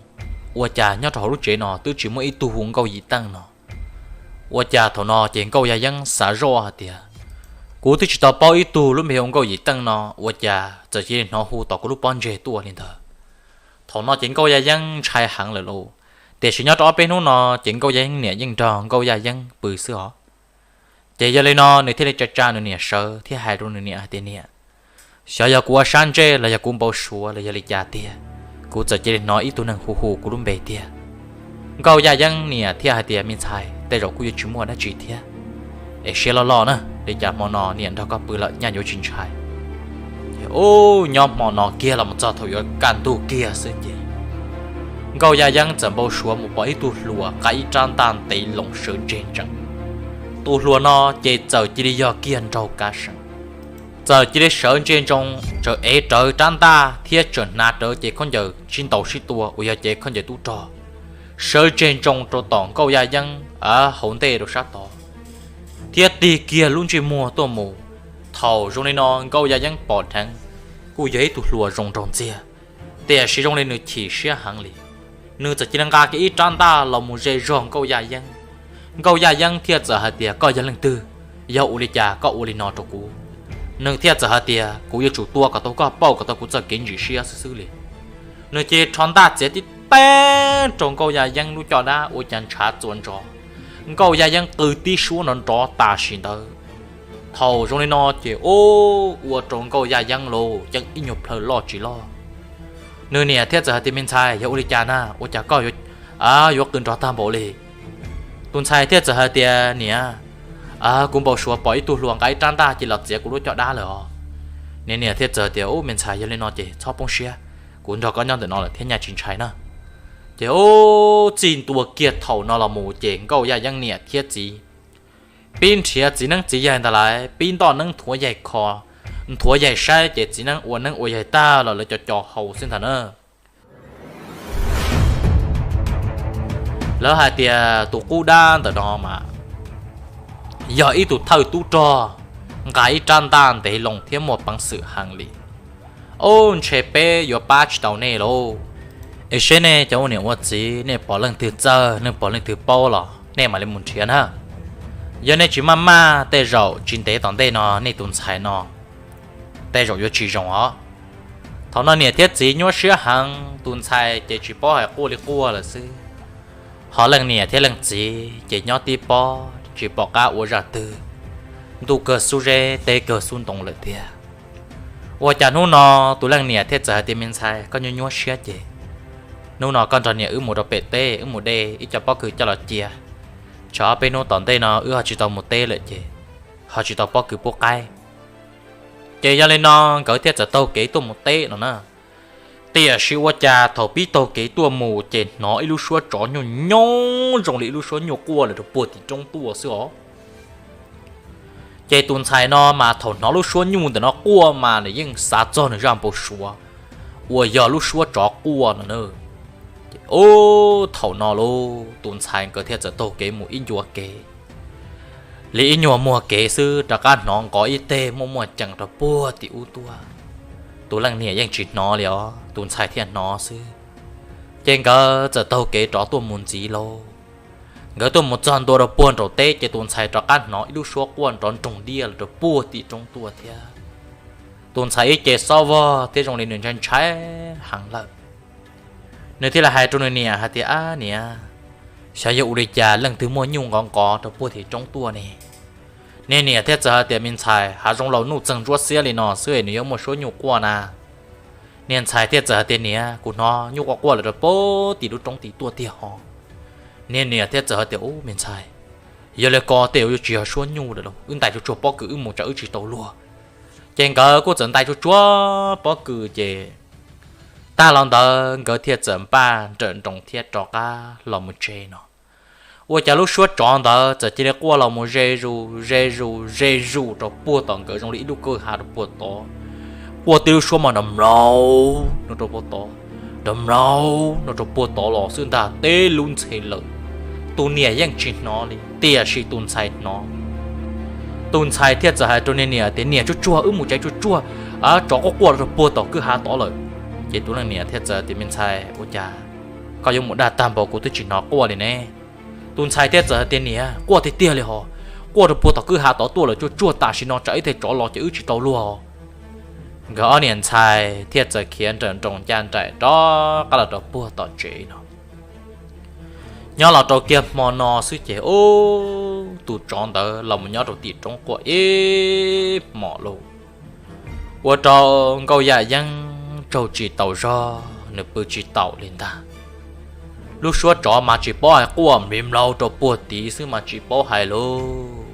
ua cas nyob rau hauv lub tsev no twb tsis muaj ib tug hu Nkauj Yim Teej no. Ua cas thaum no ces Nkauj Yaj Yeeb xav zoj hais tias, kuv twb tsis tau paub ib tug lub npe hu Nkauj Yim Teej no, ua cas txawm cia li hnov hu tom kuv lub pob ntseg tuaj li ntawd. Thaum no ces Nkauj Yaj Yeeb ntshai heev lawm lauj. Tiam sis nyob rau ob peb hnub no ces Nkauj Yaj Yeeb niam yeej nrog Nkauj Yaj Yeeb pw xwb os. Ces yog li no nws thiaj li tsa tsa nws niam sawv thiab hais rau nws niam hais tias, niam, xyov yog kuv ua sab ntsej los yog kuv npau suav los yog li cas tiag, kuv txawm cia li hnov ib tug neeg hu hu kuv lub npe tiag. Nkauj Yaj Yeeb niam thiaj hais tias, me ntxhais, tej zaum kuj yuav tsis muaj dab tsi thiab, es siab loj loj na, li cas hmo no niam nrog koj pw lawm nyaj yuav tsis ntshai. Ces ub, nyob hmo no kiag los mus txog thaum yuav kaj ntug kiag xwb ces Nkauj Yaj Yeeb txawm npau suav mus pom ib tug hluas nqa ib rab ntaj ntev loo sawv ntseg ntsees. Tus hluas no ces txawm cia li yog kiag nraug kav seem, txawm cia li sawv ntseg ntsoov, txawm ev rawv rab ntaj thiab txawm hnav rawv cev khaub ncaws sib ntaus sib tua uas yog cev khaub ncaws tub rog, sawv ntseg ntsoov rau tom Nkauj Yaj Yeeb hauv ntej rau sab tod, thiab tig kiag lub ntsej muag tuaj mus. Thaum zoo li no Nkauj Yaj Yeeb pom dheev kuj yog ib tug hluas zoo nraug ntxiag, tiam sis zoo li nws chim siab heev li. Nws txawm cia li nqa kiag ib rab ntaj los mus ze zog Nkauj Yaj Yeeb. Nkauj Yaj Yeeb thiaj txawm hais tias, koj yog leej twg? Yog ua li cas koj ua li no rau kuv? Nws thiaj txawm hais tias, kuv yuav tsum tua kom tau koj pauj kom tau kuv txoj kev ntsim siab xwb xwb li. Nws cia li rho ntaj txiav tib teg rau Nkauj Yaj Yeeb lub caj dab ua cas ntshav txuas ntsos, Nkauj Yaj Yeeb qw tib suab nrov nrov tam sim ntawd. Thaum zoo li no ces ub, ua rau Nkauj Yaj Yeeb los yeej ib nyuag plhaw loj tsis loj. Nws niam thiaj txawm hais tias, me ntxhais, yog ua li cas na, ua cas koj yuav qw nrov tag npaum li? Tus ntxhais thiaj txawm hais tias, niam, kuv npau suav pom ib tug hluas nqa ib rab ntaj cia li los txiav kuv lub caj dab lawm os. Nws niam thiaj txawm tias, ub, me ntxhais, yog li no ces txhob poob siab, kuv nrog koj nyob ntawm no lawm thiab nyaj tsis ntshai na. Ces ub, txij ntua kiag thaum no los mus ces Nkauj Yaj Yeeb niam thiab txiv pib nrhiav txiv neeb txiv yaig ntag lauj, pib ntoj neeb nthuav yaig kho, nthuav yaig saib ces txiv neeb ua neeb ua yaig tag los lawv co co haus xwb ntag na. Lawv hais tias tus qub dab ntawm no mas yog ib tug thawj tub rog nqa ib rab ntaj ntev loo thiab muaj peev xwm heev li. Ub, ntshe peb yuav pab tsis tau nej lauj. Es seb nej cov ua niam ua txiv, nej pom leej twg txawj, nej pom leej twg paub los nej mam li mus nrhiav na. Yog nej tsis maj maj, tej zaum tsis ntev tom ntej no nej tus ntxhais no tej zaum yuav tsis zoo os. Thaum no niam thiab txiv nyuaj siab heev, tus ntxhais ces tsis paub hais quaj li quaj lawm xwb. Ho leej niam thiab leej txiv ces nyob tib pob tsis pom qab ua zaj twg, ntuj kawg xub zeb teb kawg xub ntoo lawm tiag. Ua cas hnub no tus leej niam thiaj txawm hais tias, me ntxhais, koj nyuaj nyuaj siab ces hnub no koj nrog niam wb mus rau pem teb, wb mus de ib co pob kws coj los cia, tsam ob peb hnub tom ntej no wb ho tsis tau mus teb lawm ces ho tsis tau pob kws pub qaib. Ces yog li no nkawd thiaj txawm taug kev tuaj mus teb no na. Tiam sis ua cas thaum pib taug kev tuaj mus ces hnov ib lub suab tsov nyuj nyob zoo li ib lub suab nyuj quaj lawm rau puag tim roob tuaj xwb os. Ces tus ntxhais no mas thaum hnov lub suab nyuj ntawm no quaj mas nws yeej xav txog nws zaj npau suav uas yog lub suab tsov quaj no na. Ces ub, thaum no lauj, tus ntxhais nkawd thiaj txawm taug kev mus ib ncua kev li ib nyuag muag kev xwb rov qab hnov nqov ib teg muaj muaj ceem rau puag tim ub tuaj. Tus leej niam yeej tsis hnov li os, tus ntxhais thiaj hnov xwb. Ces nkawd txawm taug kev rov tuaj mus ntxiv lauj. Nkawd tuaj mus txog ntua rau puag nraum teb ces tus ntxhais rov qab hnov ib lub suab quaj nrov nroog diaj los rau puag tim roob tuaj thiab. Tus ntxhais ib ce xob vog thiab zoo li nws ntshai ntshai heev lawm. Nws thiaj li hais rau nws niam hais tias, ab niam, xyov yog ua li cas leej twg muaj nyuj nqov nqov rau puag tim roob tuaj ne? Niag niam thiaj txawm hais tias, Me ntxhais, hav zoov laus nuj txeeg ntsuab xiab li no xwb es nws yuav muaj suab nyuj quaj na? Niag ntxhais thiaj txawm hais tias, Niam, kuv hnov nyuj quaj quaj lawm rau puag tim lub roob tim tuaj tiag hos. Niag niam thiaj txawm hais tias, Ub, me ntxhais, yog li ko tej zaum yuav tsis yog suab nyuj lawm lauj, wb ntais tsuag tsuag pob kws wb mus tsam wb tsis tau luag. Ces nkawd kuj txawm ntais tsuag tsuag pob kws ces tag los ntawd nkawd thiaj txawm npaj nrawm nroos thiab rov qab los mus tsev no. Ua cas lub suab tsov ntawd txawm cia li quaj los mus ze zus ze zus ze zus rau puag tom nkawd zoo li ib lub kwj ha rau puag tod. Quaj tib lub suab mas nrov mlaus no rau puag tod, nrov mlaus no rau puag tod los xwb ntag, teb lub ntxhe lawm. Tus niam yeej tsis hnov li, tiam sis tus ntxhais hnov. Tus ntxhais thiaj txawm hais rau niag niam tias, Niam, tsuag tsuag, wb mus tsev tsuag tsuag, tsov quaj quaj rau puag tom kwj ha tod lawm. Ces tus leej niam thiaj txawm tias, Me ntxhais, ua cas koj yuav mus dag tag npaum kuv twb tsis hnov quaj li ne? Tus ntxhais thiaj txawm hais tias, Niam, quaj tiag tiag li hos, quaj rau puag tom kwj ha tod tuaj lawm, tsuag tsuag tam sim no tsam ib teg tsov los ces wb tsis tau luag. Nkawd ob niam ntxhais thiaj txawm khiav nrawm nroos ncaj nraim rov qab los rau puag tom tsev no. Nyob los rau kiag hmo no xwb ces ub, tus tsov ntawd los mus nyob rau tim roob quaj ib hmos lauj. Ua rau Nkauj Yaj Yeeb tsaug tsis taus zog, nws pw tsis taus li ntag. Lub suab tsov mas tsis paub hais, quaj mliv mlaus rau puag tid xwb mas tsis paub hais lauj.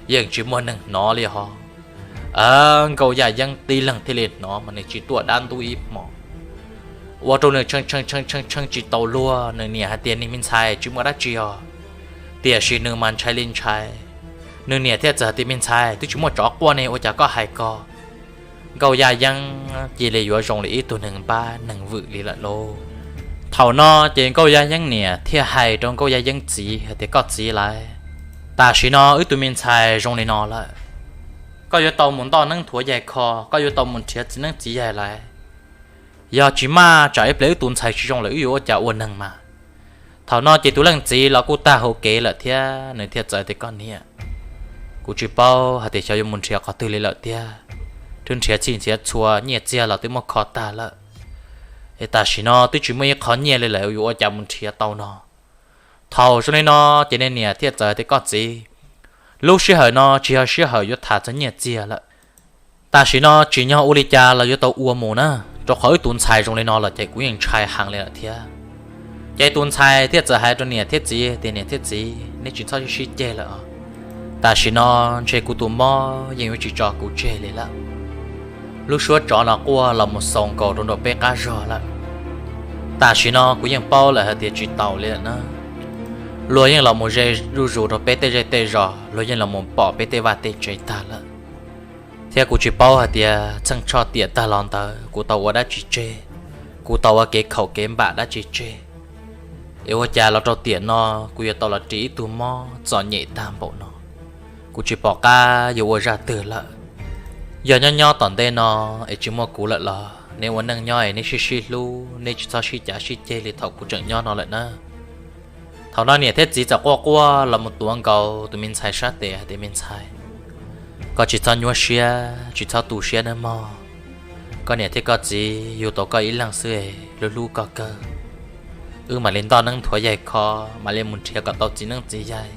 Yeej tsis muaj neeg hnov li hos. Nkauj Yaj Yeeb tib leeg thiaj li hnov mas nws tsis tuaj dab ntub ib hmos. Ua rau nws tshee tshee tshee tshee tshee tsis taus luag, nws niam hais tias, Niag me ntxhais, tsis muaj dab tsi os. Tiam sis nws mas ntshai li ntshai. Nws niam thiaj txawm hais tias, Me ntxhais, twb tsis muaj tsov quaj ne, ua cas koj hais ko? Nkauj Yaj Yeeb cia li yuav zoo li ib tug neeg npab neeg vwm li lawm lauj. Thaum no ces Nkauj Yaj Yeeb niam thiaj hais rau Nkauj Yaj Yeeb txiv hais tias, Koj txiv lauj, tam sim no wb tus me ntxhais zoo li no lawm, koj yuav tau mus ntoj neeb nthuav yaig kho, koj yuav tau mus nrhiav txiv neeb txiv yaig lawm. Yog tsis maj tsam ib pliag wb tus ntxhais tsis zoo lawm wb yuav ua cas ua neeg mas. Thaum no ces tus leej txiv los kuj tag hauv kev lawm thiab, nws thiaj txawm tias, Koj niam, kuv tsis paub hais tias xyov yuav mus nrhiav qhov twg li lawm tiag. Twb nrhiav txhij nrhiav txhua, nyiaj txiag los twb muab kho tag lawm. Es tam sim no twb tsis muaj ib qho nyiaj li lawm, yuav ua cas mus nrhiav tau no? Thaum zoo li no ces niag niam thiaj txawm tias, Koj txiv, lub sij hawm no tsis yog sij hawm yuav tham txog nyiaj txiag lawm. Tam sim no tsim nyog ua li cas los yuav tau ua mus na, rau qhov wb tus ntxhais zoo li no los ces kuv yeej ntshai heev li lawm thiab. Ces tus ntxhais thiaj txawm hais rau niam thiab txiv tias, Niam thiab txiv, neb tsis txhob sib sib ceg lawm os. Tam sim no ntshe kuv tus mob yeej yuav tsis tso kuv tseg li lawm. Lub suab tsov no quaj los mus xaus nkaus rau nram peb qab zog lawm. Tam sim no kuv yeej paub lawm hais tias tsis taus li lawm na. Luag yeej los mus ze zuj zus rau peb tej zej tej zos, luag yeej los mus pom peb tej vaj tej tsev tag lawm. Thiab kuv tsis paub hais tias txheej tshoj tiam tag los ntawd kuv tau ua dab tsi tseg, kuv tau ua kev khaum kev npam dab tsi tseg. Es ua cas los rau tiam no kuv yuav tau los ris ib tug mob txom nyem tag npaum no? Kuv tsis pom qab yuav ua zaj twg lawm. Yog nyob nyob tom ntej no es tsis muaj kuv lawm los neb ua neej nyob es neb sib sib hlub, neb tsis txhob sib cav sib ceg li thaum kuv tseem nyob no lawm na. Thaum no niam thiab txiv txawm quaj quaj los mus tuav nkaus tus me ntxhais sab tes hais tias, Me ntxhais, koj tsis txhob nyuaj siab, tsis txhob tu siab nawb mog. Koj niam thiab koj txiv yug tau koj ib leeg xwb, hlub hlub koj kawg. Wb mam li ntoj neeb nthuav yaig kho, mam li mus nrhiav kom tau txiv neeb txiv yaig,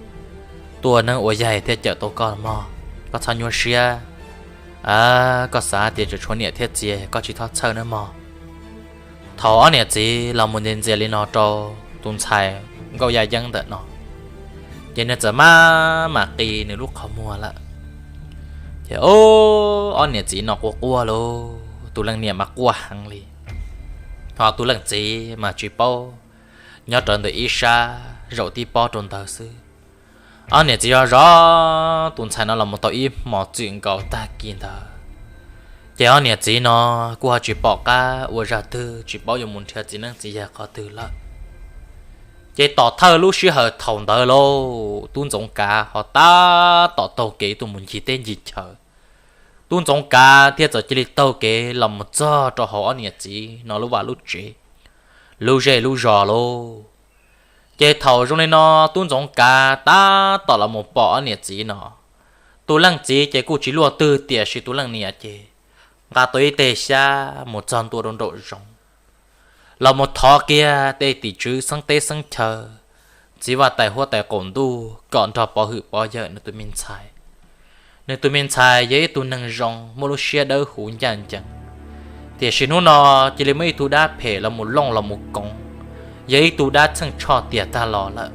tuaj neeb ua yaig thiaj cawm tau koj mog. Koj txhob nyuaj siab. Koj xav tias tseem tshuav niam thiab txiv, koj tsis txhob txhawj nawb mog. Thaum ob niam txiv los mus ntxias ntxias li no rau tus ntxhais Nkauj Yaj Yeeb ntawm no, ces nws txawm maj mam qi nws lub qhov muag lawm. Ces ob niam txiv no quaj quaj lauj, tus leej niam mas quaj heev li, ho tus leej txiv mas tsis paub nyob rawv ntawm ib sab zaum tib pob rau ntawd xwb. Ob niam txiv zov zov tus ntxhais no los mus tau ib hmos txwm nkaus tag kis ntawd, ces ob niam txiv no kuj ho tsis pom qab ua zaj twg, tsis paub yuav mus nrhiav txiv neeb txiv yaig qhov twg lawm. Ces tom thawj lub sij hawm thaum ntawd lauj, tub Ntxoov Kav ho tab tom taug kev tuaj mus ncig teb ncig chaw. Tub Ntxoov Kav thiaj txawm cia li taug kev los mus txog rau hauv ob niam txiv no lub vaj lub tsev, lub zej lub zos lauj. Ces thaum zoo li no tub Ntxoov Kav tab tom los mus pom ob niam txiv no, tus leej txiv ces kuj tsis luaj twg, tiam sis tus leej niam ces nqa tau ib teg xyab mus txog ntua rau nraum zoov, los mus thov kiag tej tim tswv xeeb teb xeeb chaw, txiv vaj tais huab tais qaum ntuj kom nrog pov hwm pov yawm nws tus me ntxhais. Nws tus me ntxhais yog ib tug neeg zoo muaj lub siab dawb huv ncaj ncees, tiam sis hnub no cia li muaj ib tug dab phem los mus looj los mus koov, yog ib tug dab txheej tshoj tiag tag los lawm.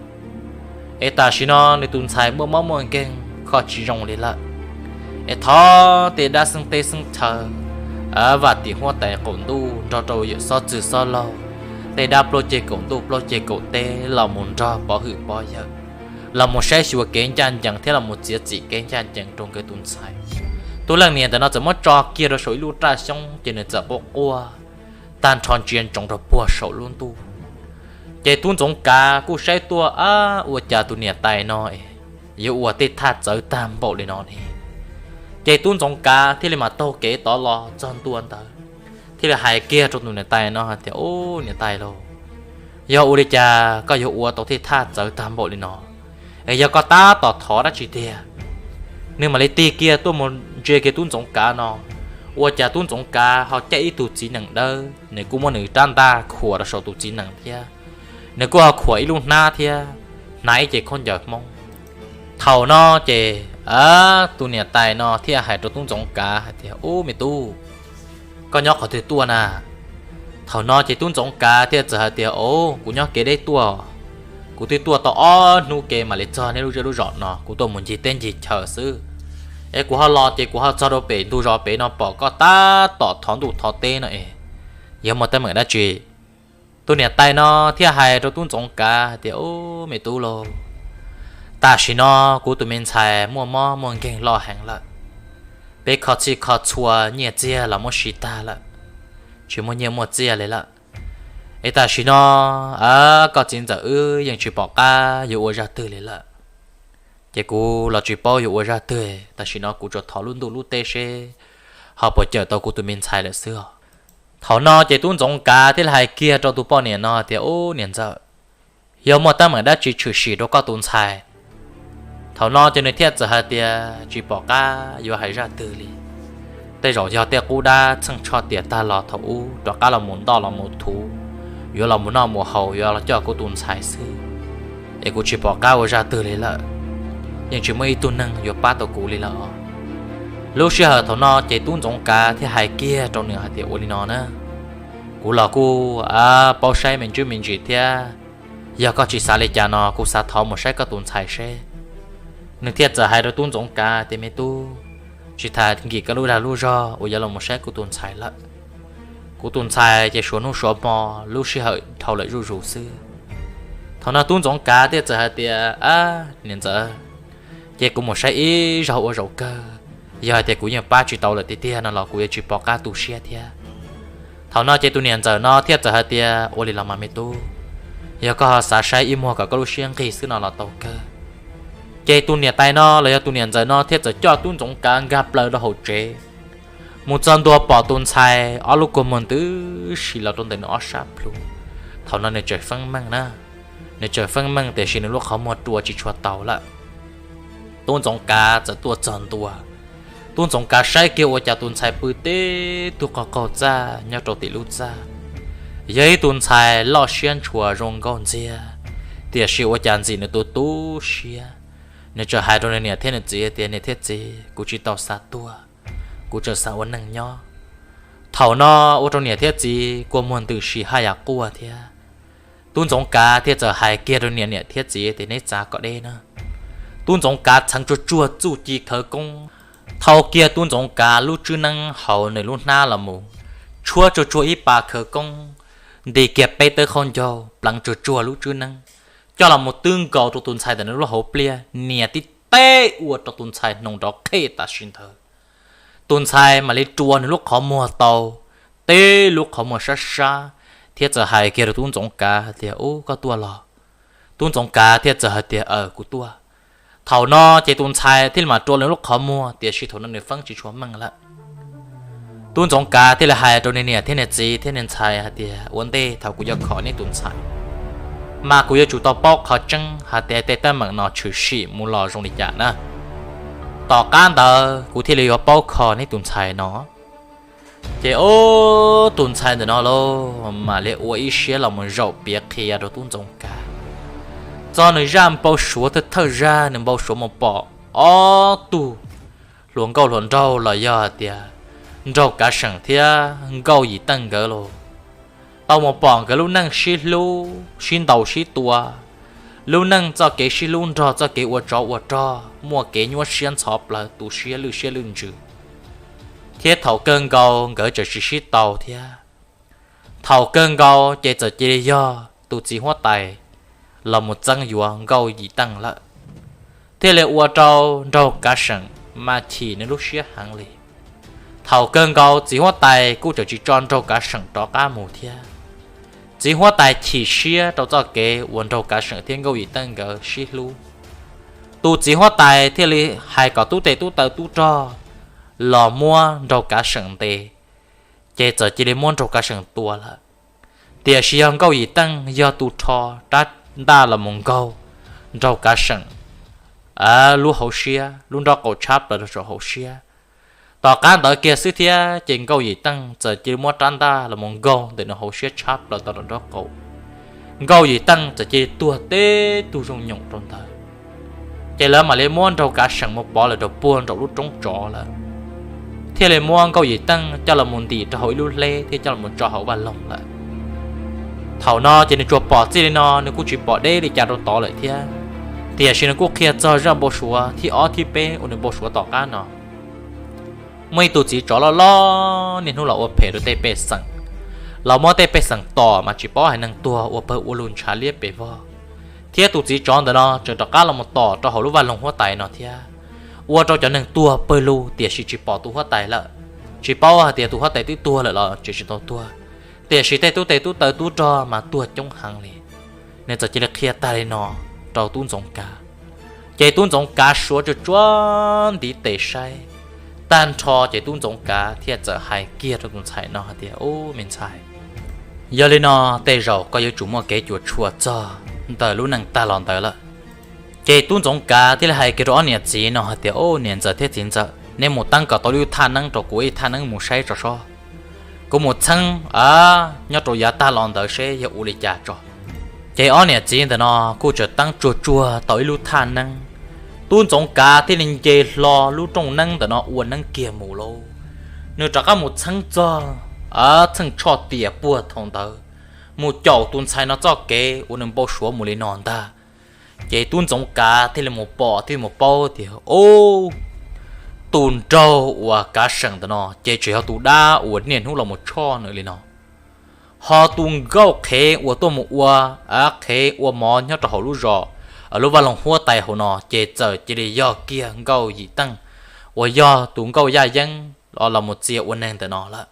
Es tam sim no nws tus ntxhais muaj mob muaj nkeeg kho tsis zoo li lawm. Es thov tej dab xeeb teb xeeb chaw, vam tim huab tais qaum ntuj nrog rau yawm xob txwg xob laug, tej dab plaub ceg kaum ntuj plaub ceg kaum teb los mus nrog pov hwm pov yawm, los mus saib xyuas kev ncaj ncees thiab los mus txiav txim kev ncaj ncees rau nkawd tus ntxhais. Tus leej niam ntawm no txawm muab tso kiag rau saum ib lub raj xyoob ces nws txawm quaj quaj tag nrho ntsia ntsoov rau puag saum lub ntuj. Ces tub Ntxoov Kav kuj saib tuaj, ab, ua cas tus niam tais no yuav ua tej thaj txawv tag npaum li no ne? Ces tub Ntxoov Kav thiaj li mam taug kev tod los txog ntua ntawd, thiaj li hais kiag rau tus niam tais no hais tias, Ub, niam tais lauj, yog ua li cas koj yuav ua tau tej thaj txawv tag npaum li no? Es yog koj tab tom thov dab tsi tiag? Nws mam li tig kiag tuaj mus ntsia kiag tub Ntxoov Kav no, ua cas tub Ntxoov Kav ho caij ib tug txiv nees dawb, nws kuj muab nws rab ntaj khuam rau saum tus txiv nees thiab, nws kuj ho khuam ib lub hnab thiab hnav ib ce khaub ncaws Hmoob. Thaum no ces tus niam tais no thiaj hais rau tub Ntxoov Kav hais tias, Ub, me tub, koj nyob qhov twg tuaj na? Thaum no ces tub Ntxoov Kav thiaj txawm hais tias, Au, kuv nyob kev deb tuaj, kuv twb tuaj tau ob hnub kev mam li txog nej lub zej lub zos no, kuv tuaj mus ncig teb ncig chaw xwb. Es kuv ho los ces kuv ho txog rau pem ntug zos pem no pom koj tab tom thov ntuj thov teb no es yog muaj teeb meem dab tsi? Tus niam tais no thiaj hais rau tub Ntxoov Kav hais tias, Ub, me tub lauj, tam sim no kuv tus me ntxhais muaj mob muaj nkeeg loj heev lawm. Peb kho txhij kho txhua nyiaj txiag los muab siv tag lawm, tsis muaj nyiaj muaj txiaj li lawm. Es tam sim no koj txiv ntxawm wb yeej tsis pom qab yuav ua zaj twg li lawm. Ces kuv los tsis paub yuav ua zaj twg, tam sim no kuv tsuas thov lub ntuj lub teb seb ho puas cawm tau kuv tus me ntxhais lawm xwb os. Thaum no ces tub Ntxoov Kav thiaj li hais kiag rau tus poj niam no tias, Ub, niam ntxawm, yog muaj teeb meem dab tsi tshwm sim rau koj tus ntxhais? Thaum no ces nws thiaj txawm hais tias, Tsis pom qab yuav hais zaj twg li. Tej zaum yog tej qub dab txheej tshoj tiam tag los thaum ub rov qab los mus ntoj los mus thuv, yuav los mus noj mus haus, yuav los coj kuv tus ntxhais xwb, es kuv tsis pom qab ua zaj twg li lawm. Yeej tsis muaj ib tug neeg yuav pab tau kuv li lawm. Lub sij hawm thaum no ces tub Ntxoov Kav thiaj hais kiag rau nws hais tias, Ua li no na, kuv los kuj paub saib me ntsis me ntsis thiab, yog koj tsis xav li cas no kuv xav thov mus saib koj tus ntxhais seb. Nws thiaj txawm hais rau tub Ntxoov Kav tias, Me tub, tsis tas nkim koj lub dag lub zog uas yuav los mus saib kuv tus ntxhais lawm. Kuv tus ntxhais ces suav hnub suav hmo, lub sij hawm dhau lawm zuj zus xwb. Thaum no tub Ntxoov Kav thiaj txawm hais tias, Ab, niam ntxawm, ces kuv mus saib ib zaug ua zaum kawg, yog hais tias kuv yeej pab tsis tau lawm tiag tiag no los kuv yuav tsis pom qab tu siab thiab. Thaum no ces tus niam ntxawm no thiaj txawm hais tias, Ua li los mas me tub, yog koj ho xav saib ib muag kom koj lub siab nqig xwb no los tau kawg. Ces tus niam tais no los yog tus niam ntxawm no thiaj txawm coj tub Ntxoov Kav nkag plaws rau hauv tsev. Mus txog ntua pom tus ntxhais ob lub kua muag ntws si los rau ntawm nws ob sab plhu. Thaum no nws tseem feeb meej na, nws tseem feeb meej tiam sis nws lub qhov muag rua tsis tshua tau lawm. Tub Ntxoov Kav txawm tuaj txog ntua, tub Ntxoov Kav saib kiag ua cas tus ntxhais pw tib tug qaug qaug txaj nyob rau tim lub txaj. Yog ib tus ntxhais loj siab ntshua zoo nkauj ntxiag, tiam sis ua cas ntxim nws tu tu siab. Nws txawm hais rau nws niam thiab nws txiv tias, Niam thiab txiv, kuv tsis tau xav tuag, kuv tseem xav ua neej nyob. Thaum no ua rau niam thiab txiv kua muag ntws si haj yam quaj thiab. Tub Ntxoov Kav thiaj txawm hais kiag rau niam niam thiab txiv tias, Neb txav kom deb na. Tub Ntxoov Kav txheev tsuag tsuag txuj ci khawv koob, thau kiag tub Ntxoov Kav lub tswb neeb hauv nws lub hnab los mus, tshuab tsuag tsuag ib pas khawv koob, nti kiag peb tawb qaub ncaug pleev tsuag tsuag lub tswb neeb, coj los mus twb nkaus rau tus ntxhais ntawm nws lub hauv pliaj, nias tib teg ua rau tus ntxhais hnoos nrov qhej tam sim ntawd. Tus ntxhais mam li rua nws lub qhov muag tau, tib lub qhov muag sab sab, thiab txawm hais kiag rau tub Ntxoov Kav hais tias, Ub, koj tuaj los? Tub Ntxoov Kav thiaj txawm hais tias, Aws, kuv tuaj. Thaum no ces tus ntxhais thiaj li mam rua nws lub qhov muag, tiam sis thaum no nws feeb tsis tshua meej lawm. Tub Ntxoov Kav thiaj li hais rau nws niam thiab nws txiv thiab nws ntxhais hais tias, Ua ntej thaum kuv yuav kho neb tus ntxhais, mas kuv yuav tsum tau paub qhov tseeb hais tias tej teeb meem no tshwm sim mus los zoo li cas na. Tom qab ntawd kuv thiaj li yuav paub kho neb tus ntxhais no. Ces ub, tus ntxhais ntawm no lauj mam li ua ib siab los mus zaum piav qhia rau tub Ntxoov Kav txog nws zaj npau suav thawj thawj zaj nws npau suav mus pom ob tug hluas nkauj hluas nraug los yog hais tias Nraug Kav Seem thiab Nkauj Yim Teej nkawd los tau mus pom nkawd lub neej sib hlub sib ntaus sib tua, lub neej txoj kev sib hlub nrog txoj kev ua tsov ua rog muaj kev nyuaj siab ntxhov plaws, tu siab lwj siab lwj ntsws, thiab thaum kawg nkaus nkawd tseem tsis sib tau thiab. Thaum kawg nkaus ces txawm cia li yog tus txiv huab tais los mus txeeb yuav Nkauj Yim Teej lawm, thiaj li ua rau Nraug Kav Seem mas chim nws lub siab heev li. Thaum kawg nkaus txiv huab tais kuj tseem tsis tso Nraug Kav Seem rov qab mus thiab. Txiv huab tais chim siab rau txoj kev uas Nraug Kav Seem thiab Nkauj Yim Teej nkawd sib hlub, tus txiv huab tais thiaj li hais kom tub tes tub taw tub rog los muab Nraug Kav Seem ntes, ces txawm cia li muab Nraug Kav Seem tua lawm. Tiam sis yog Nkauj Yim Teej yog tus rho rab ntaj los mus nkaug Nraug Kav Seem lub hauv siab, lub nraub qaum tshab plaws rau saum hauv siab. Tom qab ntawd kiag xwb thiab ces Nkauj Yim Teej txawm cia li muab rab ntaj los mus nkaug ntawm nws hauv siab tshab plaws tau nraum nraub qaum. Nkauj Yim Teej txawm cia li tuag teb tug zoo nyoom rau ntawd. Ces lawv mam li muab Nraug Kav Seem mus pov lawm rau puag nraum lub roob tsov lawm, thiaj li muab Nkauj Yim Teej coj los mus ntim rau hauv ib lub hleb thiab coj los mus tso hauv vaj loog lawm. Thaum no ces nws tsuas pom txij li no, nws kuj tsis pom deb li cas rau tod lawm thiab. Tiam sis nws kuj qhia txog zaj npau suav thib ob thib peb uas nws npau suav tom qab no. Muaj ib tug txiv tsov loj loj niaj hnub los ua phem rau tej pej xeem, los muab tej pej xeem tom mas tsis paub hais neeg tuag ua pawg ua lug ntshav liab pes vog, thiab tus txiv tsov ntawm no tseem rov qab los mus tom rau hauv lub vaj loog huab tais no thiab, ua rau cov neeg tuag pawg lug tiam sis tsis pom tus huab tais lawm. Tsis paub hais tias tus huab tais twb tuag lawm los tseem tsis tau tuag, tiam sis tej tub tes tub taw tub rog mas tuag coob heev li. Nws txawm cia li qhia tag li no rau tub Ntxoov Kav, ces tub Ntxoov Kav suav tsuag tsuag ntiv tes saib. Tag nrho ces tub Ntxoov Kav thiaj txawm hais kiag rau tus ntxhais no hais tias, Ub, me ntxhais, yog li no tej zaum koj yuav tsum muaj kev cuam tshuam txog ntawm lub neej tag los ntawd lawm. Ces tub Ntxoov Kav thiaj li hais kiag rau ob niam txiv no hais tias, Ub, niam ntxawm thiab txiv ntxawm, neb mus teeb kom tau ib lub thaj neeb rau kuv ib thaj neeb mus saib tso sob. Kuv mus txheeb nyob rau yav tag los ntawd seb yog ua li cas tso. Ces ob niam txiv ntawm no kuj tseem teeb tsuag tsuag tau ib lub thaj neeb. Tub Ntxoov Kav thiaj li nce hlo lub rooj neeb ntawm no ua neeb kiag mus lauj. Nws rov qab mus txheeb txog txheej tshoj tiam puag thaum ntawd, mus caum tus ntxhais no txoj kev uas nws npau suav mus li no ntag. Ces tub Ntxoov Kav thiaj li mus pom thiaj mus paub tias, Ub, tus nraug uas Kav Seem ntawm no ces tseem yog tus dab uas niaj hnub los mus tshoj nws li no. Ho tus nkauj qhev uas tuaj mus ua qhev ua mov nyob rau hauv lub zos, lub vaj loog huab tais hauv no ces txawm cia li yog kiag Nkauj Yim Teej, uas yog tus nkauj yaj yeeb los mus txia ua neeg ntawm no lawm.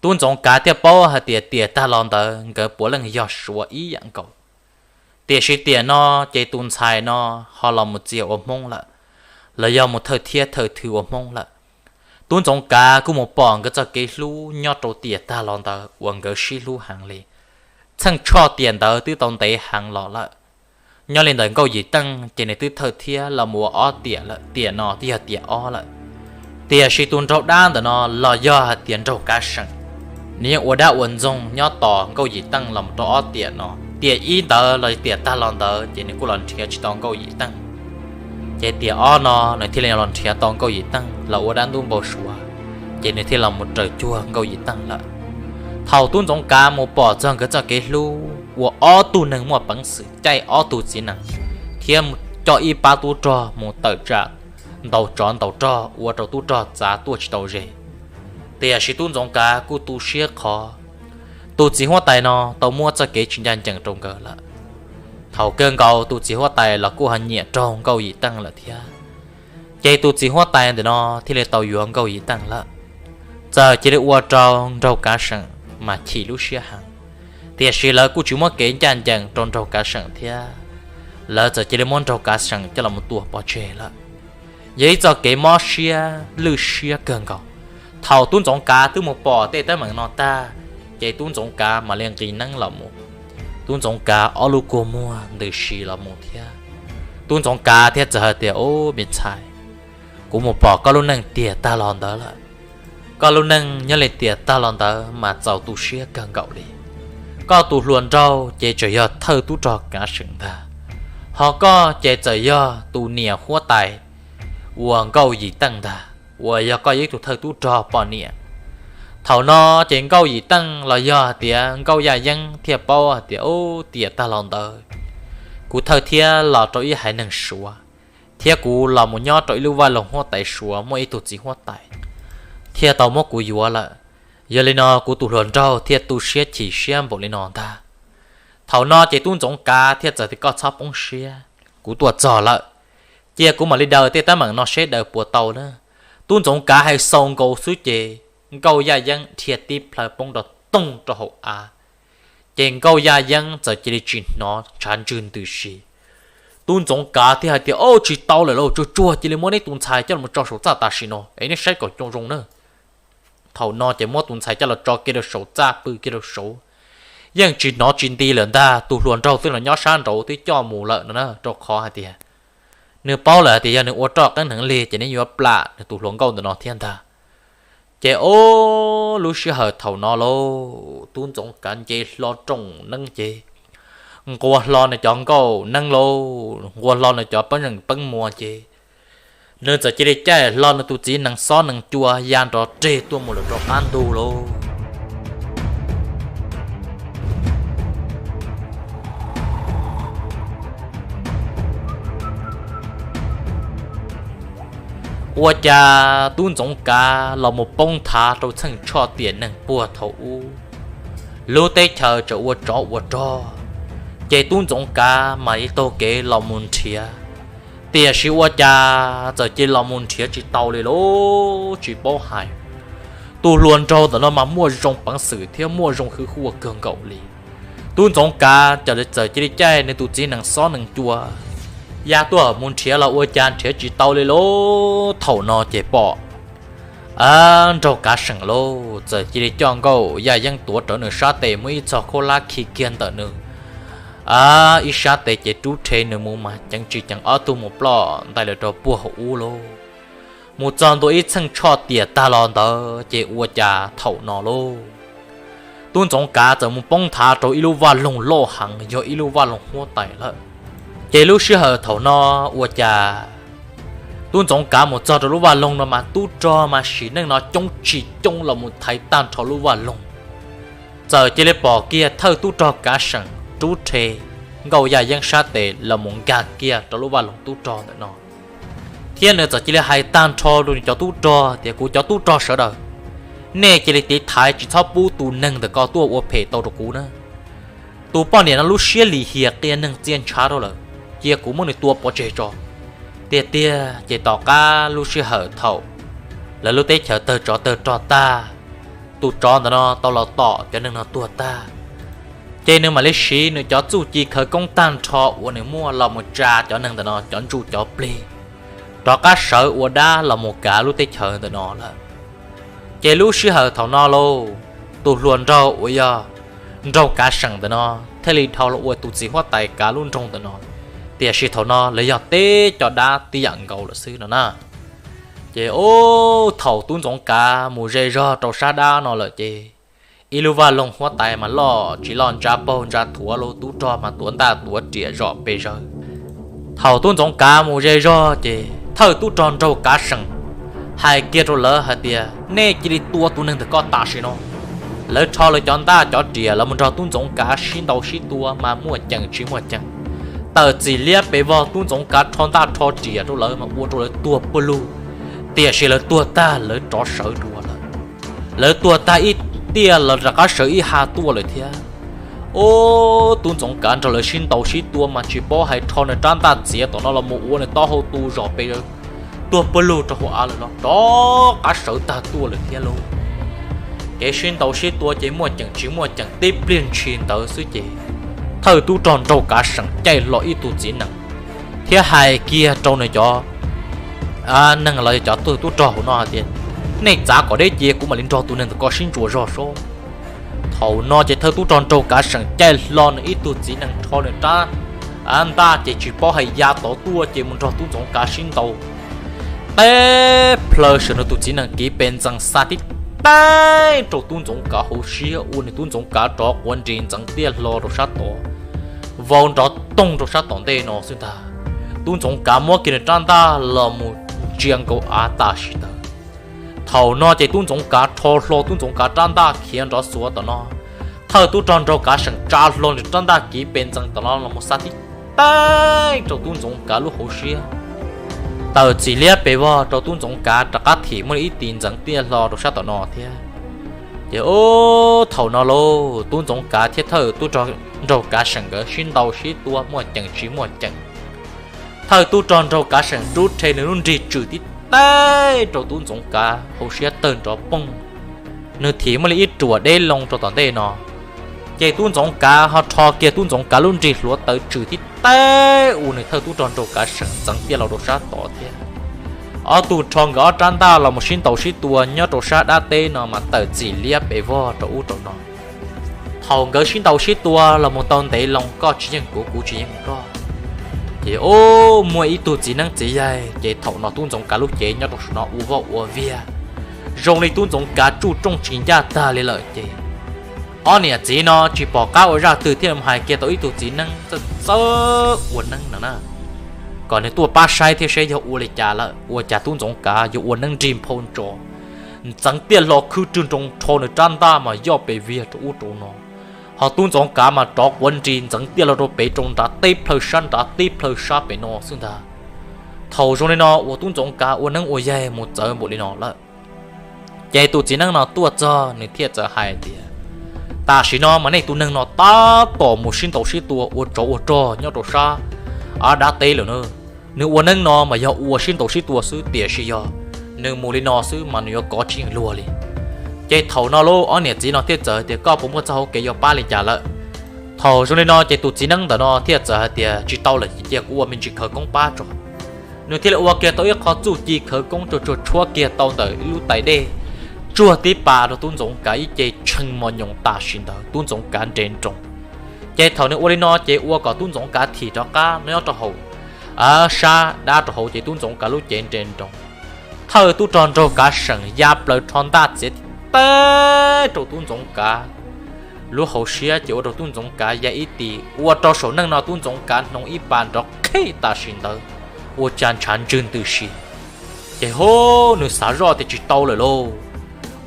Tub Ntxoov Kav thiaj paub hais tias tiam tag los ntawd nkawd puav leej yog suav ib yam nkaus. Tiam sis tiam no ces tus ntxhais no ho los mus txia ua Hmoob lawm, los yog mus thawj thiab thawj thw ua Hmoob lawm. Tub Ntxoov Kav kuj mus pom nkawd txoj kev hlub nyob rau tiam tag los ntawd uas nkawd sib hlub heev li. Txheej tshoj tiam ntawd twb tau ntev heev los lawm. Nyob li ntawm Nkauj Yim Teej ces nws twb thawj thiab los mus ua ob tiam lawm, tiam no twb yog tiam ob lawm. Tiam sis tus nraug dab ntawm no los yog hais tias nraug Kav Seem, nws yeej ua dab ua ntxoog nyob tos Nkauj Yim Teej los mus rau ob tiam no. Tiam ib ntawd los tiam tag los ntawd ces nws kuj los nrhiav tsis tau Nkauj Yim Teej. Ces tiam ob no nws thiaj li los nrhiav tau Nkauj Yim Teej los ua dab ntub npau suav, ces nws thiaj los mus raws cuag Nkauj Yim Teej lawm. Thaum Tub Ntxoov Kav mus pom txog nkawd txoj kev hlub uas ob tug neeg muaj peev xwm caij ob tug txiv nees thiab coj ib pab tub rog mus tawm tsam ntaus tsov ntaus rog ua rau tub rog txav tuaj tsis tau ze, tiam sis Tub Ntxoov Kav kuj tu siab qhov tus txiv huab tais no tau muab txoj kev tsis ncaj ncees rau nkawd lawm. Thaum kawg nkaus tus txiv huab tais los kuj ho nyiam raug Nkauj Yim Teej lawm thiab. Ces tus txiv huab tais ntawm no thiaj li tau yuav Nkauj Yim Teej lawm. Txawm cia li ua rau nraug Kav Seem mas chim lub siab heev, tiam sis lawv kuj tsis muab kev ncaj ncees rau nraug Kav Seem thiab. Lawv txawm cia li muab nraug Kav Seem coj los tua pov tseg lawm. Yog ib txoj kev mob siab lwj siab kawg nkaus. Thaum Tub Ntxoov Kav twb mus pom tej teeb meem no tag, ces Tub Ntxoov Kav mam li nqis neeb los mus. Tub Ntxoov Kav ob lub kua muag ntws si los mus thiab. Tub Ntxoov Kav thiaj txawm hais tias, Ub, me ntxhais, kuv mus pom koj lub neej tiam tag los ntawd lawm. Koj lub neej nyob li tiam tag los ntawd mas txaus tu siab kawg nkaus li. Koj tus hluas nraug ces tseem yog thawj tub rog Kav Seem ntag, ho koj ces txawm yog tus niam huab tais uas Nkauj Yim Teej ntag. uas yog koj yog ib tug thawj tub rog poj niam. Thaum no ces Nkauj Yim Teej los yog hais tias Nkauj Yaj Yeeb thiaj paub hais tias, ub, tiam tag los ntawd kuv thawj thiab los rau ib haiv neeg Suav, thiab kuv los mus nyob rau ib lub vaj loog huab tais Suav muaj ib tug txiv huab tais thiaj tau muab kuv yuav lawm. Yog li no kuv tus hluas nraug thiaj tu siab chim siab npaum li no ntag. Thaum no ces tub Ntxoov Kav thiaj txawm tias, koj txhob poob siab, kuv tuaj txog lawm, cia kuv mam li daws tej teeb meem no seb daws puas tau na. Tub Ntxoov Kav hais xaus nkaus xwb ces Nkauj Yaj Yeeb dhia tib plhaw poob rau toog rau hauv av. Ces Nkauj Yaj Yeeb txawm cia li tsis hnov ntshav ntswg ntws si. Tub Ntxoov Kav thiaj hais tias, au, tsis tau lawm lauj, tsuag tsuag cia li muab neb tus ntxhais coj los tso saum txaj tam sim no es neb saib kom zoo zoo na. Thaum no ces muab tus ntxhais coj los tso kiag rau saum txaj, pw kiag rau saud. Yeej tsis hnov tsis nti lawm ntag, tus hluas nraug twb los nyob sab nraud twb coj mus lawm no na, rau qhov hais tias nws paub lawm hais tias yog nws ua roj qeeb hneev lig ces nws yuav plam nws tus hluas nkauj ntawm no thiab ntag. Ces o, lub sij hawm thaum no lauj, tub Ntxoov Kav nce hlo rooj neeb ces nqua hlo nws cov nkauj neeb lauj, nqua hlo nws cov peeb zeem peeb muas ces nws txawm cia li caij hlo nws tus txiv nees xob nees cua ya nrov reg tuaj mus lawm rau qab ntug lauj. Ua cas tub Ntxoov Kav los mus poob nthav rau txheej tshoj tiam neeg puag thaum ub, lub teb chaws tseem ua tsov ua rog, ces tub Ntxoov Kav mam li taug kev los mus nrhiav. Tiam sis ua cas txawm cia li los mus nrhiav tsis tau li lauj, tsis paub hais. Tus hluas nraug ntawm no mas muaj zoo peev xwm thiab muaj zoo hwj huaj kawg nkaus li. Tub Ntxoov Kav txawm cia li caij nws tus txiv nees xob nees cua ya tuaj mus nrhiav los ua cas nrhiav tsis tau li lauj. Thaum no ces pom Nraug Kav Seem lauj, txawm cia li coj Nkauj Yaj Yeeb tuav rawv nws sab tes, muaj ib txog khaub hlab khi kiag ntawm nws ib sab tes ces rub rhe nws mus mas ceev tsis ceev ob tug mus ploj ntais lawm rau puag hauv ub lauj. Mus txog ntua ib txheej tshoj tiam tag los ntawd ces ua cas thaum no lauj, tub Ntxoov Kav txawm mus poob nthav rau ib lub vaj loog loj heev, yog ib lub vaj loog huab tais lawm. Ces lub sij hawm thaum no ua cas tub Ntxoov Kav mus txog rau lub vaj loog no mas tub rog mas sim neej no coob tsis coob los mus thaiv tag nrho lub vaj loog. Txawm cia li pom kiag thawj tub rog Kav Seem rub rhe Nkauj Yaj Yeeb sab tes los mus nkag kiag rau lub vaj loog tub rog ntawm no, thiab nws txawm cia li hais tag nrho rau nws cov tub rog tias, kuv cov tub rog sawv daws, nej cia li tiv thaiv tsis txhob pub tus neeg ntawm ko tuaj ua phem tau rau kuv na. Tus poj niam no lub siab lim hiam qia neeg txia ntshav rau lawm, cia kuv muab nws tua pov tseg tso. Tiag tiag ces tom qab lub sij hawm thaum lawv lub teb chaws tawg tsov tawg rog tag, tus tsov ntawm no tau los tom cov neeg no tuag tag, ces nws mam li siv nws cov txuj ci khawv koob tag nrho uas nws muaj los mus tsa cov neeg ntawm no cov ntsuj cov plig rov qab sawv ua dab los mus kav lub teb chaws ntawm no lawm. Ces lub sij hawm thaum no lauj, tus hluas nraug uas yog Nraug Kav Seem ntawm no thiaj li dhau los ua tus txiv huab tais kav lub nroog ntawm no. Tiam sis thaum no lawv yog teb cov dab tib yam nkaus lawm xwb no na. Ces ub, thaum tub Ntxoov Kav mus ze zog rau sab dab no lawm ces ib lub vaj loog huab tais mas loj tsis loj ntsa paug ntsa thuav lauj, tub rog mas tuav ntaj tuav riam zom pes zawg. Thaum tub Ntxoov Kav mus ze zog ces thawj tub rog Nraug Kav Seem hais kiag rau lawv hais tias, nej cia li tua tus neeg ntawm ko tam sim no. Lawv rho lawv cov ntaj cov riam los mus nrog tub Ntxoov Kav sib ntaus sib tua mas muaj ceem tsis muaj ceem. Tawm txim liab pes vog, tub Ntxoov Kav rho ntaj rho riam rau lawv mas ua rau lawv tuag puag lug. Tiam sis lawv tuag tag lawv rov sawv dua lawm. Lawv tuag tag ib tiaj los rov qab sawv ib ha tuaj lawm thiab. Ub, tub Ntxoov Kav nrog lawv sib ntaus sib tua mas tsis paub hais rho nws rab ntaj txiav tom no los mus ua nws taub hau tu zom pes, tuag puag lug rau hauv av lawm no rov qab sawv tag tuaj lawm thiab lauj. Kev sib ntaus sib tua ces muaj ceem tsis muaj ceem, tib pliag ntshis ntawd xwb ces thawj tub rog Nraug Kav Seem caij hlo ib tug txiv nees thiab hais kiag rau nws cov neeg los yog cov tub rog hauv no hais tias, nej txav kom deb cia kuv mam li nrog tus neeg ntawm ko sib ntsuas zog sob. Thaum no ces thawj tub rog Nraug Kav Seem caij hlo nws ib tug txiv nees rho nws rab ntaj ces tsis paub hais ya tod tuaj ces mus nrog tub Ntxoov Kav sib ntaus. Teb plhaw saum nws tus txiv nees kiv pes ntxees xa tib teeb rau tub Ntxoov Kav hauv siab ua nws tub Ntxoov Kav rov quav nris ntxeev tiaj hlo rau sab tod, vau nrov toog rau sab tom ntej no xwb ntag. Tub Ntxoov Kav muab kiag nws rab ntaj los mus ntsia nkaus av tam sim ntawd, Thaum no ces tub Ntxoov Kav rho hlo tub Ntxoov Kav rab ntaj khiav nrov xuav tom no. Thawj tub rog Nraug Kav Seem tsa hlo nws rab ntaj kiv pes ntxees tom no los mus xa tib teg rau tub Ntxoov Kav lub hauv siab, tawm txim liab pes vog rau tub Ntxoov Kav rov qab thim muaj li ib tis ntxeev tiaj hlo rau sab tom no thiab. Ces ub, thaum no lauj, tub Ntxoov Kav thiab thawj tub rog Nraug Kav Seem nkawd sib ntaus sib tua muaj ceem tsis muaj ceem. Thawj tub rog Nraug Kav Seem rub rhe nws lub nrig tswm tib teg rau tub Ntxoov Kav hauv siab tawg nrov poog, nws thim muaj li ib ruam deb loo rau tom ntej no. Ces tub Ntxoov Kav ho rho kiag tub Ntxoov Kav lub nrig hluav taws tswm tib teg ua nws thawj tub rog Nraug Kav Seem ntxeev tiaj los rau sab tod thiab. Ob tug rho nkawd ob rab ntaj los mus sib ntaus sib tua nyob rau sab dab teb no mas tawm txim liab pes vog rau ub rau no. Thaum nkawd sib ntaus sib tua los mus tau ntev loo koj tsis yeej kuv kuv tsis yeej koj, ces ub, muaj ib tug txiv neeb txiv yaig, ces thaum no tub Ntxoov Kav lub cev nyob rau saum no ua voj ua viag, zoo li tub Ntxoov Kav tsuj rooj tsis ncaj tag li lawm ces ob niam txiv no tsis pom qab ua zaj twg thiaj li hais kiag tau ib tug txiv neeb txawj txawj ua neeb no na, kom nws tuaj pab saib thiab seb yog ua li cas lawm, ua cas tub Ntxoov Kav yuav ua neeb nrig nphau ntsos, ntxeev tiaj hlo khwb rwg nroo rho nws rab ntaj mas yoj pes viag rau ub rau no. Ho tub Ntxoov Kav mas rov quav nris ntxeev tiaj hlo rau pem rau nrad teb plhaw sab nrad teb plhaw sab pem no xwb ntag. Thaum zoo li no uas tub Ntxoov Kav ua neeb ua yaig mus txawv npaum li no lawm, ces tus txiv neeb no tuaj txog nws thiaj txawm hais tias, tam sim no mas nej tus neeg no tab tom mus sib ntaus sib tua ua tsov ua rog nyob rau sab dab teb lawm na. Nws ua neeb no mas yog ua sib ntaus sib tua xwb, tiam sis yog nws mus li no xwb mas nws yuav kov tsis yeej luag li. Ces thaum no lauj, ob niam txiv no thiaj txawm tias, koj puas muaj txoj hauv kev yuav pab li cas lawm? Thaum zoo li no ces tus txiv neeb ntawm no thiaj txawm hais tias, tsis tau lawm, cia kuv ua me ntsis khawv koob pab tso. Nws thiaj li ua kiag tau ib qho txuj ci khawv koob tsuag tsuag tshuab kiag tau ntawm ib lub tais dej, tsuag tib pas rau tub Ntxoov Kav ib ce tshee mos nyoos tam sim ntawd tub Ntxoov Kav nres nroos. Ces thaum nws ua li no ces ua kom tub Ntxoov Kav thim rov qab nyob rau hauv sab dab rau hauv ces tub Ntxoov Kav lub cev nres nroos. Thawj tub rog Nraug Kav Seem ya plaws rho ntaj txiav tib teg rau tub Ntxoov Kav lub hauv siab ces ua rau tub Ntxoov Kav ya ib tis, ua rau saum neej no tub Ntxoov Kav hnoos ib pas nrov qhib tam sim ntawd, ua cas ntshav ntswg ntws si. Ces hu, nws xav zoj tias tsis tau lawm lauj,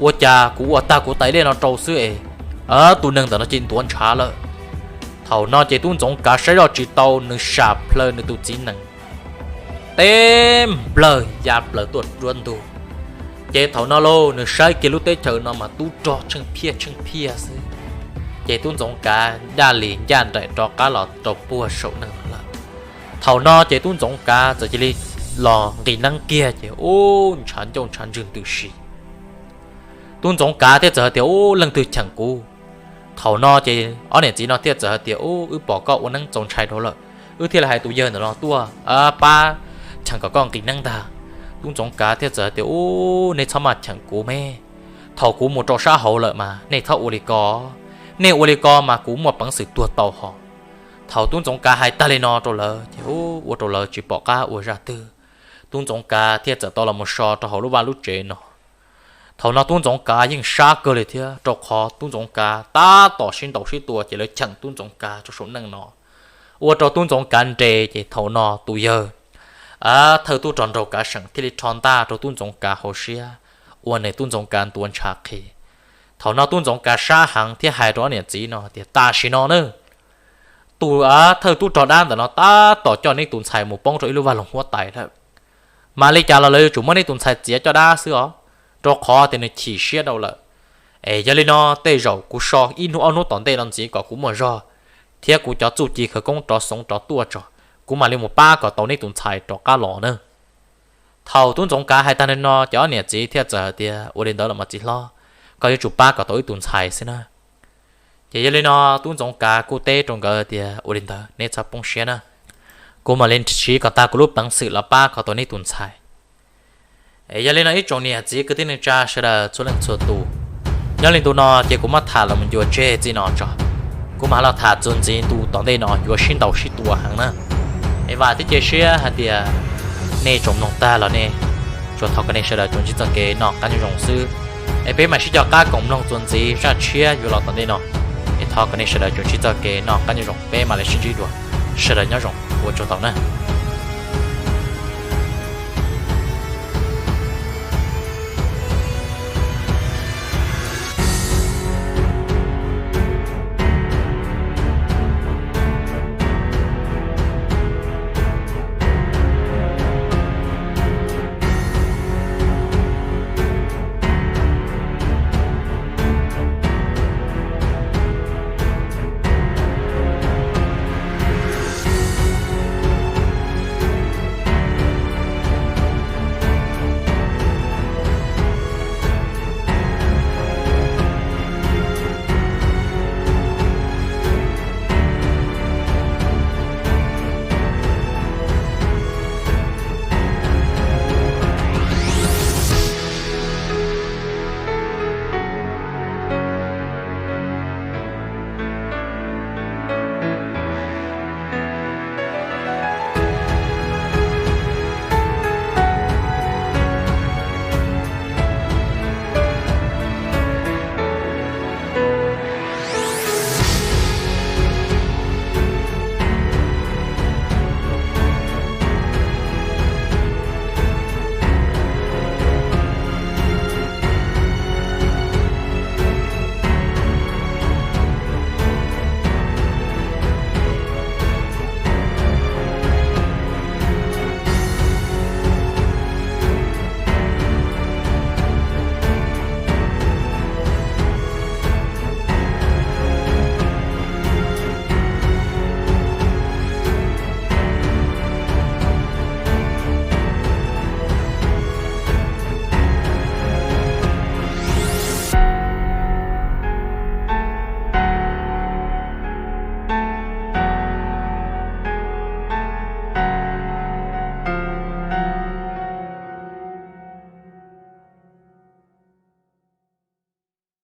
ua cas kuv ua tag kuv tais dej no rau xwb es tus neeg ntawm no cia li ntuav ntshav lawm. Thaum no ces tub Ntxoov Kav saib zoj tsis tau, nws sam plhaw nws tus txiv nees teb nplawg ya plaws tuaj ruab ntug. Ces thaum no lauj, nws saib kiag lub teb chaws no mas tub rog tsheej phiaj tsheej phiaj xwb. Ces tub Ntxoov Kav daj li ncaj nraim rov qab los rau puag saum neej lawm. Thaum no ces tub Ntxoov Kav txawm cia li los nqis neeb kiag ces ub, ntshav ncauj ntshav ntswg ntws si. Tub Ntxoov Kav thiaj txawm hais tias, ub, leej twg cheem kuv? Thaum no ces ob niam txiv no thiaj txawm hais tias, ub, wb pom koj ua neeb txaus ntshai dhau lawm, wb thiaj li hais tus yawg ntawm no tuaj pab cheem kom koj nqis neeb ntag. Tub Ntxoov Kav thiaj txawm hais tias, ub, nej txhob maj cheem kuv me. Thaum kuv mus rau sab hauv lawm mas nej txhob ua li ko. Nej ua li ko mas kuv muaj peev xwm tuag tau hos. Thaum tub Ntxoov Kav hais tag li no rau lawv ces ua rau lawv tsis pom qab ua zaj twg. Tub Ntxoov Kav thiaj txawm tau los mus so rau hauv lub vaj lub tsev no. Thaum no tub Ntxoov Kav yeej sab kawg li thiab, rau qhov tub Ntxoov Kav tab tom sib ntaus sib tua ces lawv cheem tub Ntxoov Kav rau saum neej no, ua rau tub Ntxoov Kav nres. Ces thaum no tus yawg thawj tub rog Nraug Kav Seem thiaj li rho ntaj rau tub Ntxoov Kav hauv siab, ua nws tub Ntxoov Kav ntuav ntshav qhi. Thaum no tub Ntxoov Kav sab heev thiaj hais rau ob niam txiv no tias, tam sim no na, tus thawj tub rog dab ntawm no tab tom coj neb tus ntxhais mus poob rau ib lub vaj loog huab tais lawm. Mas li cas los lawv yuav tsum muab neb tus ntxhais txiav coj dab xwb os, rau qhov tias nws chim siab dhau lawm. Es yog li no tej zaum kuv so ib hnub ob hnub tom ntej no ntxiv kom kuv muaj zog, thiab kuv cov txuj ci khawv koob rov xoov rov tuaj tso, kuv mam li mus pab kom tau neb tus ntxhais rov qab los na. Thaum tub Ntxoov Kav hais tag li no ces ob niam txiv thiaj txawm hais tias, ua li ntawd los mas txiv hlob, koj yuav tsum pab kom tau ib tus ntxhais xwb na. Ces yog li no tub Ntxoov Kav kuj teb rau nkawd tias, ua li ntawd neb txhob poob siab na, kuv mam li siv kom tag kuv lub peev xwm los pab kom tau neb tus ntxhais. Es yog li no ib tsoom niam txiv kwv tij neej tsa sawv daws txhua leej txhua tus, nyob li ntu no ces kuv muab tham los mus ncua tseg txij no tso. Kuv mam los tham txuas ntxiv ntu tom ntej no yuav sib ntaus sib tua heev na. Es vam thiab cia siab hais tias nej tsoom mloog tag los nej tsuas thov kom nej sawv daws tsuas ntsib txoj kev noj qab nyob zoo xwb. Es peb mam sib coj qab koom mloog txuas ntxiv zaj tshiab yuav los tom ntej no. Es thov kom nej sawv daws tsuas ntsib txoj kev noj qab nyob zoo, peb mam li sib ntsib dua. Sawv daws nyob zoo, ua tsaug ntau na.